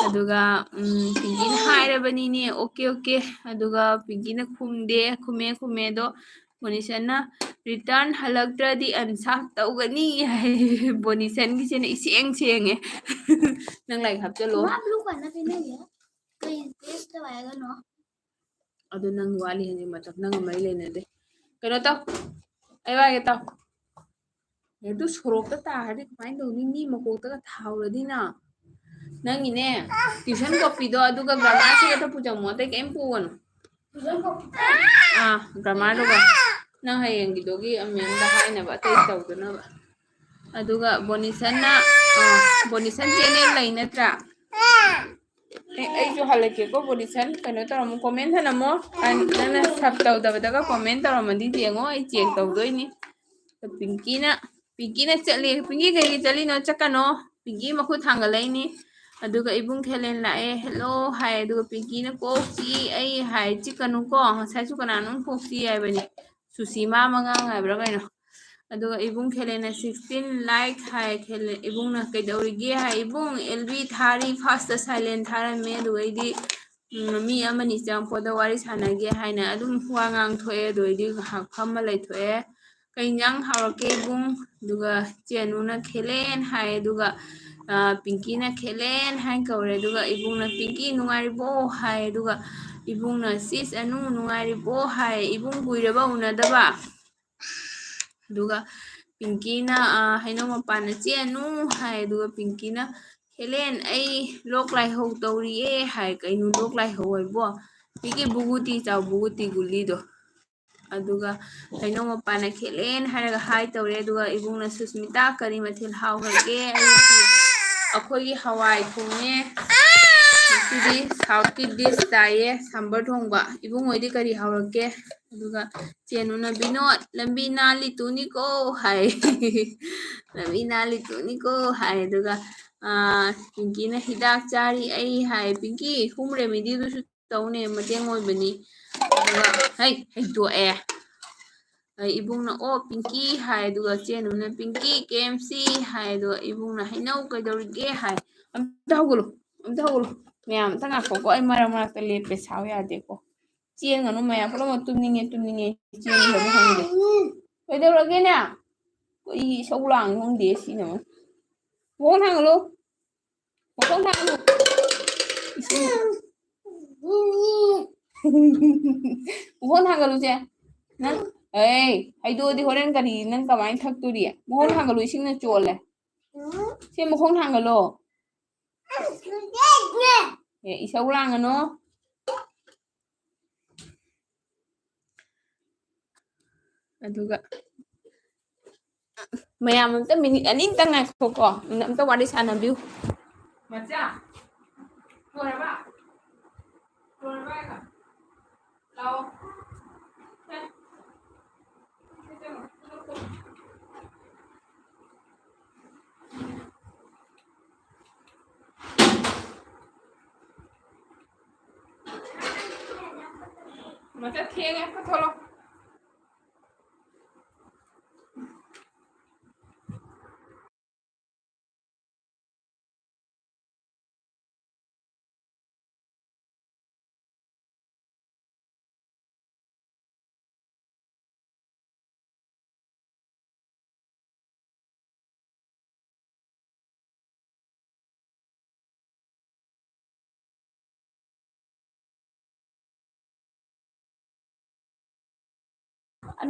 ꯑꯗꯨꯒ, ꯎꯝ, ꯄꯤꯡꯀꯤꯅ ꯍꯥꯏꯔꯕꯅꯤꯅꯦ, "ꯑꯣꯀꯦ, ꯑꯣꯀꯦ"꯫ ꯑꯗꯨꯒ ꯄꯤꯡꯀꯤꯅ ꯈꯨꯝꯗꯦ, ꯈꯨꯝꯃꯦ, ꯈꯨꯝꯃꯦ꯫ ꯑꯗꯣ ꯕꯣꯅꯤꯁꯟꯅ "return ꯍꯜꯂꯛꯇ꯭ꯔꯗꯤ unsafe ꯇꯧꯒꯅꯤ" ꯍꯥꯏ꯫ ꯕꯣꯅꯤꯁꯟꯒꯤꯁꯤꯅ ꯏꯁꯦꯡ ꯁꯦꯡꯉꯦ꯫ ꯅꯪ ꯂꯥꯏꯔꯤꯛ ꯍꯥꯞꯆꯜꯂꯣ꯫ ꯃꯥ blue ꯀꯟꯅ ꯄꯤꯅꯩꯌꯦ꯫ ꯀꯩ taste ꯇꯧ ꯍꯥꯏꯒꯅꯣ? ꯑꯗꯨ ꯅꯪ ꯋꯥꯠꯂꯤ ꯍꯧꯖꯤꯛ ꯃꯇꯝ, ꯅꯪꯒ ꯃꯔꯤ ꯂꯩꯅꯗꯦ꯫ ꯀꯩꯅꯣ ꯇꯧ, ꯑꯩ ꯋꯥꯒꯦ ꯇꯧ꯫ ꯑꯗꯨ ꯁꯣꯔꯣꯛꯇ ꯇꯥꯔꯗꯤ ꯀꯃꯥꯏꯅ ꯇꯧꯅꯤ? ꯃꯤ ꯃꯀꯣꯛꯇꯒ ꯊꯥꯎꯔꯗꯤ ꯅꯪ꯫ ꯅꯪꯒꯤꯅꯦ, tuition copyꯗꯣ ꯑꯗꯨꯒ grammarꯁꯤꯒ ꯈꯛꯇ ꯄꯨꯖꯃꯣ, ꯑꯇꯩ ꯀꯩꯝ ꯄꯨꯒꯅꯨ꯫ ꯑꯥ, grammarꯗꯨꯒ꯫ ꯅꯪ ꯍꯌꯦꯡꯒꯤꯗꯨꯒꯤ ꯑꯃꯦꯝꯗ ꯍꯥꯏꯅꯕ, ꯑꯇꯩ ꯇꯧꯗꯅꯕ꯫ ꯑꯗꯨꯒ ꯕꯣꯅꯤꯁꯟꯅ, ꯑꯥ, ꯕꯣꯅꯤꯁꯟ channel ꯂꯩ ꯅꯠꯇ꯭ꯔꯥ? ꯑꯦ, ꯑꯩꯁꯨ ꯍꯜꯂꯛꯀꯦꯀꯣ, ꯕꯣꯅꯤꯁꯟ꯫ ꯀꯩꯅꯣ ꯇꯧꯔꯝꯃꯣ, comment ꯊꯅꯝꯃꯣ꯫ ꯑ, ꯅꯪꯅ sub ꯇꯧꯗꯕꯗꯒ comment ꯇꯧꯔꯝꯃꯗꯤ ꯌꯦꯡꯉꯣ, ꯑꯩ check ꯇꯧꯗꯣꯏꯅꯤ꯫ ꯄꯤꯡꯀꯤꯅ, ꯄꯤꯡꯀꯤꯅ ꯆꯠꯂꯤ꯫ ꯄꯤꯡꯀꯤ ꯀꯩꯒꯤ ꯆꯠꯂꯤꯅꯣ? ꯆꯠꯀꯅꯣ꯫ ꯄꯤꯡꯀꯤ ꯃꯈꯨꯠ ꯊꯥꯡꯒꯠꯂꯛꯏꯅꯤ꯫ ꯑꯗꯨꯒ ꯏꯕꯨꯡ ꯈꯦꯂꯦꯟ ꯂꯥꯛꯑꯦ, "Hello" ꯍꯥꯏ꯫ ꯑꯗꯨꯒ ꯄꯤꯡꯀꯤꯅ, "ꯀꯣꯛ ꯆꯤꯛꯏ ꯑꯩ" ꯍꯥꯏ꯫ "ꯆꯤꯛꯀꯅꯨꯀꯣ, ꯉꯁꯥꯏꯁꯨ ꯀꯅꯥꯅꯣꯝ ꯀꯣꯛ ꯆꯤꯛꯏ ꯍꯥꯏꯕꯅꯤ"꯫ ꯁꯨꯁꯤꯃꯥ ꯃꯉꯥꯡ ꯍꯥꯏꯕ꯭ꯔꯥ ꯀꯩꯅꯣ꯫ ꯑꯗꯨꯒ ꯏꯕꯨꯡ ꯈꯦꯂꯦꯟꯅ sixteen like ꯍꯥꯏ꯫ ꯈꯦꯂꯦ-, ꯏꯕꯨꯡꯅ "ꯀꯩꯗꯧꯔꯤꯒꯦ?" ꯍꯥꯏ꯫ "ꯏꯕꯨꯡ, ꯑꯦꯜ ꯕꯤ ꯊꯥꯔꯤ, firstꯇ silent ꯊꯥꯔꯝꯃꯦ, ꯑꯗꯨꯒꯩꯗꯤ, ꯎꯝ, ꯃꯤ ꯑꯃꯅꯤ ꯆꯪꯉꯛꯄꯗ ꯋꯥꯔꯤ ꯁꯥꯟꯅꯒꯦ" ꯍꯥꯏꯅ ꯑꯗꯨꯝ ꯋꯥ ꯉꯥꯡꯊꯣꯛꯑꯦ꯫ ꯑꯗꯨꯗꯩꯗꯤ ꯉꯥꯏꯍꯥꯛ ꯐꯝꯃ ꯂꯩꯊꯣꯛꯑꯦ꯫ "ꯀꯩ ꯏꯟꯖꯥꯡ ꯍꯥꯎꯔꯛꯀꯦ ꯏꯕꯨꯡ?" ꯑꯗꯨꯒ ꯆꯦ ꯑꯅꯨꯅ "ꯈꯦꯂꯦꯟ" ꯍꯥꯏ꯫ ꯑꯗꯨꯒ, ꯑ, ꯄꯤꯡꯀꯤꯅ "ꯈꯦꯂꯦꯟ" ꯍꯥꯏꯅ ꯀꯧꯔꯦ꯫ ꯑꯗꯨꯒ ꯏꯕꯨꯡꯅ "ꯄꯤꯡꯀꯤ ꯅꯨꯡꯉꯥꯏꯔꯤꯕꯣ?" ꯍꯥꯏ꯫ ꯑꯗꯨꯒ ꯏꯕꯨꯡꯅ "ꯁꯤꯁ ꯑꯅꯨ ꯅꯨꯡꯉꯥꯏꯔꯤꯕꯣ?" ꯍꯥꯏ꯫ ꯏꯕꯨꯡ ꯀꯨꯏꯔꯕ ꯎꯅꯗꯕ꯫ ꯑꯗꯨꯒ ꯄꯤꯡꯀꯤꯅ, ꯑ, ꯍꯩꯅꯧ ꯃꯄꯥꯟꯗ "ꯆꯦ ꯑꯅꯨ" ꯍꯥꯏ꯫ ꯑꯗꯨꯒ ꯄꯤꯡꯀꯤꯅ "ꯈꯦꯂꯦꯟ, ꯑꯩ ꯂꯣꯛ ꯂꯥꯏꯍꯧ ꯇꯧꯔꯤꯌꯦ" ꯍꯥꯏ꯫ "ꯀꯩꯅꯣ ꯂꯣꯛ ꯂꯥꯏꯍꯧ ꯍꯥꯏꯕꯣ?" "ꯄꯤꯡꯀꯤ, ꯕꯨꯒꯨꯇꯤ ꯆꯥꯎ, ꯕꯨꯒꯨꯇꯤ ꯒꯨꯂꯤꯗꯣ"꯫ ꯑꯗꯨꯒ ꯍꯩꯅꯧ ꯃꯄꯥꯟꯅ "ꯈꯦꯂꯦꯟ" ꯍꯥꯏꯔꯒ hi ꯇꯧꯔꯦ꯫ ꯑꯗꯨꯒ ꯏꯕꯨꯡꯅ "ꯁꯨꯁꯃꯤꯇꯥ, ꯀꯔꯤ ꯃꯊꯦꯜ ꯍꯥꯎꯈ꯭ꯔꯒꯦ?" ꯑꯌꯨꯛꯀꯤ꯫ ꯑꯩꯈꯣꯏꯒꯤ ꯍꯋꯥꯏ ꯊꯣꯡꯉꯦ꯫ ꯉꯁꯤꯗꯤ ꯁꯥꯎꯠꯀꯤ ꯗꯤꯁ ꯇꯥꯏꯌꯦ, ꯁꯝꯕꯔ ꯊꯣꯡꯕ꯫ ꯏꯕꯨꯡꯉꯣꯏꯗꯤ ꯀꯔꯤ ꯍꯧꯔꯛꯀꯦ? ꯑꯗꯨꯒ ꯆꯦꯅꯨꯅ, "ꯕꯤꯅꯣꯠ, ꯂꯝꯕꯤ ꯅꯥꯜꯂꯤ ꯇꯨꯅꯤꯀꯣ" ꯍꯥꯏ꯫ "ꯂꯝꯕꯤ ꯅꯥꯜꯂꯤ ꯇꯨꯅꯤꯀꯣ" ꯍꯥꯏ꯫ ꯑꯗꯨꯒ, ꯑꯥ, ꯄꯤꯡꯀꯤꯅ, "ꯍꯤꯗꯥꯛ ꯆꯥꯔꯤ ꯑꯩ" ꯍꯥꯏ꯫ ꯄꯤꯡꯀꯤ, ꯍꯣꯝ ꯔꯦꯃꯤꯗꯤꯗꯨꯁꯨ ꯇꯧꯅꯦ, ꯃꯇꯦꯡ ꯑꯣꯏꯕꯅꯤ꯫ ꯑꯗꯨꯒ, ꯍꯩ, ꯍꯩꯗꯣꯛꯑꯦ꯫ ꯑꯩ ꯏꯕꯨꯡꯅ, "ꯑꯣ, ꯄꯤꯡꯀꯤ" ꯍꯥꯏ, ꯑꯗꯨꯒ ꯆꯦꯅꯨꯅ, "ꯄꯤꯡꯀꯤ, ꯀꯦ ꯑꯦꯝ ꯁꯤ" ꯍꯥꯏ, ꯑꯗꯨꯒ ꯏꯕꯨꯡꯅ, "ꯍꯩꯅꯧ ꯀꯩꯗꯧꯔꯤꯒꯦ?" ꯍꯥꯏ꯫ "ꯑꯝꯇ ꯍꯧꯒꯠꯂꯨ, ꯑꯝꯇ ꯍꯧꯒꯠꯂꯨ꯫ ꯃꯌꯥꯝ ꯑꯝꯇ ꯉꯥꯏꯈꯣꯀꯣ, ꯑꯩ ꯃꯔꯛ ꯃꯔꯛꯇ ꯂꯦꯞꯄꯦ, ꯁꯥꯎ ꯌꯥꯗꯦꯀꯣ꯫ ꯆꯦꯟꯒꯅꯨ ꯃꯌꯥꯝ, ꯄꯨꯝꯅꯃꯛ ꯇꯨꯝꯅꯤꯡꯉꯦ, ꯇꯨꯝꯅꯤꯡꯉꯦ, ꯆꯦꯟꯒꯅꯨ ꯈꯪꯗꯦ꯫ ꯀꯩꯗꯧꯔꯒꯦꯅꯦ? ꯀꯔꯤ ꯏꯁꯧ ꯂꯥꯡꯉꯤ ꯈꯪꯗꯦ ꯁꯤꯅ ꯑꯃꯨꯛ꯫ ꯃꯈꯣꯡ ꯊꯥꯡꯒꯠꯂꯨ, ꯃꯈꯣꯡ ꯊꯥꯡꯒꯠꯂꯨ꯫ ꯏꯁꯤꯡ꯫ ꯃꯈꯣꯡ ꯊꯥꯡꯒꯠꯂꯨꯁꯦ꯫ ꯅꯪ, ꯑꯦ, ꯍꯩꯗꯣꯛꯑꯗꯤ ꯍꯣꯔꯦꯟ ꯀꯔꯤ, ꯅꯪ ꯀꯃꯥꯏꯅ ꯊꯛꯇꯣꯔꯤ? ꯃꯈꯣꯡ ꯊꯥꯡꯒꯠꯂꯨ, ꯏꯁꯤꯡꯅ ꯆꯣꯠꯂꯦ꯫ ꯁꯦ, ꯃꯈꯣꯡ ꯊꯥꯡꯒꯠꯂꯣ꯫ ꯑꯦ, ꯏꯁꯧ ꯂꯥꯡꯒꯅꯣ꯫ ꯑꯗꯨꯒ ꯃꯌꯥꯝ ꯑꯝꯇ ꯃꯤꯅꯤꯠ ꯑꯅꯤꯇꯪ ꯉꯥꯏꯈꯣꯀꯣ, ꯑꯝꯇ ꯋꯥꯔꯤ ꯁꯥꯟꯅꯕꯤꯌꯨ꯫ ꯃꯆꯥ, ꯂꯣꯏꯔꯕ? ꯂꯣꯏꯔꯕ ꯍꯥꯏꯔꯒ? ꯂꯥꯛꯑꯣ꯫ ꯁꯦ꯫ ꯁꯦ ꯆꯪꯉꯣ꯫ ꯃꯆꯥ ꯊꯦꯡꯉꯦ, ꯄꯨꯊꯣꯛꯂꯣ꯫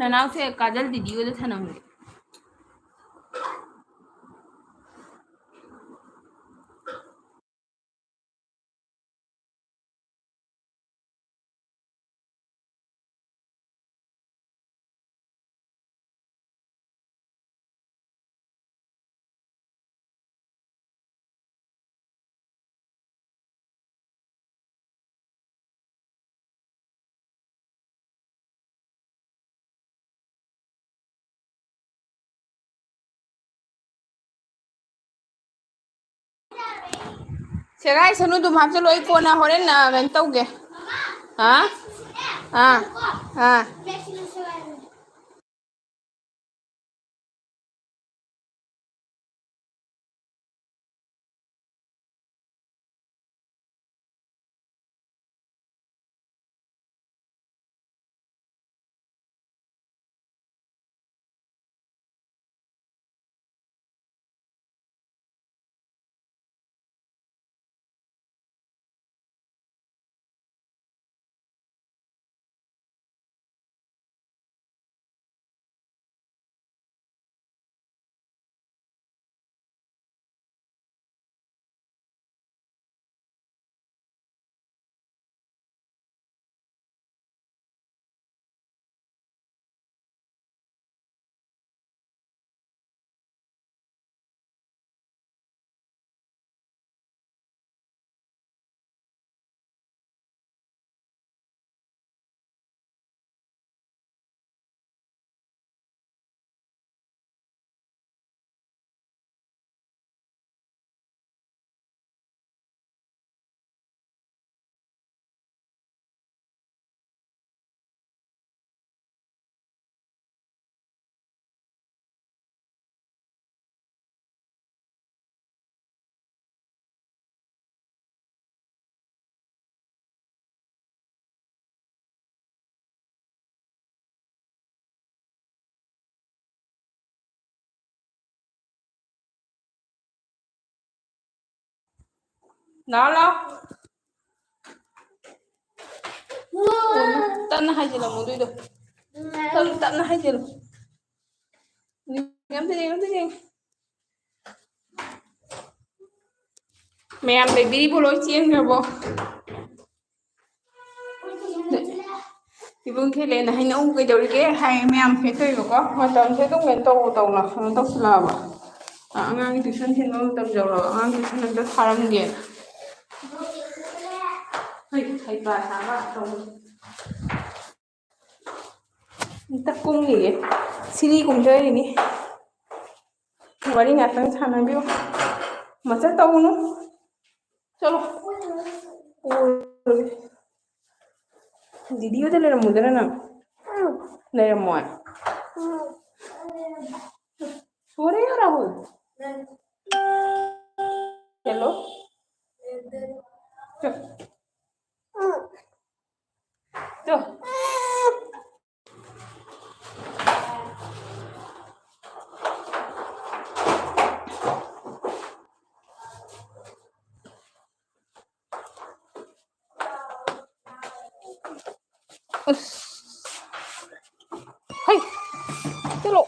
ꯅꯅꯥꯎꯁꯦ ꯀꯥꯖꯜ ꯗꯤꯗꯤ ꯍꯣꯏꯗ ꯊꯅꯝꯃꯦ꯫ ꯁꯦꯒꯥꯏꯁꯅꯨ, ꯑꯗꯨꯝ ꯍꯥꯞꯆꯜꯂꯣ, ꯑꯩ ꯀꯣꯟꯅ ꯍꯣꯔꯦꯟ, ꯑ, ꯀꯩꯅꯣ ꯇꯧꯒꯦ꯫ ꯑꯥ? ꯑꯥ꯫ ꯑꯥ꯫ ꯂꯥꯎ, ꯂꯥꯎ꯫ ꯇꯞꯅ ꯍꯥꯏꯖꯤꯜꯂꯝꯃꯣ ꯑꯗꯨꯏꯗꯣ꯫ ꯇꯞ-, ꯇꯞꯅ ꯍꯥꯏꯖꯤꯜꯂꯨ꯫ ꯑꯝꯇ ꯌꯦꯡꯉꯨ, ꯑꯝꯇ ꯌꯦꯡꯉꯨ꯫ ꯃꯌꯥꯝ ꯂꯩꯕꯤꯔꯤꯕꯣ? ꯂꯣꯏ ꯆꯦꯟꯈ꯭ꯔꯕꯣ? ꯏꯕꯨꯡ ꯈꯦꯂꯦꯅ ꯍꯩꯅꯧ ꯀꯩꯗꯧꯔꯤꯒꯦ ꯍꯥꯏ ꯃꯌꯥꯝ ꯍꯦꯛꯇꯣꯛꯏꯕꯀꯣ꯫ ꯃꯇꯝꯁꯦ ꯑꯗꯨꯝ ꯀꯩꯅꯣ ꯇꯧ ꯇꯧꯅ ꯀꯩꯅꯣ ꯇꯧꯁꯤꯜꯂꯛꯑꯕ꯫ ꯑ-, ꯑꯉꯥꯡꯒꯤ tuition ꯊꯤꯟꯕ ꯃꯇꯝ ꯌꯧꯔꯛꯑꯕ꯫ ꯑꯉꯥꯡ tuition ꯑꯝꯇ ꯊꯥꯔꯝꯒꯦ꯫ ꯍꯩ, ꯍꯩꯄꯥ ꯁꯥꯕ ꯇꯧꯅꯨ꯫ ꯑꯝꯇ ꯀꯨꯝꯈꯤꯒꯦ꯫ ꯁꯤꯔꯤ ꯀꯨꯝꯊꯔꯤꯅꯤ꯫ ꯋꯥꯔꯤ ꯉꯥꯛꯇꯪ ꯁꯥꯟꯅꯕꯤꯌꯨ꯫ ꯃꯆꯥ ꯇꯧꯅꯨ꯫ ꯆꯠꯂꯣ꯫ ꯑꯣꯏꯔꯣꯏ꯫ ꯗꯤꯗꯤ ꯍꯣꯏꯗ ꯂꯩꯔꯝꯃꯨꯗꯅ ꯅꯪ꯫ ꯂꯩꯔꯝꯃꯣꯏ꯫ ꯁꯣꯔꯦ ꯔꯥꯍꯨꯜ꯫ ꯆꯠꯂꯣ꯫ ꯆꯠ꯫ ꯆꯣ꯫ ꯑꯁ꯫ ꯍꯩ꯫ ꯆꯠꯂꯣ꯫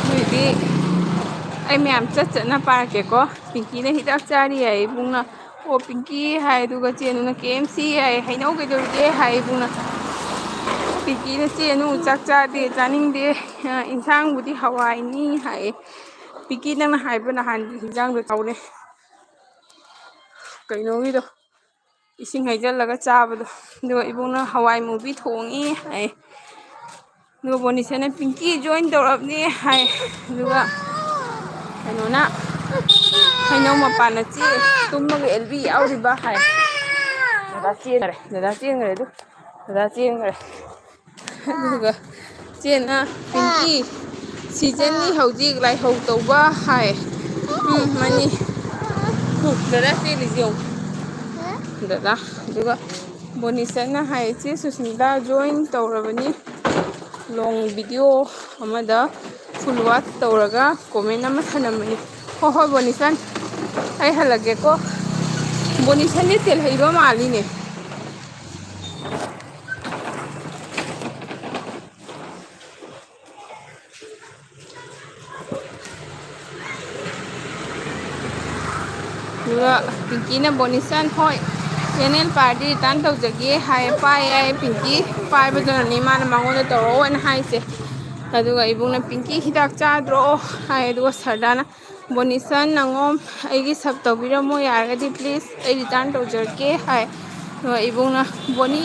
ꯑꯗꯨꯏꯗꯤ ꯑꯩ ꯃꯌꯥꯝ ꯆꯠ ꯆꯠꯅ ꯄꯥꯔꯛꯀꯦꯀꯣ꯫ ꯄꯤꯡꯀꯤꯅ ꯍꯤꯗꯥꯛ ꯆꯥꯔꯤ ꯍꯥꯏ ꯏꯕꯨꯡꯅ꯫ ꯑꯣ ꯄꯤꯡꯀꯤ ꯍꯥꯏ, ꯑꯗꯨꯒ ꯆꯦꯅꯨꯅ "ꯀꯦ ꯑꯦꯝ ꯁꯤ" ꯍꯥꯏ, "ꯍꯩꯅꯧ ꯀꯩꯗꯧꯔꯤꯒꯦ?" ꯍꯥꯏ ꯏꯕꯨꯡꯅ꯫ ꯄꯤꯡꯀꯤꯅ "ꯆꯦꯅꯨ ꯆꯥꯛ ꯆꯥꯗꯦ, ꯆꯥꯅꯤꯡꯗꯦ, ꯑ, ꯏꯟꯁꯥꯡꯕꯨꯗꯤ ꯍꯋꯥꯏꯅꯤ" ꯍꯥꯏ꯫ ꯄꯤꯡꯀꯤ ꯅꯪꯅ ꯍꯥꯏꯕ ꯅꯍꯥꯟꯒꯤ ꯏꯟꯖꯥꯡꯗꯣ ꯇꯧꯔꯦ꯫ ꯀꯩꯅꯣꯒꯤꯗꯣ, ꯏꯁꯤꯡ ꯍꯩꯖꯤꯜꯂꯒ ꯆꯥꯕꯗꯣ꯫ ꯑꯗꯨꯒ ꯏꯕꯨꯡꯅ "ꯍꯋꯥꯏ ꯃꯨꯕꯤ ꯊꯣꯡꯉꯤ" ꯍꯥꯏ꯫ ꯑꯗꯨꯒ ꯕꯣꯅꯤꯁꯅ "ꯄꯤꯡꯀꯤ ꯖꯣꯏꯟ ꯇꯧꯔꯕꯅꯦ" ꯍꯥꯏ꯫ ꯑꯗꯨꯒ ꯀꯩꯅꯣꯅ ꯍꯩꯅꯧ ꯃꯄꯥꯟꯅ ꯆꯦ ꯇꯨꯝꯃꯒ ꯑꯦꯜꯕꯤ ꯌꯥꯎꯔꯤꯕ ꯍꯥꯏ꯫ ꯗꯗꯥ ꯆꯦꯟꯈ꯭ꯔꯦ, ꯗꯗꯥ ꯆꯦꯟꯈ꯭ꯔꯦ, ꯑꯗꯨ ꯗꯗꯥ ꯆꯦꯟꯈ꯭ꯔꯦ꯫ ꯑꯗꯨꯒ ꯆꯦꯅ "ꯄꯤꯡꯀꯤ, ꯁꯤꯖꯟꯅꯤ ꯍꯧꯖꯤꯛ ꯂꯥꯏꯍꯧ ꯇꯧꯕ" ꯍꯥꯏ꯫ ꯎꯝ, ꯃꯅꯤ꯫ ꯎꯝ, ꯗꯗꯥ ꯆꯦꯜꯂꯤꯁꯤ ꯌꯦꯡꯉꯨ꯫ ꯗꯗꯥ꯫ ꯑꯗꯨꯒ ꯕꯣꯅꯤꯁꯟꯅ ꯍꯥꯏ, "ꯏꯆꯦ ꯁꯨꯁꯃꯤꯇꯥ ꯖꯣꯏꯟ ꯇꯧꯔꯕꯅꯤ꯫ ꯂꯣꯡ ꯚꯤꯗꯤꯑꯣ ꯑꯃꯗ ꯐꯨꯜ ꯋꯥꯆ ꯇꯧꯔꯒ ꯀꯣꯃꯦꯟ ꯑꯃ ꯊꯅꯝꯕꯅꯤ"꯫ ꯍꯣꯏ, ꯍꯣꯏ, ꯕꯣꯅꯤꯁꯟ꯫ ꯑꯩ ꯍꯜꯂꯒꯦꯀꯣ꯫ ꯕꯣꯅꯤꯁꯟꯁꯦ ꯇꯦꯜꯍꯩꯕ ꯃꯥꯜꯂꯤꯅꯦ꯫ ꯑꯗꯨꯒ ꯄꯤꯡꯀꯤꯅ ꯕꯣꯅꯤꯁꯟ ꯍꯣꯏ꯫ ꯀꯦꯅꯦꯜ ꯄꯥꯏꯔꯗꯤ ꯔꯤꯇꯔꯟ ꯇꯧꯖꯒꯦ ꯍꯥꯏ, ꯄꯥꯏ ꯍꯥꯏ ꯄꯤꯡꯀꯤ꯫ ꯄꯥꯏꯕꯗꯨꯅꯅꯤ ꯃꯥꯅ ꯃꯉꯣꯟꯗ ꯇꯧꯔꯛꯑꯣꯅ ꯍꯥꯏꯁꯦ꯫ ꯑꯗꯨꯒ ꯏꯕꯨꯡꯅ, "ꯄꯤꯡꯀꯤ, ꯍꯤꯗꯥꯛ ꯆꯥꯗ꯭ꯔꯣ?" ꯍꯥꯏ꯫ ꯑꯗꯨꯒ ꯁꯔꯗꯥꯅ, "ꯕꯣꯅꯤꯁꯟ, ꯅꯉꯣꯝ ꯑꯩꯒꯤ ꯁꯞ ꯇꯧꯕꯤꯔꯝꯃꯣ, ꯌꯥꯔꯒꯗꯤ ꯄ꯭ꯂꯤꯁ, ꯑꯩ ꯔꯤꯇꯔꯟ ꯇꯧꯖꯔꯛꯀꯦ" ꯍꯥꯏ꯫ ꯑꯗꯨꯒ ꯏꯕꯨꯡꯅ, "ꯕꯣꯅꯤ,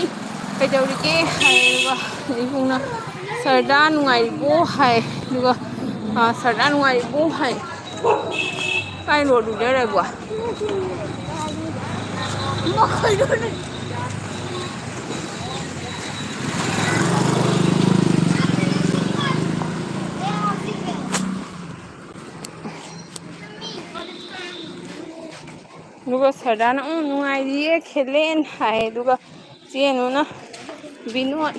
ꯀꯩꯗꯧꯔꯤꯒꯦ?" ꯍꯥꯏ꯫ ꯑꯗꯨꯒ ꯏꯕꯨꯡꯅ, "ꯁꯔꯗꯥ, ꯅꯨꯡꯉꯥꯏꯔꯤꯕꯣ?" ꯍꯥꯏ꯫ ꯑꯗꯨꯒ, ꯑ, "ꯁꯔꯗꯥ, ꯅꯨꯡꯉꯥꯏꯔꯤꯕꯣ?" ꯍꯥꯏ꯫ ꯀꯥꯏ ꯂꯣꯠꯂꯨꯔꯦ ꯂꯩꯕꯣ? ꯑꯗꯨꯒ ꯁꯔꯗꯥꯅ, "ꯎꯝ, ꯅꯨꯡꯉꯥꯏꯔꯤꯌꯦ, ꯈꯦꯂꯦꯟ" ꯍꯥꯏ꯫ ꯑꯗꯨꯒ ꯆꯦꯅꯨꯅ, "ꯕꯤꯅꯣꯠ"꯫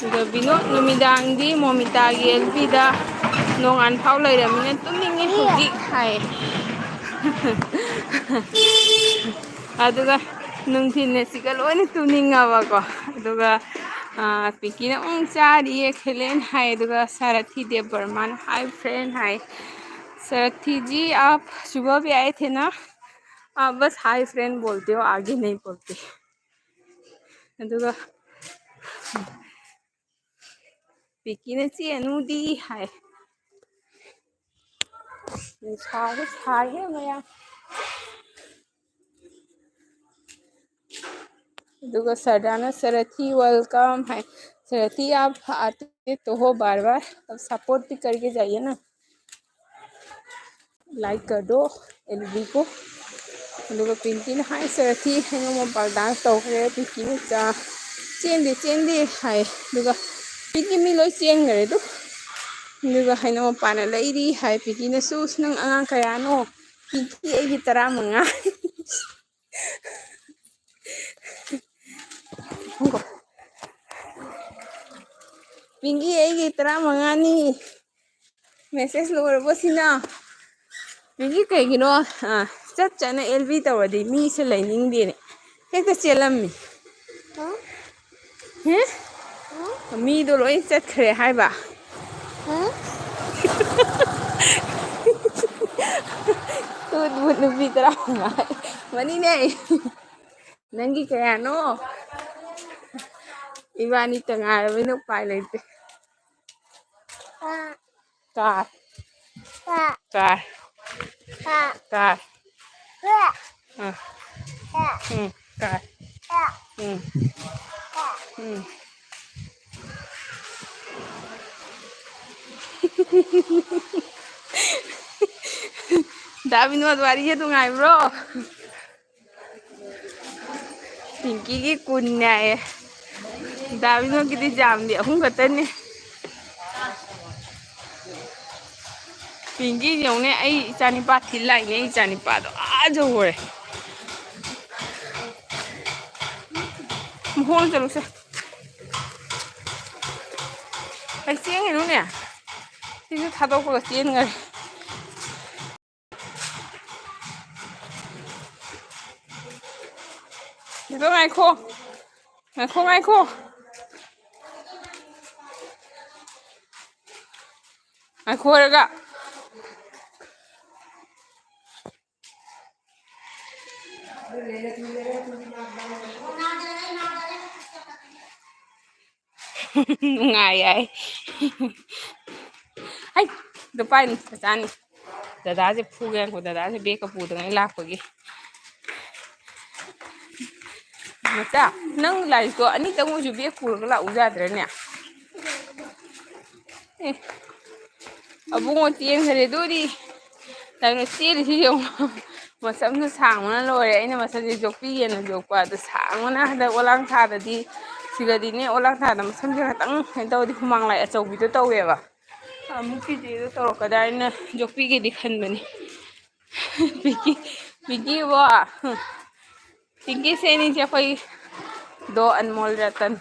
ꯑꯗꯣ ꯕꯤꯅꯣꯠ ꯅꯨꯃꯤꯗꯥꯡꯗꯤ ꯃꯣꯃꯤꯇꯥꯒꯤ ꯑꯦꯜ ꯄꯤꯗ ꯅꯣꯡꯉꯥꯟ ꯐꯥꯎ ꯂꯩꯔꯝꯃꯤꯅ ꯇꯨꯝꯅꯤꯡꯉꯦ ꯍꯧꯖꯤꯛ ꯍꯥꯏ꯫ ꯑꯗꯨꯒ ꯅꯨꯡꯊꯤꯜꯅ ꯁꯤꯒ ꯂꯣꯏꯅ ꯇꯨꯝꯅꯤꯡꯉꯕꯀꯣ꯫ ꯑꯗꯨꯒ, ꯑꯥ, ꯄꯤꯡꯀꯤꯅ ꯑꯃꯨꯛ ꯆꯥꯔꯤꯌꯦ ꯈꯦꯂꯦꯟ ꯍꯥꯏ꯫ ꯑꯗꯨꯒ ꯁꯥꯔꯊꯤ ꯗꯦꯕ ꯕꯔꯃꯥꯅ, "Hi friend" ꯍꯥꯏ꯫ "सारथी जी, आप सुबह भी आए थे ना? आप बस hi friend बोलते हो, आगे नहीं बोलते।" ꯑꯗꯨꯒ ꯄꯤꯀꯤꯅ ꯆꯦꯅꯨꯗꯤ ꯍꯥꯏ꯫ ꯅꯨꯡꯁꯥꯁꯦ ꯁꯥꯏꯍꯦ ꯃꯌꯥꯝ꯫ ꯑꯗꯨꯒ ꯁꯔꯗꯥꯅ "ꯁꯔꯊꯤ welcome" ꯍꯥꯏ꯫ "सारथी आप आते तो हो बार बार, अब सपोर्ट भी करके जाइए ना।" लाइक कर दो एलबी को। ꯑꯗꯨꯒ ꯄꯤꯡꯀꯤꯅ ꯍꯥꯏ, "ꯁꯔꯊꯤ ꯍꯩꯅꯧ ꯃꯄꯥꯜ ꯗꯥꯟꯁ ꯇꯧꯈ꯭ꯔꯦ, ꯄꯤꯡꯀꯤꯅ ꯆꯥ-, ꯆꯦꯟꯗꯦ, ꯆꯦꯟꯗꯦ" ꯍꯥꯏ꯫ ꯑꯗꯨꯒ ꯄꯤꯡꯀꯤ ꯃꯤ ꯂꯣꯏ ꯆꯦꯟꯈ꯭ꯔꯦ ꯑꯗꯨ꯫ ꯑꯗꯨꯒ ꯍꯩꯅꯧ ꯃꯄꯥꯟꯅ ꯂꯩꯔꯤ ꯍꯥꯏ꯫ ꯄꯤꯡꯀꯤꯅꯁꯨ, "ꯅꯪ ꯑꯉꯥꯡ ꯀꯌꯥꯅꯣ?" "ꯄꯤꯡꯀꯤ ꯑꯩꯒꯤ ꯇꯔꯥꯃꯉꯥ" ꯄꯤꯡꯀꯤ ꯑꯩꯒꯤ ꯇꯔꯥꯃꯉꯥꯅꯤ꯫ ꯃꯦꯁꯦꯖ ꯂꯣꯏꯔꯕꯣ ꯁꯤꯅ? ꯄꯤꯡꯀꯤ ꯀꯩꯒꯤꯅꯣ, ꯑ, ꯆꯠ ꯆꯠꯅ ꯑꯦꯜ ꯕꯤ ꯇꯧꯔꯗꯤ ꯃꯤꯁꯦ ꯂꯩꯅꯤꯡꯗꯦꯅꯦ꯫ ꯍꯦꯛꯇ ꯆꯦꯜꯂꯝꯃꯤ꯫ ꯍꯦ? ꯃꯤꯗꯣ ꯂꯣꯏ ꯆꯠꯈ꯭ꯔꯦ ꯍꯥꯏꯕ꯫ ꯇꯨꯠ ꯃꯨꯠ ꯅꯨꯄꯤ ꯇꯔꯥꯃꯉꯥ꯫ ꯃꯅꯤꯅꯦ꯫ ꯅꯪꯒꯤ ꯀꯌꯥꯅꯣ? ꯏꯕꯥꯅꯤꯇ ꯉꯥꯏꯔꯕꯅꯤꯅ ꯎꯄꯥꯏ ꯂꯩꯇꯦ꯫ ꯀꯥꯔ꯫ ꯀꯥꯔ꯫ ꯀꯥꯔ꯫ ꯑꯥ꯫ ꯎꯝ꯫ ꯀꯥꯔ꯫ ꯎꯝ꯫ ꯎꯝ꯫ ꯗꯥ ꯕꯤꯅꯣꯗ, ꯋꯥꯔꯤꯁꯦ ꯅꯨꯡꯉꯥꯏꯕ꯭ꯔꯣ? ꯄꯤꯡꯀꯤꯒꯤ ꯀꯨꯟꯅꯦ ꯍꯥꯏꯌꯦ꯫ ꯗꯥ ꯕꯤꯅꯣꯗꯀꯤꯗꯤ ꯖꯥꯝꯗꯤ ꯑꯍꯨꯝ ꯈꯛꯇꯅꯦ꯫ ꯄꯤꯡꯀꯤ ꯌꯦꯡꯉꯨꯅꯦ, ꯑꯩ ꯏꯆꯥꯅꯤꯄꯥ ꯊꯤꯜ ꯂꯥꯛꯏꯅꯦ, ꯑꯩ ꯏꯆꯥꯅꯤꯄꯥꯗꯣ ꯑꯥ ꯌꯧꯈ꯭ꯔꯦ꯫ ꯃꯈꯣꯡ ꯆꯠꯂꯨꯁꯦ꯫ ꯑꯩ ꯆꯦꯟꯈꯤꯅꯨꯅꯦ꯫ ꯁꯤꯁꯨ ꯊꯥꯗꯣꯛꯄꯒ ꯆꯦꯟꯈ꯭ꯔꯦ꯫ ꯉꯥꯏꯈꯣ, ꯉꯥꯏꯈꯣ꯫ ꯉꯥꯏꯈꯣ, ꯉꯥꯏꯈꯣ꯫ ꯉꯥꯏꯈꯣ ꯍꯥꯏꯔꯒ꯫ ꯅꯨꯡꯉꯥꯏ ꯌꯥꯏ꯫ ꯍꯩ, ꯑꯗꯨ ꯄꯥꯏꯅꯨ, ꯃꯆꯥꯅꯤ꯫ ꯗꯗꯥꯁꯦ ꯐꯨꯒꯦ ꯉꯥꯏꯈꯣ, ꯗꯗꯥꯁꯦ ꯕꯦꯒꯀ ꯄꯨꯗꯉꯩ ꯂꯥꯛꯄꯒꯤ꯫ ꯃꯆꯥ, ꯅꯪ ꯂꯥꯏꯔꯤꯛꯇꯣ ꯑꯅꯤꯇꯪ ꯑꯣꯏꯁꯨ ꯕꯦꯒ ꯄꯨꯔꯒ ꯂꯥꯛꯎ ꯌꯥꯗ꯭ꯔꯅꯦ? ꯑꯦ, ꯑꯕꯨꯡꯉꯣ ꯆꯦꯟꯈ꯭ꯔꯦ ꯑꯗꯨꯗꯤ꯫ ꯀꯩꯅꯣ ꯆꯦꯜꯂꯤꯁꯤ ꯌꯦꯡꯉꯣ꯫ ꯃꯁꯝꯗꯣ ꯁꯥꯡꯕꯅ ꯂꯣꯏꯔꯦ꯫ ꯑꯩꯅ ꯃꯁꯝꯁꯦ ꯌꯣꯛꯄꯤꯒꯦꯅ ꯌꯣꯛꯄ꯫ ꯑꯗꯣ ꯁꯥꯡꯕꯅ ꯍꯟꯗꯛ ꯑꯣꯂꯥꯡ ꯊꯥꯗꯗꯤ, ꯁꯤꯗꯗꯤꯅꯦ, ꯑꯣꯂꯥꯡ ꯊꯥꯗ ꯃꯁꯝꯁꯦ ꯈꯤꯇꯪ ꯀꯩꯅꯣ ꯇꯧꯔꯗꯤ ꯍꯨꯃꯥꯡ ꯂꯥꯏ ꯑꯆꯧꯕꯤꯗꯣ ꯇꯧꯋꯦꯕ꯫ ꯑꯃꯨꯛ ꯀꯦꯖꯤꯗꯣ ꯇꯧꯔꯛꯀꯗ꯭ꯔꯥ ꯍꯥꯏꯅ ꯌꯣꯛꯄꯤꯒꯦꯗꯤ ꯈꯟꯕꯅꯤ꯫ ꯄꯤꯡꯀꯤ, ꯄꯤꯡꯀꯤꯕꯣ꯫ ꯄꯤꯡꯀꯤ ꯁꯦꯅꯤꯁꯦ ꯑꯩꯈꯣꯏ ꯗꯣ ꯑꯟꯃꯣꯜ ꯔꯇꯟ꯫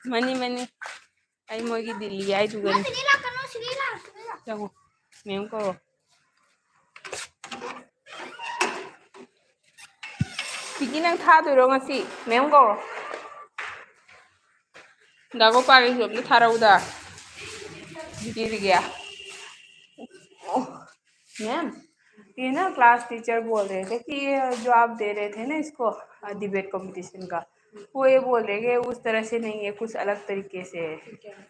Money, money. ꯑꯩ ꯃꯣꯏꯒꯤ ꯗꯤꯜꯂꯤ ꯍꯥꯏꯗꯨꯒꯅꯤ꯫ ꯁꯤꯗꯩ ꯂꯥꯛꯀꯅꯣ, ꯁꯤꯗꯩ ꯂꯥꯛ-, ꯁꯤꯗꯩ ꯂꯥꯛ-꯫ ꯆꯪꯉꯣ꯫ ꯃꯦꯝ ꯀꯧꯔꯣ꯫ ꯄꯤꯀꯤ, ꯅꯪ ꯊꯥꯗꯣꯏꯔꯣ ꯉꯁꯤ? ꯃꯦꯝ ꯀꯧꯔꯣ꯫ ꯗꯥ ꯒꯣꯄꯥꯜꯒꯤꯁꯨ ꯑꯝꯇ ꯊꯥꯔꯛꯎꯗ꯫ ꯄꯤꯀꯤꯗꯒꯤ꯫ ꯑꯣ, मैम, ये ना क्लास टीचर बोल रहे थे कि ये जो आप दे रहे थे ना इसको, अ, डिबेट कंपटीशन का, वो ये बोल रहे कि उस तरह से नहीं है, कुछ अलग तरीके से है। ठीक है।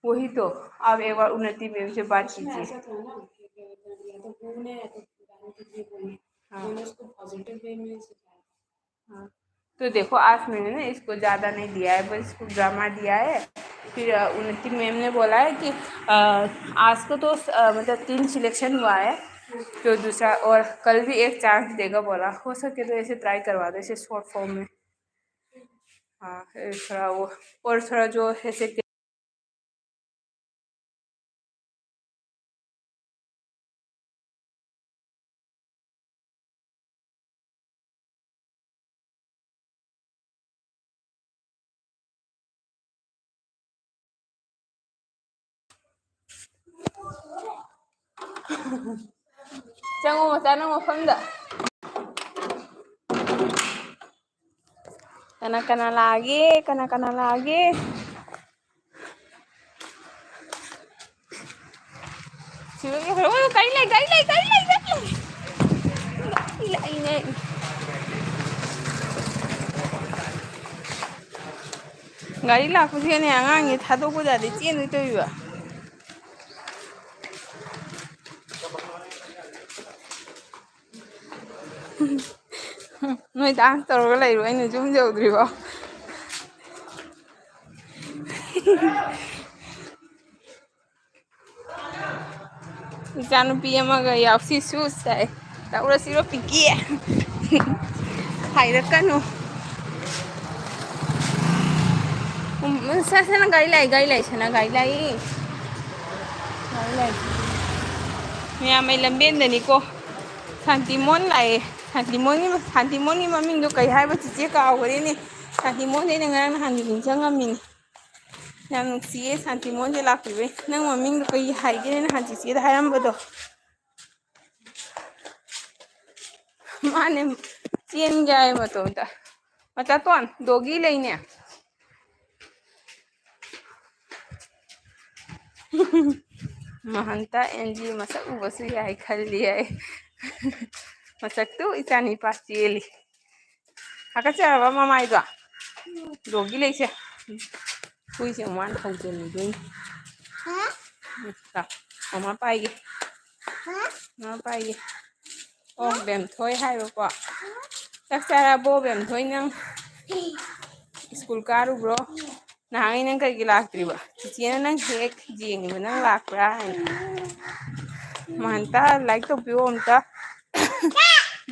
वही तो, आप एक बार उन्नति मैम से बात उसमें कीजिए। ऐसा था ना कि अगर या तो वो ने या तो मैम के लिए बोलने, हाँ। मैंने उसको पॉजिटिव वे में सिखाया। हाँ। तो देखो, आज मैंने ना इसको ज़्यादा नहीं दिया है, बस इसको ग्रामर दिया है। फिर, अ, उन्नति मैम ने बोला है कि, अ, आज को तो, अ, मतलब तीन सिलेक्शन हुआ है, तो दूसरा और कल भी एक चांस देगा बोला, हो सके तो ऐसे ट्राई करवा दो, ऐसे शॉर्ट फॉर्म में। हाँ, ये थोड़ा वो, और थोड़ा जो ऐसे ꯆꯪꯉꯣ ꯃꯆꯥ, ꯅꯪ ꯃꯐꯝꯗ꯫ ꯀꯅꯥ ꯀꯅꯥ ꯂꯥꯛꯑꯒꯦ? ꯀꯅꯥ ꯀꯅꯥ ꯂꯥꯛꯑꯒꯦ? ꯁꯤꯕꯒꯤ ꯍꯣꯏ, ꯍꯣꯏ, ꯒꯥꯔꯤ ꯂꯩ, ꯒꯥꯔꯤ ꯂꯩ, ꯒꯥꯔꯤ ꯂꯩ, ꯒꯥꯔꯤ ꯂꯩ꯫ ꯒꯥꯔꯤ ꯂꯥꯛꯏꯅꯦ꯫ ꯒꯥꯔꯤ ꯂꯥꯛꯄꯁꯤꯒꯅꯦ ꯑꯉꯥꯡꯁꯦ ꯊꯥꯗꯣꯛꯄ ꯌꯥꯗꯦ, ꯆꯦꯟꯗꯣꯏ ꯇꯧꯔꯤꯕ꯫ ꯅꯣꯏ ꯗꯥꯟꯁ ꯇꯧꯔꯒ ꯂꯩꯔꯣ, ꯑꯩꯅ ꯌꯨꯝ ꯌꯧꯗ꯭ꯔꯤꯕꯣ꯫ ꯏꯆꯥꯅꯨꯄꯤ ꯑꯃꯒ ꯌꯥꯎꯁꯤ ꯁꯨꯁ ꯍꯥꯏ꯫ ꯇꯧꯔꯁꯤꯔꯣ ꯄꯤꯀꯤ? ꯍꯥꯏꯔꯛꯀꯅꯨ꯫ ꯎꯝ, ꯁ-, ꯁꯅꯥ ꯒꯥꯔꯤ ꯂꯥꯛꯏ, ꯒꯥꯔꯤ ꯂꯥꯛꯏ, ꯁꯅꯥ ꯒꯥꯔꯤ ꯂꯥꯛꯏ꯫ ꯒꯥꯔꯤ ꯂꯥꯛꯏ꯫ ꯃꯌꯥꯝ ꯑꯩ ꯂꯝꯕꯦꯟꯗꯅꯤꯀꯣ꯫ ꯁꯥꯟꯇꯤꯃꯣꯟ ꯂꯥꯛꯑꯦ꯫ ꯁꯥꯟꯇꯤꯃꯣꯟꯒꯤ, ꯁꯥꯟꯇꯤꯃꯣꯟꯒꯤ ꯃꯃꯤꯡꯗꯣ ꯀꯩ ꯍꯥꯏꯕ ꯆꯤꯆꯦ ꯀꯥꯎꯈ꯭ꯔꯦꯅꯦ꯫ ꯁꯥꯟꯇꯤꯃꯣꯟꯗꯤ ꯑꯩꯅ ꯉꯔꯥꯡ ꯅꯍꯥꯟꯗꯤ ꯅꯤꯡꯁꯤꯡꯉꯝꯃꯤꯅꯦ꯫ ꯌꯥꯝ ꯅꯨꯡꯁꯤꯌꯦ ꯁꯥꯟꯇꯤꯃꯣꯟꯁꯦ ꯂꯥꯛꯄꯤꯕꯩ꯫ ꯅꯪ ꯃꯃꯤꯡꯗꯣ ꯀꯩ ꯍꯥꯏꯒꯦꯅꯦ ꯅꯍꯥꯟ ꯆꯤꯆꯦꯗ ꯍꯥꯏꯔꯝꯕꯗꯣ? ꯃꯥꯅꯦ, ꯆꯦꯟꯒꯦ ꯍꯥꯏ ꯃꯇꯣꯝꯇ꯫ ꯃꯆꯥꯇꯣꯟ, ꯗꯣꯒꯤ ꯂꯩꯅꯦ꯫ ꯃꯍꯟꯇ ꯑꯦꯟꯖꯤ ꯃꯁꯛ ꯎꯕꯁꯨ ꯌꯥꯏ ꯈꯜꯂꯤ ꯑꯩ꯫ ꯃꯁꯛꯇꯨ ꯏꯆꯥꯅꯤꯄꯥ ꯆꯦꯜꯂꯤ꯫ ꯍꯥꯀꯠꯆꯔꯕ ꯃꯃꯥꯏꯗꯣ? ꯗꯣꯒꯤ ꯂꯩꯁꯦ꯫ ꯍꯨꯏꯁꯦ ꯑꯃꯨꯛ ꯃꯥꯅ ꯍꯧꯗꯣꯛꯅꯤꯡꯗꯣꯏꯅꯤ꯫ ꯂꯥꯎ, ꯃꯃꯥ ꯄꯥꯏꯒꯦ꯫ ꯃꯃꯥ ꯄꯥꯏꯒꯦ꯫ ꯑꯣ, ꯕꯦꯝꯊꯣꯏ ꯍꯥꯏꯕꯀꯣ꯫ ꯆꯥꯛ ꯆꯥꯔꯕꯣ ꯕꯦꯝꯊꯣꯏ ꯅꯪ? ꯁ꯭ꯀꯨꯜ ꯀꯥꯔꯨꯕ꯭ꯔꯣ? ꯅꯍꯥꯟꯉꯩ ꯅꯪ ꯀꯩꯒꯤ ꯂꯥꯛꯇ꯭ꯔꯤꯕ? ꯆꯤꯆꯦꯅ ꯅꯪ ꯍꯦꯛ ꯌꯦꯡꯉꯤꯕ, ꯅꯪ ꯂꯥꯛꯄ꯭ꯔꯥ ꯍꯥꯏꯅ꯫ ꯃꯍꯟꯇ, like ꯇꯧꯕꯤꯌꯣ ꯑꯝꯇ꯫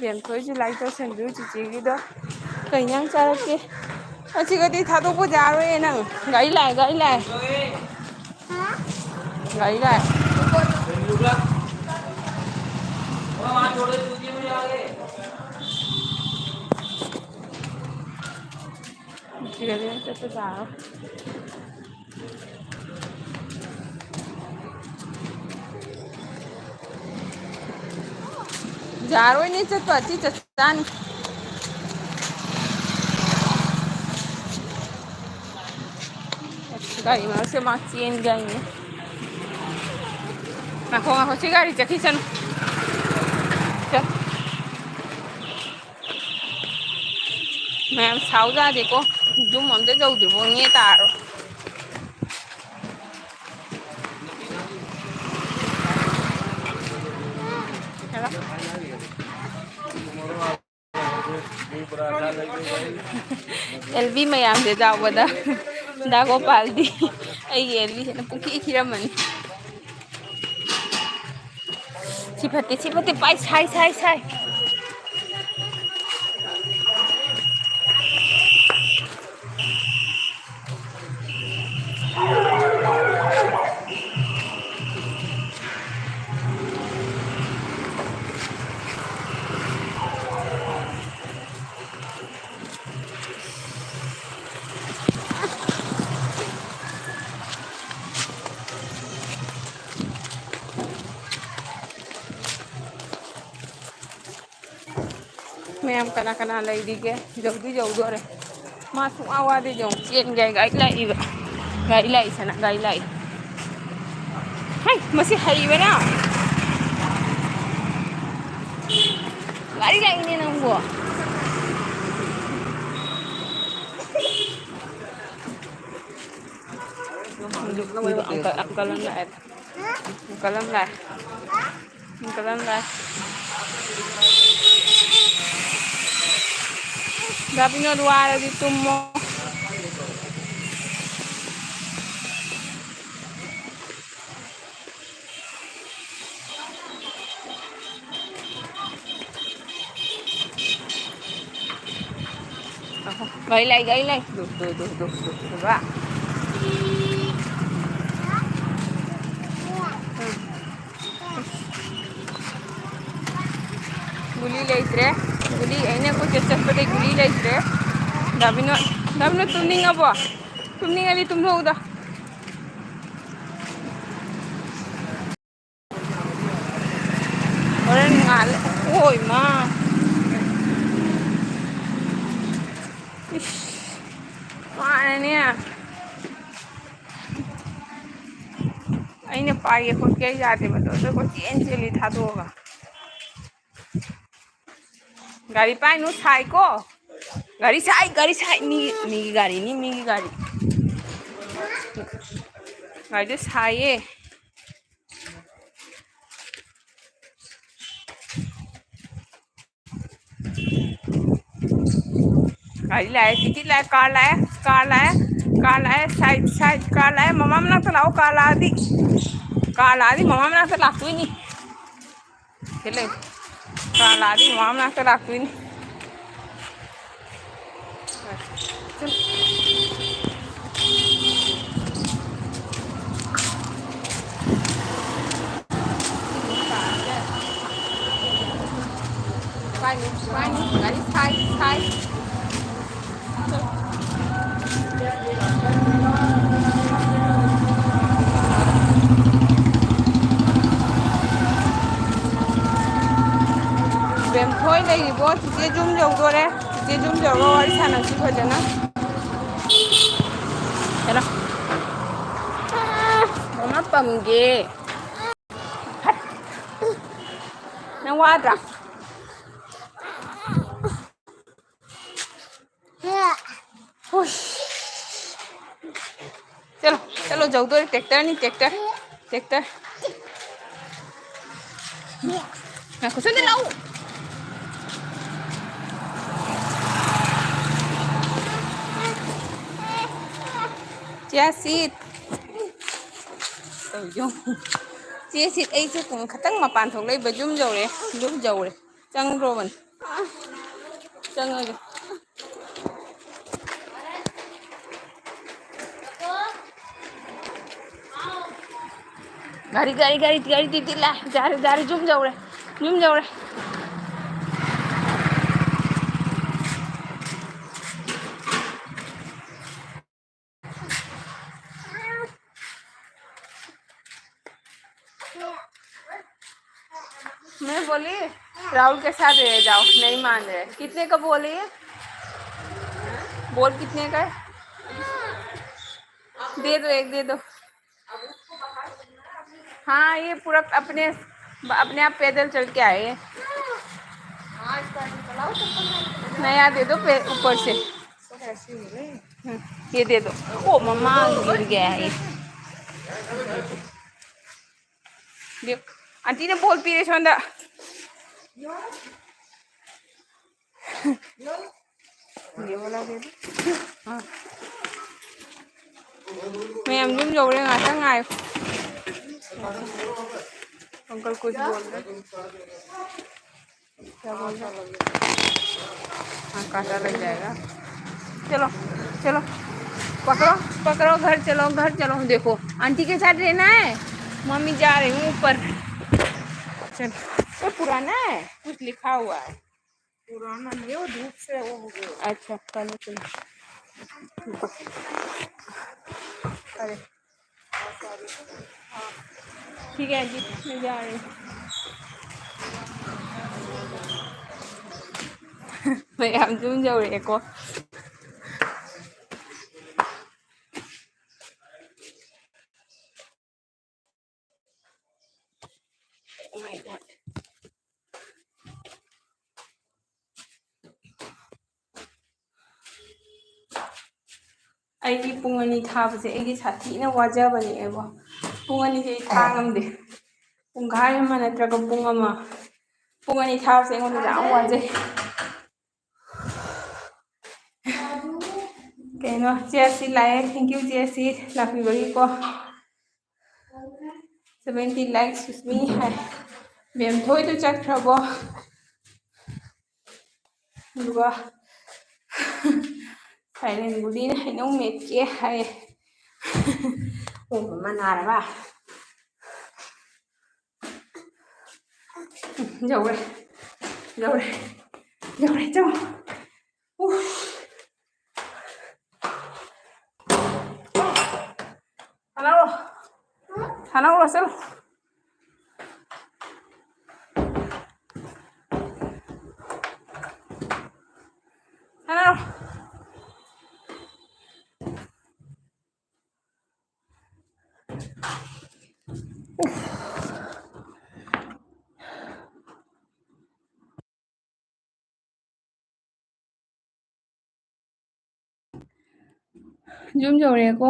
ꯕꯦꯝꯊꯣꯏꯁꯨ like ꯇꯧꯁꯟꯕꯤꯌꯨ ꯆꯤꯆꯦꯒꯤꯗꯣ꯫ ꯀꯩ ꯏꯟꯖꯥꯡ ꯆꯥꯔꯛꯀꯦ? ꯑꯁꯤꯒꯗꯤ ꯊꯥꯗꯣꯛꯄ ꯌꯥꯔꯣꯏꯌꯦ ꯅꯪ꯫ ꯒꯥꯔꯤ ꯂꯥꯛꯑꯦ, ꯒꯥꯔꯤ ꯂꯥꯛꯑꯦ꯫ ꯒꯥꯔꯤ ꯂꯥꯛꯑꯦ꯫ ꯁꯤꯒꯗꯤ ꯆꯠꯄ ꯌꯥꯔꯣꯏ꯫ ꯌꯥꯔꯣꯏꯅꯦ ꯆꯠꯄ, ꯑꯁꯤ ꯆꯠ ꯆꯥꯅꯤ꯫ ꯑꯁ, ꯒꯥꯔꯤ ꯃꯔꯛꯁꯦ ꯃꯥ ꯆꯦꯟꯒꯦ ꯍꯥꯏꯅꯦ꯫ ꯉꯥꯏꯈꯣ, ꯉꯥꯏꯈꯣ, ꯁꯤ ꯒꯥꯔꯤ ꯆꯠꯈꯤꯁꯅꯨ꯫ ꯆꯠ-, ꯃꯌꯥꯝ ꯁꯥꯎ ꯌꯥꯗꯦꯀꯣ꯫ ꯌꯨꯝ ꯑꯝꯇ ꯌꯧꯗ꯭ꯔꯤꯕꯣ ꯅꯦ ꯇꯥꯔꯣ꯫ ꯑꯦꯜ ꯕꯤ ꯃꯌꯥꯝꯁꯦ ꯆꯥꯎꯕꯗ ꯗꯥ ꯒꯣꯄꯥꯜꯗꯤ ꯑꯩꯒꯤ ꯑꯦꯜ ꯕꯤꯁꯤꯅ ꯄꯨꯡꯈꯤ ꯈꯤꯔꯝꯃꯅꯤ꯫ ꯁꯤ ꯐꯠꯇꯦ, ꯁꯤ ꯐꯠꯇꯦ, ꯄꯥꯏ, ꯁꯥꯏ, ꯁꯥꯏ, ꯁꯥꯏ꯫ ꯃꯌꯥꯝ ꯀꯅꯥ ꯀꯅꯥ ꯂꯩꯔꯤꯒꯦ? ꯌꯧꯗꯤ ꯌꯧꯗꯣꯔꯦ꯫ ꯃꯥ ꯁꯨꯡꯋꯥ ꯋꯥꯗꯦ꯫ ꯌꯦꯡꯉꯨ, ꯆꯦꯟꯒꯦ꯫ ꯒꯥꯔꯤ ꯂꯥꯛꯏꯕ꯫ ꯒꯥꯔꯤ ꯂꯥꯛꯏ, ꯁꯅꯥ, ꯒꯥꯔꯤ ꯂꯥꯛꯏ꯫ ꯍꯩ, ꯃꯁꯤ ꯍꯩꯕꯅ꯫ ꯒꯥꯔꯤ ꯂꯥꯛꯏꯅꯦ ꯅꯪꯕꯨ꯫ ꯑꯪꯀꯜ, ꯑꯪꯀꯜ ꯑꯃ ꯂꯥꯛꯑꯦ꯫ ꯑꯪꯀꯜ ꯑꯃ ꯂꯥꯛꯑꯦ꯫ ꯑꯪꯀꯜ ꯑꯃ ꯂꯥꯛꯑꯦ꯫ ꯗꯥ ꯕꯤꯅꯣꯗ, ꯋꯥꯔꯗꯤ ꯇꯨꯝꯃꯣ꯫ ꯒꯥꯔꯤ ꯂꯥꯛꯏ, ꯒꯥꯔꯤ ꯂꯥꯛꯏ꯫ ꯗꯨ, ꯗꯨ, ꯗꯨ, ꯗꯨ, ꯗꯨ, ꯗꯨ, ꯕꯥ꯫ ꯎꯝ꯫ ꯒꯨꯂꯤ ꯂꯩꯇ꯭ꯔꯦ꯫ ꯒꯨꯂꯤ ꯑꯩꯅ ꯀꯣꯏꯆꯠ ꯆꯠꯄꯗꯩ ꯒꯨꯂꯤ ꯂꯩꯇ꯭ꯔꯦ꯫ ꯗꯥ ꯕꯤꯅꯣꯗ, ꯗꯥ ꯕꯤꯅꯣꯗ ꯇꯨꯝꯅꯤꯡꯉꯕꯣ? ꯇꯨꯝꯅꯤꯡꯉꯗꯤ ꯇꯨꯝꯊꯣꯛꯎꯗ꯫ ꯍꯣꯔꯦꯟ ꯉꯥꯜꯂꯦ꯫ ꯑꯣꯏ ꯃꯥ꯫ ꯏꯁ꯫ ꯃꯥꯅꯅꯦ꯫ ꯑꯩꯅ ꯄꯥꯏꯒꯦ ꯈꯣꯠꯀꯦ ꯌꯥꯗꯦꯕ꯫ ꯑꯗꯣ ꯀꯣꯏꯆꯦꯟ ꯆꯦꯜꯂꯤ ꯊꯥꯗꯣꯛꯑꯒ꯫ ꯒꯥꯔꯤ ꯄꯥꯏꯅꯨ, ꯁꯥꯏꯀꯣ꯫ ꯒꯥꯔꯤ ꯁꯥꯏ, ꯒꯥꯔꯤ ꯁꯥꯏ꯫ ꯃꯤ, ꯃꯤꯒꯤ ꯒꯥꯔꯤꯅꯤ, ꯃꯤꯒꯤ ꯒꯥꯔꯤ꯫ ꯒꯥꯔꯤꯗꯣ ꯁꯥꯏꯌꯦ꯫ ꯒꯥꯔꯤ ꯂꯥꯛꯑꯦ, ꯇꯤꯇꯤ ꯂꯥꯛꯑꯦ, ꯀꯥꯔ ꯂꯥꯛꯑꯦ, ꯀꯥꯔ ꯂꯥꯛꯑꯦ, ꯀꯥꯔ ꯂꯥꯛꯑꯦ, ꯁꯥꯏꯠ, ꯁꯥꯏꯠ, ꯀꯥꯔ ꯂꯥꯛꯑꯦ꯫ ꯃꯃꯥ ꯃꯅꯥꯛꯇ ꯂꯥꯛꯑꯣ, ꯀꯥꯔ ꯂꯥꯛꯑꯗꯤ꯫ ꯀꯥꯔ ꯂꯥꯛꯑꯗꯤ ꯃꯃꯥ ꯃꯅꯥꯛꯇ ꯂꯥꯛꯇꯣꯏꯅꯤ꯫ ꯁꯤ ꯂꯩ꯫ ꯀꯥꯔ ꯂꯥꯛꯑꯗꯤ ꯃꯃꯥ ꯃꯅꯥꯛꯇ ꯂꯥꯛꯇꯣꯏꯅꯤ꯫ ꯄꯥꯏꯅꯨ, ꯄꯥꯏꯅꯨ, ꯒꯥꯔꯤ ꯁꯥꯏ, ꯁꯥꯏ꯫ ꯕꯦꯝꯊꯣꯏ꯫ ꯂꯩꯔꯤꯕꯣ? ꯆꯤꯆꯦ ꯖꯨꯝ ꯌꯧꯗꯣꯔꯦ꯫ ꯆꯤꯆꯦ ꯖꯨꯝ ꯌꯧꯔꯒ ꯋꯥꯔꯤ ꯁꯥꯟꯅꯁꯤ ꯐꯖꯅ꯫ ꯍꯦꯔꯥ꯫ ꯃꯃꯥ ꯄꯝꯒꯦ꯫ ꯍꯠ꯫ ꯅꯪ ꯋꯥꯗ꯭ꯔꯥ? ꯍꯨꯏꯁ꯫ ꯆꯠꯂꯣ, ꯆꯠꯂꯣ, ꯌꯧꯗꯣꯔꯦ꯫ ꯇ꯭ꯔꯦꯛꯇꯔꯅꯤ, ꯇ꯭ꯔꯦꯛꯇꯔ꯫ ꯇ꯭ꯔꯦꯛꯇꯔ꯫ ꯉꯥꯏꯈꯣ, ꯁꯣꯝꯗ ꯂꯥꯛꯎ꯫ ꯆꯤꯌꯥ ꯁꯤꯗ꯫ ꯇꯧ ꯌꯦꯡꯉꯨ꯫ ꯆꯤꯌꯥ ꯁꯤꯗ ꯑꯩꯁꯦ ꯈꯤꯇꯪ ꯃꯄꯥꯟ ꯊꯣꯛꯂꯛꯏꯕ, ꯌꯨꯝ ꯌꯧꯔꯦ, ꯌꯨꯝ ꯌꯧꯔꯦ꯫ ꯆꯪꯈ꯭ꯔꯣꯕꯅꯤ꯫ ꯆꯪꯉꯒꯦ꯫ ꯒꯥꯔꯤ, ꯒꯥꯔꯤ, ꯒꯥꯔꯤ, ꯒꯥꯔꯤ ꯇꯤꯠ ꯇꯤꯠ ꯂꯥꯛꯑꯦ꯫ ꯌꯥꯔꯦ, ꯌꯥꯔꯦ, ꯌꯨꯝ ꯌꯧꯔꯦ꯫ ꯌꯨꯝ ꯌꯧꯔꯦ꯫ मैं बोली, "राहुल के साथ रह जाओ", नहीं मान रहे। कितने का बोली है? बोल, कितने का है? दे दो, एक दे दो। हाँ, ये पूरा अपने, अपने आप पैदल चल के आए हैं। नया दे दो पे-, ऊपर से। हम्म, ये दे दो। ओ मम्मा, गिर गया है ये। देख, आंटी ने बोल पी रहे सोंदा। ये वाला दे दो। हाँ। मैं हम तुम जोड़े ना संग आए। अंकल कुछ बोल रहे। क्या बोल रहे? हाँ, कांटा लग जाएगा। चलो, चलो, पकड़ो, पकड़ो, घर चलो, घर चलो। देखो, आंटी के साथ रहना है, मम्मी जा रही हूँ ऊपर। चल, ये पुराना है, कुछ लिखा हुआ है। पुराना नहीं है, वो धूप से वो हो गया। अच्छा, चलो, चलो। अरे, ठीक है जी, मैं जा रही हूँ। ꯃꯌꯥꯝ ꯌꯨꯝ ꯌꯧꯔꯛꯑꯦꯀꯣ꯫ ꯑꯩꯒꯤ ꯄꯨꯡ ꯑꯅꯤ ꯊꯥꯕꯁꯦ ꯑꯩꯒꯤ ꯁꯥꯊꯤꯅ ꯋꯥꯖꯕꯅꯦꯕ꯫ ꯄꯨꯡ ꯑꯅꯤꯁꯦ ꯑꯩ ꯊꯥ ꯉꯝꯗꯦ꯫ ꯄꯨꯡꯈꯥꯏ ꯑꯃ ꯅꯠꯇ꯭ꯔꯒ ꯄꯨꯡ ꯑꯃ, ꯄꯨꯡ ꯑꯅꯤ ꯊꯥꯕꯁꯦ ꯑꯩꯉꯣꯟꯗ ꯌꯥꯝ ꯋꯥꯖꯩ꯫ ꯀꯩꯅꯣ, ꯆꯦ ꯑꯁꯤ ꯂꯥꯛꯑꯦ꯫ Thank you, ꯆꯦ ꯑꯁꯤ ꯂꯥꯛꯄꯤꯕꯒꯤꯀꯣ꯫ Seventy likes with me ꯍꯥꯏ꯫ ꯕꯦꯝꯊꯣꯏꯗꯨ ꯆꯠꯈ꯭ꯔꯕꯣ? ꯑꯗꯨꯒ silent ꯒꯨꯂꯤꯅ ꯍꯩꯅꯧ ꯃꯦꯠꯀꯦ ꯍꯥꯏ꯫ ꯑꯣ, ꯃꯃꯥ ꯅꯥꯔꯕ? ꯎꯝ, ꯌꯧꯔꯦ, ꯌꯧꯔꯦ, ꯌꯧꯔꯦ, ꯆꯪꯉꯣ꯫ ꯎꯐ꯫ ꯁꯥꯟꯅꯧꯔꯣ꯫ ꯁꯥꯟꯅꯧꯔꯣ, ꯆꯠꯂꯣ꯫ ꯁꯥꯟꯅꯧꯔꯣ꯫ ꯌꯨꯝ ꯌꯧꯔꯛꯑꯦꯀꯣ꯫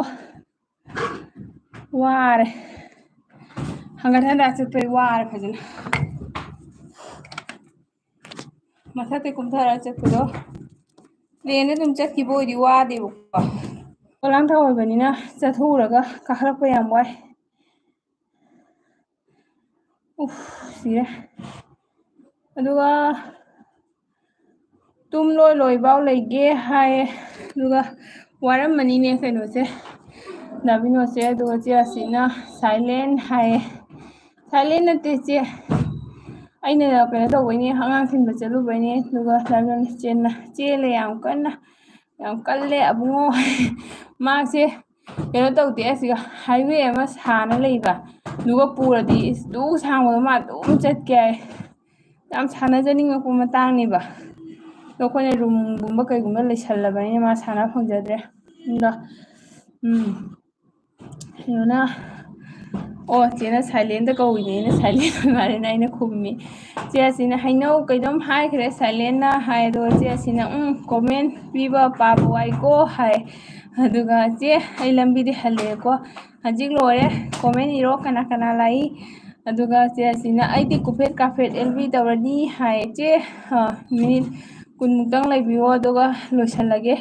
ꯋꯥꯔꯦ꯫ ꯍꯪꯒꯠ ꯍꯟꯗ ꯆꯠꯄꯩ ꯋꯥꯔꯦ ꯐꯖꯅ꯫ ꯃꯊꯛꯇꯩ ꯀꯨꯝꯊꯔ ꯆꯠꯄꯗꯣ꯫ Plane ꯗ ꯑꯗꯨꯝ ꯆꯠꯈꯤꯕ ꯑꯣꯏꯗꯤ ꯋꯥꯗꯦꯕꯀꯣ꯫ ꯄꯣꯂꯥꯡ ꯊꯥ ꯑꯣꯏꯕꯅꯤꯅ ꯆꯠꯊꯣꯛꯎꯔꯒ ꯀꯥꯈꯠꯂꯛꯄ ꯌꯥꯝ ꯋꯥꯏ꯫ ꯎꯐ, ꯁꯤꯔꯦ꯫ ꯑꯗꯨꯒ ꯇꯨꯝ ꯂꯣꯏ ꯂꯣꯏꯐꯥꯎ ꯂꯩꯒꯦ ꯍꯥꯏꯌꯦ꯫ ꯑꯗꯨꯒ ꯋꯥꯔꯝꯃꯅꯤꯅꯦ ꯀꯩꯅꯣꯁꯦ, ꯗꯥ ꯕꯤꯅꯣꯗꯁꯦ꯫ ꯑꯗꯨꯒ ꯆꯦ ꯑꯁꯤꯅ silent ꯍꯥꯏꯌꯦ꯫ Silent ꯅꯠꯇꯦ ꯆꯦ, ꯑꯩꯅ ꯀꯩꯅꯣ ꯇꯧꯕꯩꯅꯦ, ꯑꯉꯥꯡ ꯊꯤꯟꯕ ꯆꯠꯂꯨꯕꯩꯅꯦ꯫ ꯑꯗꯨꯒ ꯗꯥ ꯕꯤꯅꯣꯗ ꯆꯦꯟꯅ-, ꯆꯦꯜꯂꯦ ꯌꯥꯝ ꯀꯟꯅ꯫ ꯌꯥꯝ ꯀꯜꯂꯦ ꯑꯕꯨꯡꯉꯣ꯫ ꯃꯥꯁꯦ ꯀꯩꯅꯣ ꯇꯧꯗꯦ, ꯑꯁꯤꯒ highway ꯑꯃ ꯁꯥꯅ ꯂꯩꯕ, ꯑꯗꯨꯒ ꯄꯨꯔꯗꯤ ꯏꯁ, ꯑꯗꯨ ꯁꯥꯡꯕꯗꯣ ꯃꯥ ꯑꯗꯨꯝ ꯆꯠꯀꯦ ꯍꯥꯏ꯫ ꯌꯥꯝ ꯁꯥꯟꯅꯖꯅꯤꯡꯉꯛꯄ ꯃꯇꯥꯡꯅꯦꯕ꯫ ꯑꯗꯣ ꯑꯩꯈꯣꯏꯅ ꯔꯨꯝꯒꯨꯝꯕ ꯀꯩꯒꯨꯝꯕ ꯂꯩꯁꯜꯂꯕꯅꯤꯅ ꯃꯥ ꯁꯥꯟꯅ ꯐꯪꯖꯗ꯭ꯔꯦ꯫ ꯑꯗꯣ ꯎꯝ ꯀꯩꯅꯣꯅ ꯑꯣ ꯆꯦꯅ ꯁꯥꯏꯂꯦꯟꯗ ꯀꯧꯏꯅꯦ, ꯑꯩꯅ ꯁꯥꯏꯂꯦꯟ ꯑꯣꯏ ꯃꯥꯜꯂꯦꯅ ꯑꯩꯅ ꯈꯨꯝꯃꯤ꯫ ꯆꯦ ꯑꯁꯤꯅ ꯍꯩꯅꯧ ꯀꯩꯅꯣꯝ ꯍꯥꯏꯈ꯭ꯔꯦ ꯁꯥꯏꯂꯦꯟꯅ ꯍꯥꯏ꯫ ꯑꯗꯣ ꯆꯦ ꯑꯁꯤꯅ ꯎꯝ ꯀꯣꯃꯦꯟ ꯄꯤꯕ ꯄꯥꯕ ꯋꯥꯏꯀꯣ ꯍꯥꯏ꯫ ꯑꯗꯨꯒ ꯆꯦ ꯑꯩ ꯂꯝꯕꯤꯗꯤ ꯍꯜꯂꯛꯑꯦꯀꯣ꯫ ꯍꯧꯖꯤꯛ ꯂꯣꯏꯔꯦ꯫ ꯀꯣꯃꯦꯟ ꯏꯔꯣ ꯀꯅꯥ ꯀꯅꯥ ꯂꯥꯛꯏ꯫ ꯑꯗꯨꯒ ꯆꯦ ꯑꯁꯤꯅ ꯑꯩꯗꯤ ꯀꯨꯐꯦꯠ ꯀꯥꯐꯦꯠ ꯑꯦꯜ ꯕꯤ ꯇꯧꯔꯅꯤ ꯍꯥꯏ꯫ ꯆꯦ ꯃꯤꯅꯤꯠ ꯀꯨꯟꯃꯨꯛꯇꯪ ꯂꯩꯕꯤꯌꯣ ꯑꯗꯨꯒ ꯂꯣꯏꯁꯤꯜꯂꯒꯦ꯫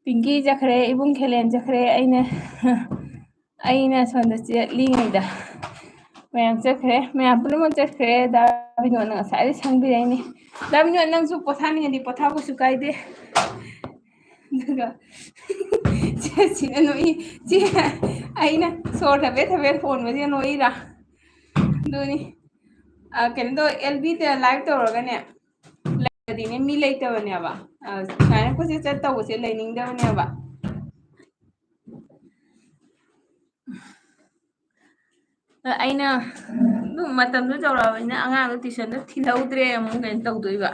ꯄꯤꯡꯀꯤ ꯆꯠꯈ꯭ꯔꯦ, ꯏꯕꯨꯡ ꯈꯦꯂꯦꯟ ꯆꯠꯈ꯭ꯔꯦ꯫ ꯑꯩꯅ ꯑꯩꯅ ꯁꯣꯝꯗ ꯆꯠꯂꯤꯉꯩꯗ ꯃꯌꯥꯝ ꯆꯠꯈ꯭ꯔꯦ, ꯃꯌꯥꯝ ꯄꯨꯝꯅꯃꯛ ꯆꯠꯈ꯭ꯔꯦ꯫ ꯗꯥ ꯕꯤꯅꯣꯗꯅ ꯉꯁꯥꯏꯗꯩ ꯁꯪꯕꯤꯔꯛꯏꯅꯦ꯫ ꯗꯥ ꯕꯤꯅꯣꯗ, ꯅꯪꯁꯨ ꯄꯣꯊꯥꯅꯤꯡꯉꯗꯤ ꯄꯣꯊꯥꯕ ꯀꯩꯁꯨ ꯀꯥꯏꯗꯦ꯫ ꯑꯗꯨꯒ ꯆꯦ ꯑꯁꯤꯅ ꯅꯣꯛꯏ꯫ ꯆꯦ, ꯑꯩꯅ ꯁꯣꯔ ꯊꯕꯦꯠ ꯊꯕꯦꯠ ꯍꯣꯟꯕꯁꯦ ꯅꯣꯛꯏꯔꯥ? ꯑꯗꯨꯅꯤ꯫ ꯑ, ꯀꯩꯅꯣ ꯇꯧ, ꯑꯦꯜ ꯕꯤꯗ ꯂꯥꯏꯚ ꯇꯧꯔꯒꯅꯦ, ꯂꯩꯇ꯭ꯔꯗꯤꯅꯦ, ꯃꯤ ꯂꯩꯇꯕꯅꯦꯕ꯫ ꯑ, ꯁꯨꯃꯥꯏꯅ ꯀꯣꯏꯆꯠ ꯆꯠ ꯇꯧꯕꯁꯦ ꯂꯩꯅꯤꯡꯗꯕꯅꯦꯕ꯫ ꯑ, ꯑꯩꯅ ꯑꯗꯨꯝ ꯃꯇꯝꯗꯣ ꯌꯧꯔꯛꯑꯕꯅꯤꯅ ꯑꯉꯥꯡꯗꯣ ꯇ꯭ꯌꯨꯁꯟꯗꯣ ꯊꯤꯜꯍꯧꯗ꯭ꯔꯦ ꯑꯃꯨꯛ ꯀꯩꯅꯣ ꯇꯧꯗꯣꯏꯕ꯫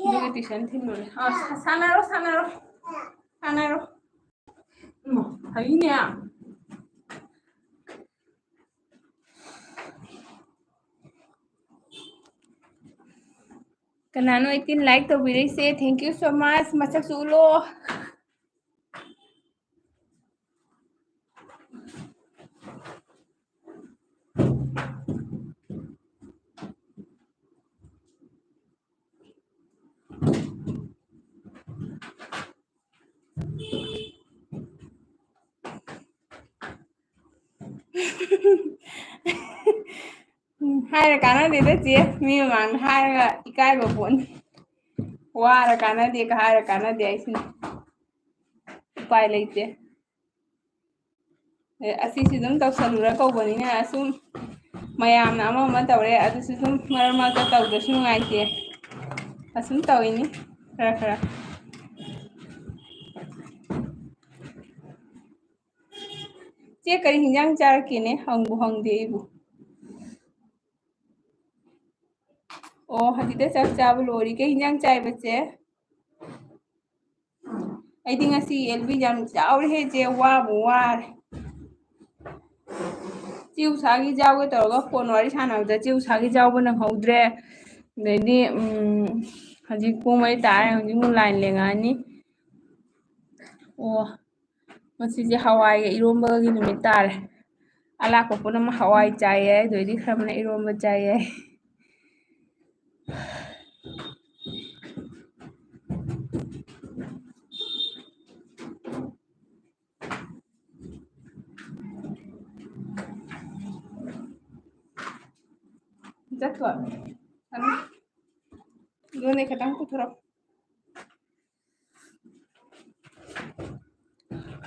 ꯑꯗꯨꯒꯤ ꯇ꯭ꯌꯨꯁꯟ ꯊꯤꯜꯂꯨꯔꯦ꯫ ꯑ, ꯁꯥ-, ꯁꯥꯟꯅꯔꯣ, ꯁꯥꯟꯅꯔꯣ, ꯁꯥꯟꯅꯔꯣ꯫ ꯎꯝ, ꯐꯩꯅꯦ꯫ ꯀꯅꯥꯅꯣ eighteen like ꯇꯧꯕꯤꯔꯛꯏꯁꯦ? Thank you so much. ꯃꯁꯛꯁꯨ ꯎꯠꯂꯣ꯫ ꯎꯝ, ꯍꯥꯏꯔ ꯀꯥꯟꯅꯗꯦꯗ ꯆꯦ, ꯃꯤ ꯃꯃꯥꯡꯗ ꯍꯥꯏꯔꯒ ꯏꯀꯥꯏꯕ ꯄꯣꯠꯅꯤ꯫ ꯋꯥꯔ ꯀꯥꯟꯅꯗꯦꯒ ꯍꯥꯏꯔ ꯀꯥꯟꯅꯗꯦ ꯍꯥꯏꯁꯤꯅꯤ꯫ ꯎꯄꯥꯏ ꯂꯩꯇꯦ꯫ ꯑꯦ, ꯑꯁꯤꯁꯨ ꯑꯗꯨꯝ ꯇꯧꯁꯜꯂꯨꯔ ꯀꯧꯕꯅꯤꯅ, ꯑꯁꯨꯝ ꯃꯌꯥꯝꯅ ꯑꯃ ꯑꯃ ꯇꯧꯔꯦ, ꯑꯗꯨꯁꯨ ꯑꯗꯨꯝ ꯃꯔꯛ ꯃꯔꯛꯇ ꯇꯧꯗ꯭ꯔꯁꯨ ꯅꯨꯡꯉꯥꯏꯇꯦ꯫ ꯑꯁꯨꯝ ꯇꯧꯏꯅꯤ ꯈꯔ ꯈꯔ꯫ ꯆꯦ, ꯀꯔꯤ ꯍꯤꯟꯖꯥꯡ ꯆꯥꯔꯛꯀꯦꯅꯦ? ꯍꯪꯕꯨ ꯍꯪꯗꯦ ꯑꯩꯕꯨ꯫ ꯑꯣ, ꯍꯧꯖꯤꯛꯇ ꯆꯥꯛ ꯆꯥꯕ ꯂꯣꯏꯔꯤ꯫ ꯀꯩ ꯍꯤꯟꯖꯥꯡ ꯆꯥꯏꯕ ꯆꯦ? ꯑꯩꯗꯤ ꯉꯁꯤ ꯑꯦꯜ ꯕꯤ ꯌꯥꯝ ꯆꯥꯎꯔꯦꯍꯦ ꯏꯆꯦ, ꯋꯥꯕꯨ ꯋꯥꯔꯦ꯫ ꯆꯦ ꯎꯁꯥꯒꯤ ꯌꯥꯎꯒꯦ ꯇꯧꯔꯒ ꯐꯣꯟ ꯋꯥꯔꯤ ꯁꯥꯟꯅꯕꯗ ꯆꯦ ꯎꯁꯥꯒꯤ ꯌꯥꯎꯕ ꯅꯪꯍꯧꯗ꯭ꯔꯦ꯫ ꯑꯗꯩꯗꯤ, ꯎꯝ, ꯍꯧꯖꯤꯛ ꯄꯨꯡ ꯃꯔꯤ ꯇꯥꯔꯦ, ꯍꯧꯖꯤꯛ ꯑꯃꯨꯛ ꯂꯥꯏꯟ ꯂꯦꯡꯉꯛꯑꯅꯤ꯫ ꯑꯣ, ꯉꯁꯤꯁꯦ ꯍꯋꯥꯏꯒ ꯏꯔꯣꯝꯕꯒꯤ ꯅꯨꯃꯤꯠ ꯇꯥꯔꯦ꯫ ꯑꯂꯥꯛꯄ ꯄꯨꯝꯅꯃꯛ ꯍꯋꯥꯏ ꯆꯥꯏ ꯍꯥꯏ, ꯑꯗꯩꯗꯤ ꯈꯔ ꯑꯃꯅ ꯏꯔꯣꯝꯕ ꯆꯥꯏ ꯍꯥꯏ꯫ ꯆꯠꯈꯣ꯫ ꯑꯗꯨꯅꯦ ꯈꯤꯇꯪ ꯄꯨꯊꯣꯔꯛꯑꯣ꯫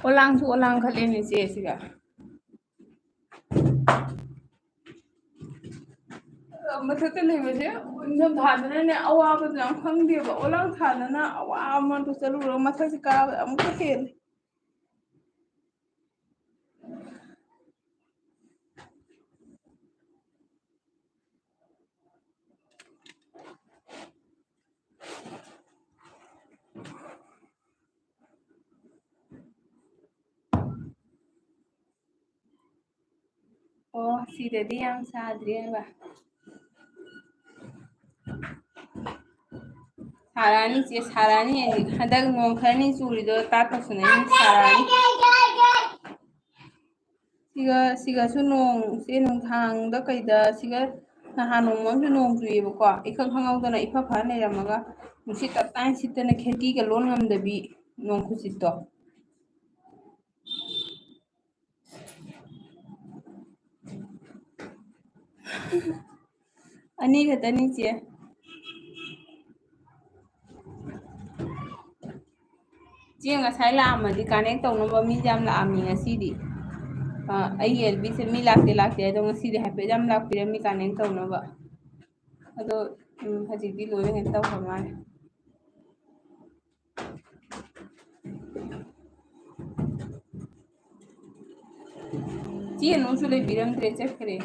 ꯑꯣꯂꯥꯡꯁꯨ ꯑꯣꯂꯥꯡ ꯈꯠꯂꯦꯅꯦ ꯆꯦ ꯁꯤꯒ꯫ ꯃꯊꯛꯇ ꯂꯩꯕꯁꯦ ꯏꯪꯊꯝꯊꯥꯗꯅꯅꯦ ꯑꯋꯥꯕꯗꯣ ꯌꯥꯝ ꯈꯪꯗꯦꯕ꯫ ꯑꯣꯂꯥꯡ ꯊꯥꯗꯅ ꯑꯋꯥꯕ ꯃꯔꯛꯇ ꯆꯠꯂꯨꯔꯒ ꯃꯊꯛꯁꯦ ꯀꯥꯕꯗ ꯑꯃꯨꯛꯀ ꯍꯦꯜꯂꯦ꯫ ꯑꯣ, ꯁꯤꯗꯗꯤ ꯌꯥꯝ ꯁꯥꯗ꯭ꯔꯤ ꯍꯥꯏꯕ꯫ ꯁꯥꯔꯛꯑꯅꯤ ꯆꯦ, ꯁꯥꯔꯛꯑꯅꯤ꯫ ꯍꯟꯗꯛ ꯅꯣꯡ ꯈꯔꯅꯤ ꯆꯨꯔꯤꯗꯣ ꯇꯥꯛꯄꯁꯨꯅꯦ, ꯁꯥꯔꯛꯑꯅꯤ꯫ ꯁꯤꯒ, ꯁꯤꯒꯁꯨ ꯅꯣꯡꯁꯦ ꯅꯨꯡꯗꯥꯡꯗ ꯀꯩꯗ ꯁꯤꯒ ꯅꯍꯥꯟ ꯅꯣꯡꯃ ꯑꯃꯁꯨ ꯅꯣꯡ ꯆꯨꯏꯌꯦꯕꯀꯣ, ꯏꯈꯪ ꯈꯪꯍꯧꯗꯅ ꯏꯐ ꯐ ꯂꯩꯔꯝꯃꯒ ꯅꯨꯡꯁꯤꯠ ꯇꯞꯇꯥꯏꯅ ꯁꯤꯠꯇꯅ ꯈꯦꯇꯤꯒ ꯂꯣꯟ ꯉꯝꯗꯕꯤ ꯅꯣꯡ ꯈꯨꯆꯨꯗꯣ꯫ ꯑꯅꯤ ꯈꯛꯇꯅꯤ ꯆꯦ꯫ ꯆꯦ ꯉꯁꯥꯏ ꯂꯥꯛꯑꯝꯃꯗꯤ connect ꯇꯧꯅꯕ ꯃꯤ ꯌꯥꯝ ꯂꯥꯛꯑꯝꯃꯤ ꯉꯁꯤꯗꯤ꯫ ꯑ, ꯑꯩꯒꯤ ꯑꯦꯜ ꯕꯤꯁꯦ ꯃꯤ ꯂꯥꯛꯇꯦ ꯂꯥꯛꯇꯦ, ꯑꯗꯣ ꯉꯁꯤꯗꯤ ꯍꯥꯏꯐꯦꯠ ꯌꯥꯝ ꯂꯥꯛꯄꯤꯔꯝꯃꯤ connect ꯇꯧꯅꯕ꯫ ꯑꯗꯣ, ꯎꯝ, ꯍꯧꯖꯤꯛꯇꯤ ꯂꯣꯏꯅ ꯀꯩꯅꯣ ꯇꯧꯈ꯭ꯔ ꯃꯥꯜꯂꯦ꯫ ꯆꯦ ꯅꯨꯡꯁꯨ ꯂꯩꯕꯤꯔꯝꯗ꯭ꯔꯦ, ꯆꯠꯈ꯭ꯔꯦ꯫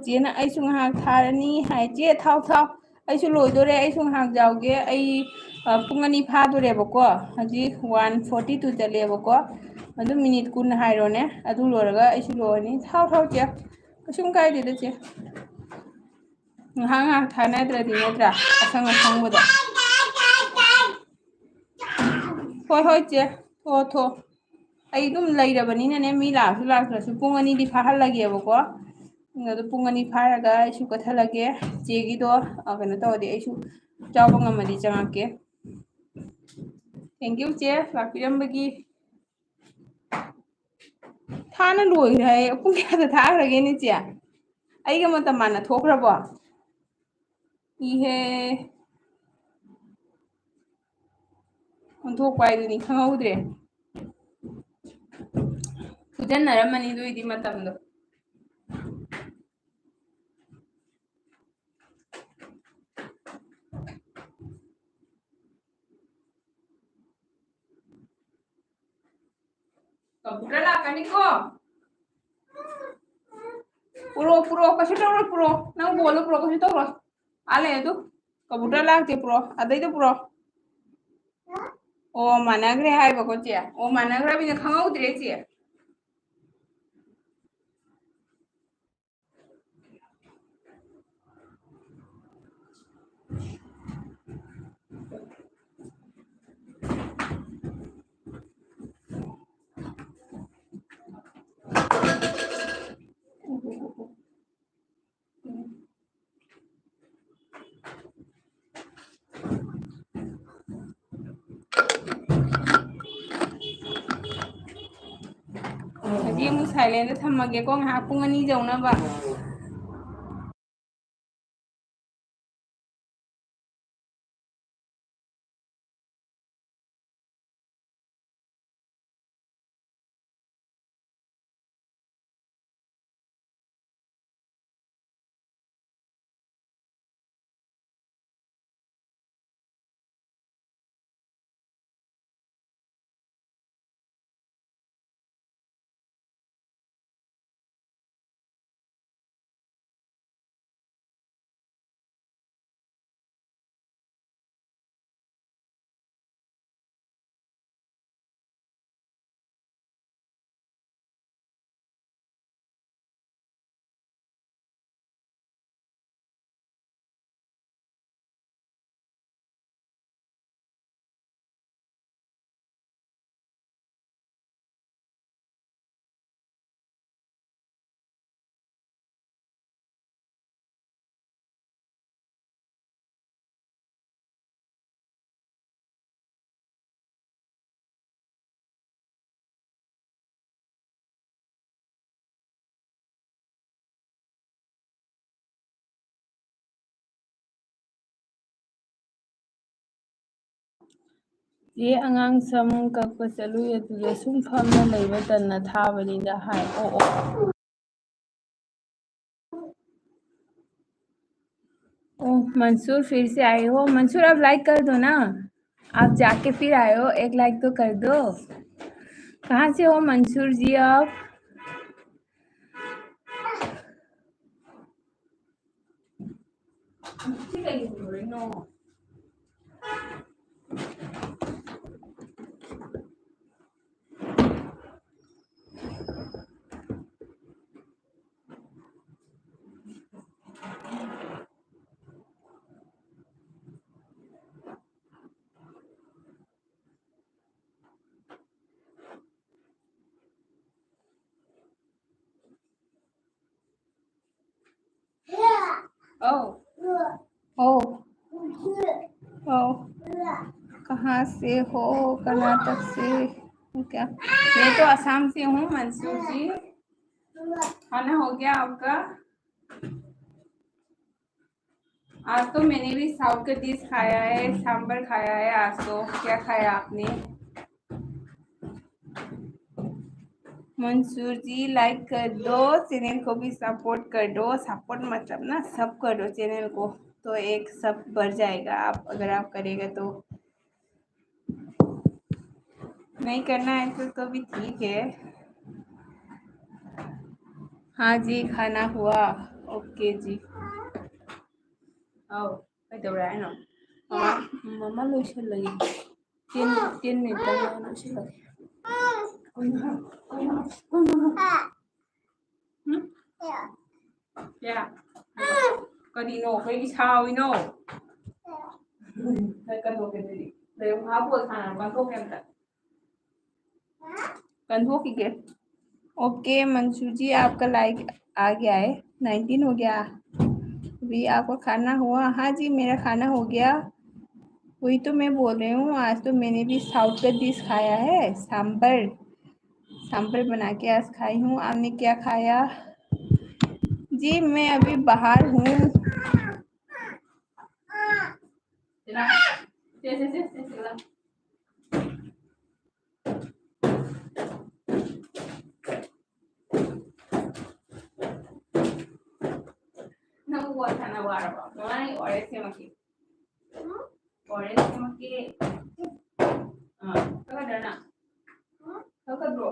ꯆꯦꯅ ꯑꯩꯁꯨ ꯉꯥꯏꯍꯥꯛ ꯊꯥꯔꯅꯤ ꯍꯥꯏ꯫ "ꯆꯦ, ꯊꯥꯎ, ꯊꯥꯎ, ꯑꯩꯁꯨ ꯂꯣꯏꯗꯣꯔꯦ, ꯑꯩꯁꯨ ꯉꯥꯏꯍꯥꯛ ꯌꯥꯎꯒꯦ꯫ ꯑꯩ, ꯑ, ꯄꯨꯡ ꯑꯅꯤ ꯐꯥꯗꯣꯔꯦꯕꯀꯣ, ꯍꯧꯖꯤꯛ one forty two ꯆꯠꯂꯦꯕꯀꯣ, ꯑꯗꯨꯝ ꯃꯤꯅꯤꯠ ꯀꯨꯟ ꯍꯥꯏꯔꯣꯅꯦ, ꯑꯗꯨ ꯂꯣꯏꯔꯒ ꯑꯩꯁꯨ ꯂꯣꯏꯔꯅꯤ꯫ ꯊꯥꯎ, ꯊꯥꯎ, ꯆꯦ, ꯀꯩꯁꯨꯝ ꯀꯥꯏꯗꯦꯗ, ꯆꯦ, ꯉꯥꯏꯍꯥꯛ ꯉꯥꯏꯍꯥꯛ ꯊꯥꯅꯗ꯭ꯔꯗꯤ, ꯅꯠꯇ꯭ꯔꯥ? ꯑꯁꯪ ꯑꯁꯪꯕꯗꯣ꯫ ꯍꯣꯏ, ꯍꯣꯏ, ꯆꯦ, ꯊꯣꯛꯑꯣ, ꯊꯣꯛꯑꯣ꯫ ꯑꯩ ꯑꯗꯨꯝ ꯂꯩꯔꯕꯅꯤꯅꯅꯦ, ꯃꯤ ꯂꯥꯛꯑꯁꯨ ꯂꯥꯛꯇ꯭ꯔꯁꯨ ꯄꯨꯡ ꯑꯅꯤꯗꯤ ꯐꯥꯍꯜꯂꯒꯦꯕꯀꯣ꯫ ꯑꯗꯣ ꯄꯨꯡ ꯑꯅꯤ ꯐꯥꯔꯒ ꯑꯩꯁꯨ ꯀꯠꯊꯠꯂꯒꯦ꯫ ꯆꯦꯒꯤꯗꯣ, ꯑ, ꯀꯩꯅꯣ ꯇꯧꯔꯗꯤ ꯑꯩꯁꯨ ꯌꯥꯎꯕ ꯉꯝꯃꯗꯤ ꯆꯪꯉꯛꯀꯦ꯫ Thank you, ꯆꯦ, ꯂꯥꯛꯄꯤꯔꯝꯕꯒꯤ꯫ ꯊꯥꯅ ꯂꯣꯏꯈ꯭ꯔꯦ ꯍꯥꯏꯌꯦ꯫ ꯄꯨꯡ ꯀꯌꯥꯗ ꯊꯥꯈ꯭ꯔꯒꯦꯅꯦ, ꯆꯦ? ꯑꯩꯒ ꯃꯇꯝ ꯃꯥꯟꯅ ꯊꯣꯛꯈ꯭ꯔꯕꯣ? ꯏꯍꯦ꯫ ꯑꯣꯟꯊꯣꯛꯄ ꯍꯥꯏꯗꯨꯅꯤ, ꯈꯪꯍꯧꯗ꯭ꯔꯦ꯫ ꯐꯨꯖꯟꯅꯔꯝꯃꯅꯤ ꯑꯗꯨꯏꯗꯤ ꯃꯇꯝꯗꯣ꯫ ꯀꯝꯄ꯭ꯌꯨꯇꯔ ꯂꯥꯛꯀꯅꯤꯀꯣ꯫ ꯄꯨꯔꯛꯑꯣ, ꯄꯨꯔꯛꯑꯣ, ꯀꯩꯁꯨ ꯇꯧꯔꯣꯏ, ꯄꯨꯔꯛꯑꯣ꯫ ꯅꯪ ꯕꯣꯜꯗꯣ ꯄꯨꯔꯛꯑꯣ, ꯀꯩꯁꯨ ꯇꯧꯔꯣꯏ꯫ ꯑꯥ ꯂꯩ ꯑꯗꯨ꯫ ꯀꯝꯄ꯭ꯌꯨꯇꯔ ꯂꯥꯛꯇꯦ, ꯄꯨꯔꯛꯑꯣ꯫ ꯑꯗꯩꯗ ꯄꯨꯔꯛꯑꯣ꯫ ꯑꯣ, ꯃꯥꯟꯅꯈ꯭ꯔꯦ ꯍꯥꯏꯕꯀꯣ, ꯆꯦ? ꯑꯣ, ꯃꯥꯟꯅꯈ꯭ꯔꯕꯅꯤꯅ ꯈꯪꯍꯧꯗ꯭ꯔꯦ, ꯆꯦ꯫ ꯑꯗꯨꯗꯤ ꯑꯃꯨꯛ silentꯇ ꯊꯝꯃꯒꯦꯀꯣ, ꯉꯥꯏꯍꯥꯛ ꯄꯨꯡ ꯑꯅꯤ ꯌꯧꯅꯕ꯫ ꯆꯦ, ꯑꯉꯥꯡ ꯁꯝ ꯀꯛꯄ ꯆꯠꯂꯨꯏ, ꯑꯗꯨꯗ ꯁꯨꯝ ꯐꯝꯅ ꯂꯩꯕ ꯇꯟꯅ ꯊꯥꯕꯅꯤꯗ ꯍꯥꯏ꯫ ꯑꯣ, ꯑꯣ꯫ ओह, मंसूर फिर से आए हो। मंसूर, अब लाइक कर दो ना। आप जाके फिर आए हो, एक लाइक तो कर दो। कहाँ से हो मंसूर जी आप? ओ, ओ, ओ, कहाँ से हो? कर्नाटक से हो क्या? मैं तो असम से हूँ, मंसूर जी। खाना हो गया आपका? आज तो मैंने भी साउथ का डिश खाया है, सांभर खाया है। आज तो क्या खाया आपने? मंसूर जी, लाइक कर दो, चैनल को भी सपोर्ट कर दो। सपोर्ट मतलब ना, सब करो चैनल को, तो एक सब बढ़ जाएगा आप, अगर आप करेगा तो। नहीं करना है तो, तो भी ठीक है। हाँ जी, खाना हुआ। ओके जी। आओ, ꯀꯩꯗꯧꯔꯦ ꯍꯥꯏꯅꯣ? ꯃꯃꯥ, ꯃꯃꯥ ꯂꯣꯏꯁꯤꯜꯂꯒꯦ꯫ ꯇꯦꯟ, ꯇꯦꯟ ꯃꯤꯅꯤꯠꯇꯪ ꯉꯥꯏꯔꯦ, ꯂꯣꯏꯁꯤꯜꯂꯒꯦ꯫ ꯀꯩꯅꯣ ꯍꯥꯏ-, ꯀꯩꯅꯣ ꯍꯥꯏ-, ꯀꯩꯅꯣ ꯍꯥꯏ-, ꯎꯝ? ꯀꯌꯥ? ꯀꯔꯤꯅꯣ? ꯀꯩꯒꯤ ꯁꯥꯎꯔꯤꯅꯣ? ꯅꯪ ꯀꯟꯊꯣꯛꯀꯦ ꯑꯗꯨꯗꯤ꯫ ꯂꯩꯌꯨ, ꯉꯥꯏꯍꯥꯛ ꯕꯣꯜ ꯁꯥꯟꯅꯔꯣ, ꯀꯟꯊꯣꯛꯀꯦ ꯑꯝꯇ꯫ ꯀꯟꯊꯣꯛꯈꯤꯒꯦ꯫ ओके मंशु जी, आपका लाइक आ गया है, नाइनटीन हो गया। अभी आपका खाना हुआ? हाँ जी, मेरा खाना हो गया। वही तो मैं बोल रही हूँ, आज तो मैंने भी साउथ का डिश खाया है, सांभर। सांभर बना के आज खाई हूँ। आपने क्या खाया? जी, मैं अभी बाहर हूँ। सिला। से, से, से, से, सिला। ꯐꯣꯟ ꯁꯥꯟꯅꯕ ꯋꯥꯔꯕꯣ? ꯃꯃꯥ, ꯅꯪ ꯑꯣꯔꯦꯟꯖ ꯁꯦꯝꯃꯛꯀꯦ꯫ ꯑꯣꯔꯦꯟꯖ ꯁꯦꯝꯃꯛꯀꯦ꯫ ꯑꯥ, ꯊꯛꯀꯗ꯭ꯔꯥ ꯅꯪ? ꯊꯛꯀꯗ꯭ꯔꯣ?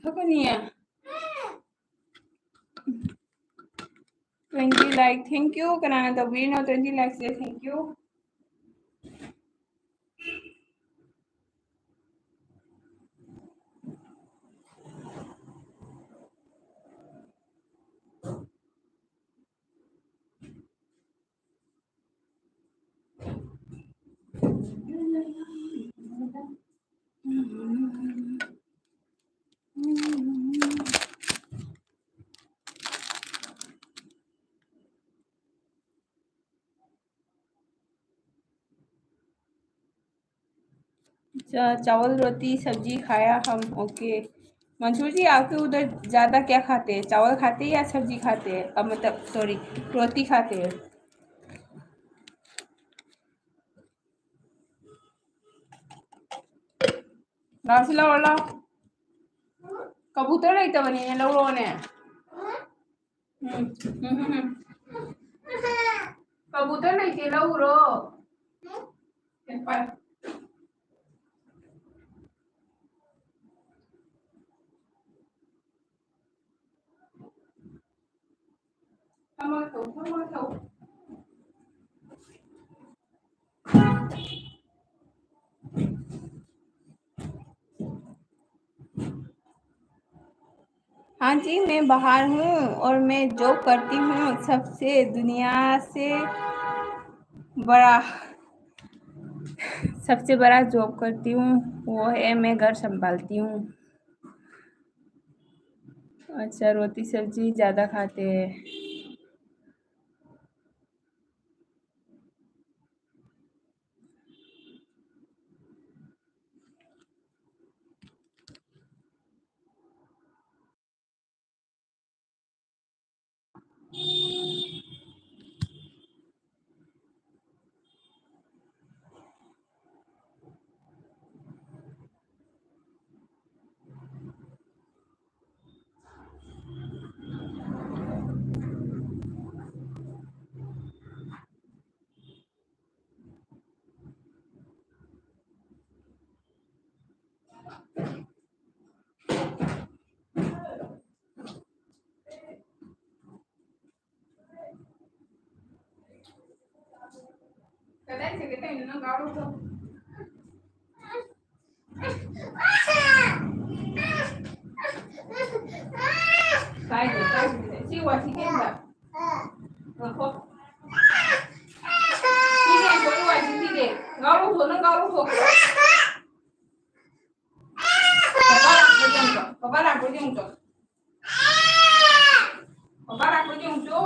ꯊꯛꯀꯅꯤꯌꯦ꯫ Twenty like, thank you. ꯀꯅꯥꯅ ꯇꯧꯕꯤꯔꯤꯅꯣ twenty likes say? Thank you. चा-, चावल, रोटी, सब्जी खाया हम। ओके। मंसूर जी, आपके उधर ज़्यादा क्या खाते हैं, चावल खाते हैं या सब्जी खाते हैं? अ, मतलब, सॉरी, रोटी खाते हैं? ꯂꯥꯛꯁꯤ ꯂꯧꯔꯣ, ꯂꯥꯎ꯫ ꯀꯕꯨꯇꯔ ꯂꯩꯇꯕꯅꯤꯅꯦ, ꯂꯧꯔꯣꯅꯦ꯫ ꯎꯝ, ꯎꯝ, ꯎꯝ, ꯎꯝ꯫ ꯀꯕꯨꯇꯔ ꯂꯩꯇꯦ, ꯂꯧꯔꯣ꯫ ꯑꯦ, ꯄꯥꯏ꯫ ꯐꯝꯃꯒ ꯇꯧ, ꯐꯝꯃꯒ ꯇꯧ꯫ हाँ जी, मैं बाहर हूँ और मैं जॉब करती हूँ। सबसे दुनिया से बड़ा, सबसे बड़ा जॉब करती हूँ, वो है मैं घर संभालती हूँ। अच्छा, रोटी सब्जी ज़्यादा खाते हैं। ꯀꯩꯅꯣ ꯅꯪ ꯀꯥꯔꯨꯆꯣ꯫ ꯀꯥꯏꯗꯦ, ꯀꯥꯏꯗꯦ꯫ ꯁꯤ ꯋꯥꯊꯤ ꯀꯩꯝꯇ꯫ ꯉꯥꯏꯈꯣ꯫ ꯁꯤ ꯌꯦꯡꯊꯣꯛꯑꯣ, ꯋꯥꯊꯤ ꯁꯤꯗꯤ꯫ ꯀꯥꯔꯨꯆꯣ, ꯅꯪ ꯀꯥꯔꯨꯆꯣ꯫ ꯄꯄꯥ ꯂꯥꯛꯄ꯭ꯔꯥ ꯌꯦꯡꯉꯨꯆꯣ꯫ ꯄꯄꯥ ꯂꯥꯛꯄ꯭ꯔꯥ ꯌꯦꯡꯉꯨꯆꯣ꯫ ꯄꯄꯥ ꯂꯥꯛꯄ꯭ꯔꯥ ꯌꯦꯡꯉꯨꯆꯣ꯫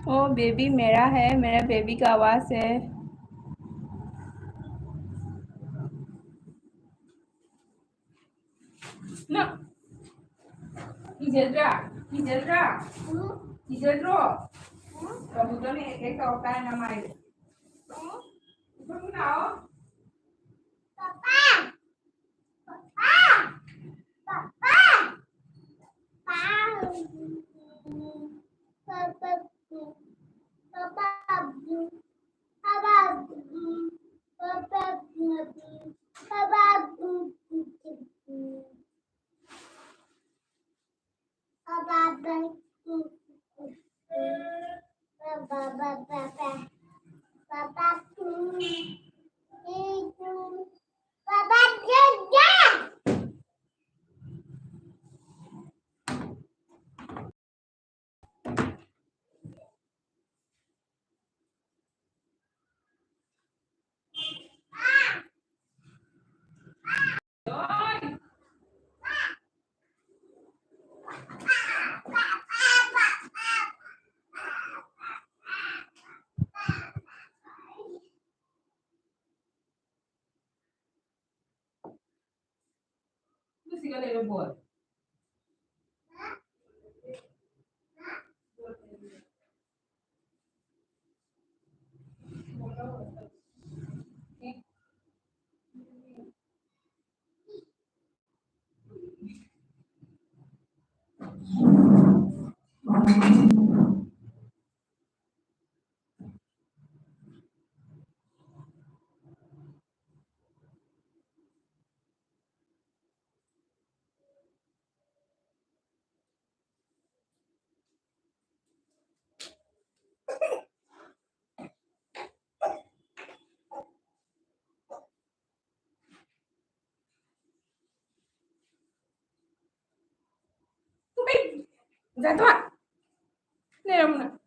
ओ बेबी मेरा है, मेरा बेबी का आवाज़ है। ꯅꯪ ꯀꯤꯖꯗ꯭ꯔꯥ? ꯀꯤꯖꯗ꯭ꯔꯥ? ꯀꯤꯖꯗ꯭ꯔꯣ? ꯔꯣꯕꯣꯠꯇꯣꯅ ꯑꯦꯇꯦꯛ ꯇꯧꯔꯛꯇꯥꯔꯦ ꯅꯃꯥꯏꯗ꯫ ꯏꯊꯣꯛꯄ ꯂꯥꯛꯑꯣ꯫ Papa! Papa! Papa! Papa! Boy. Jatuh. Ini yang mana?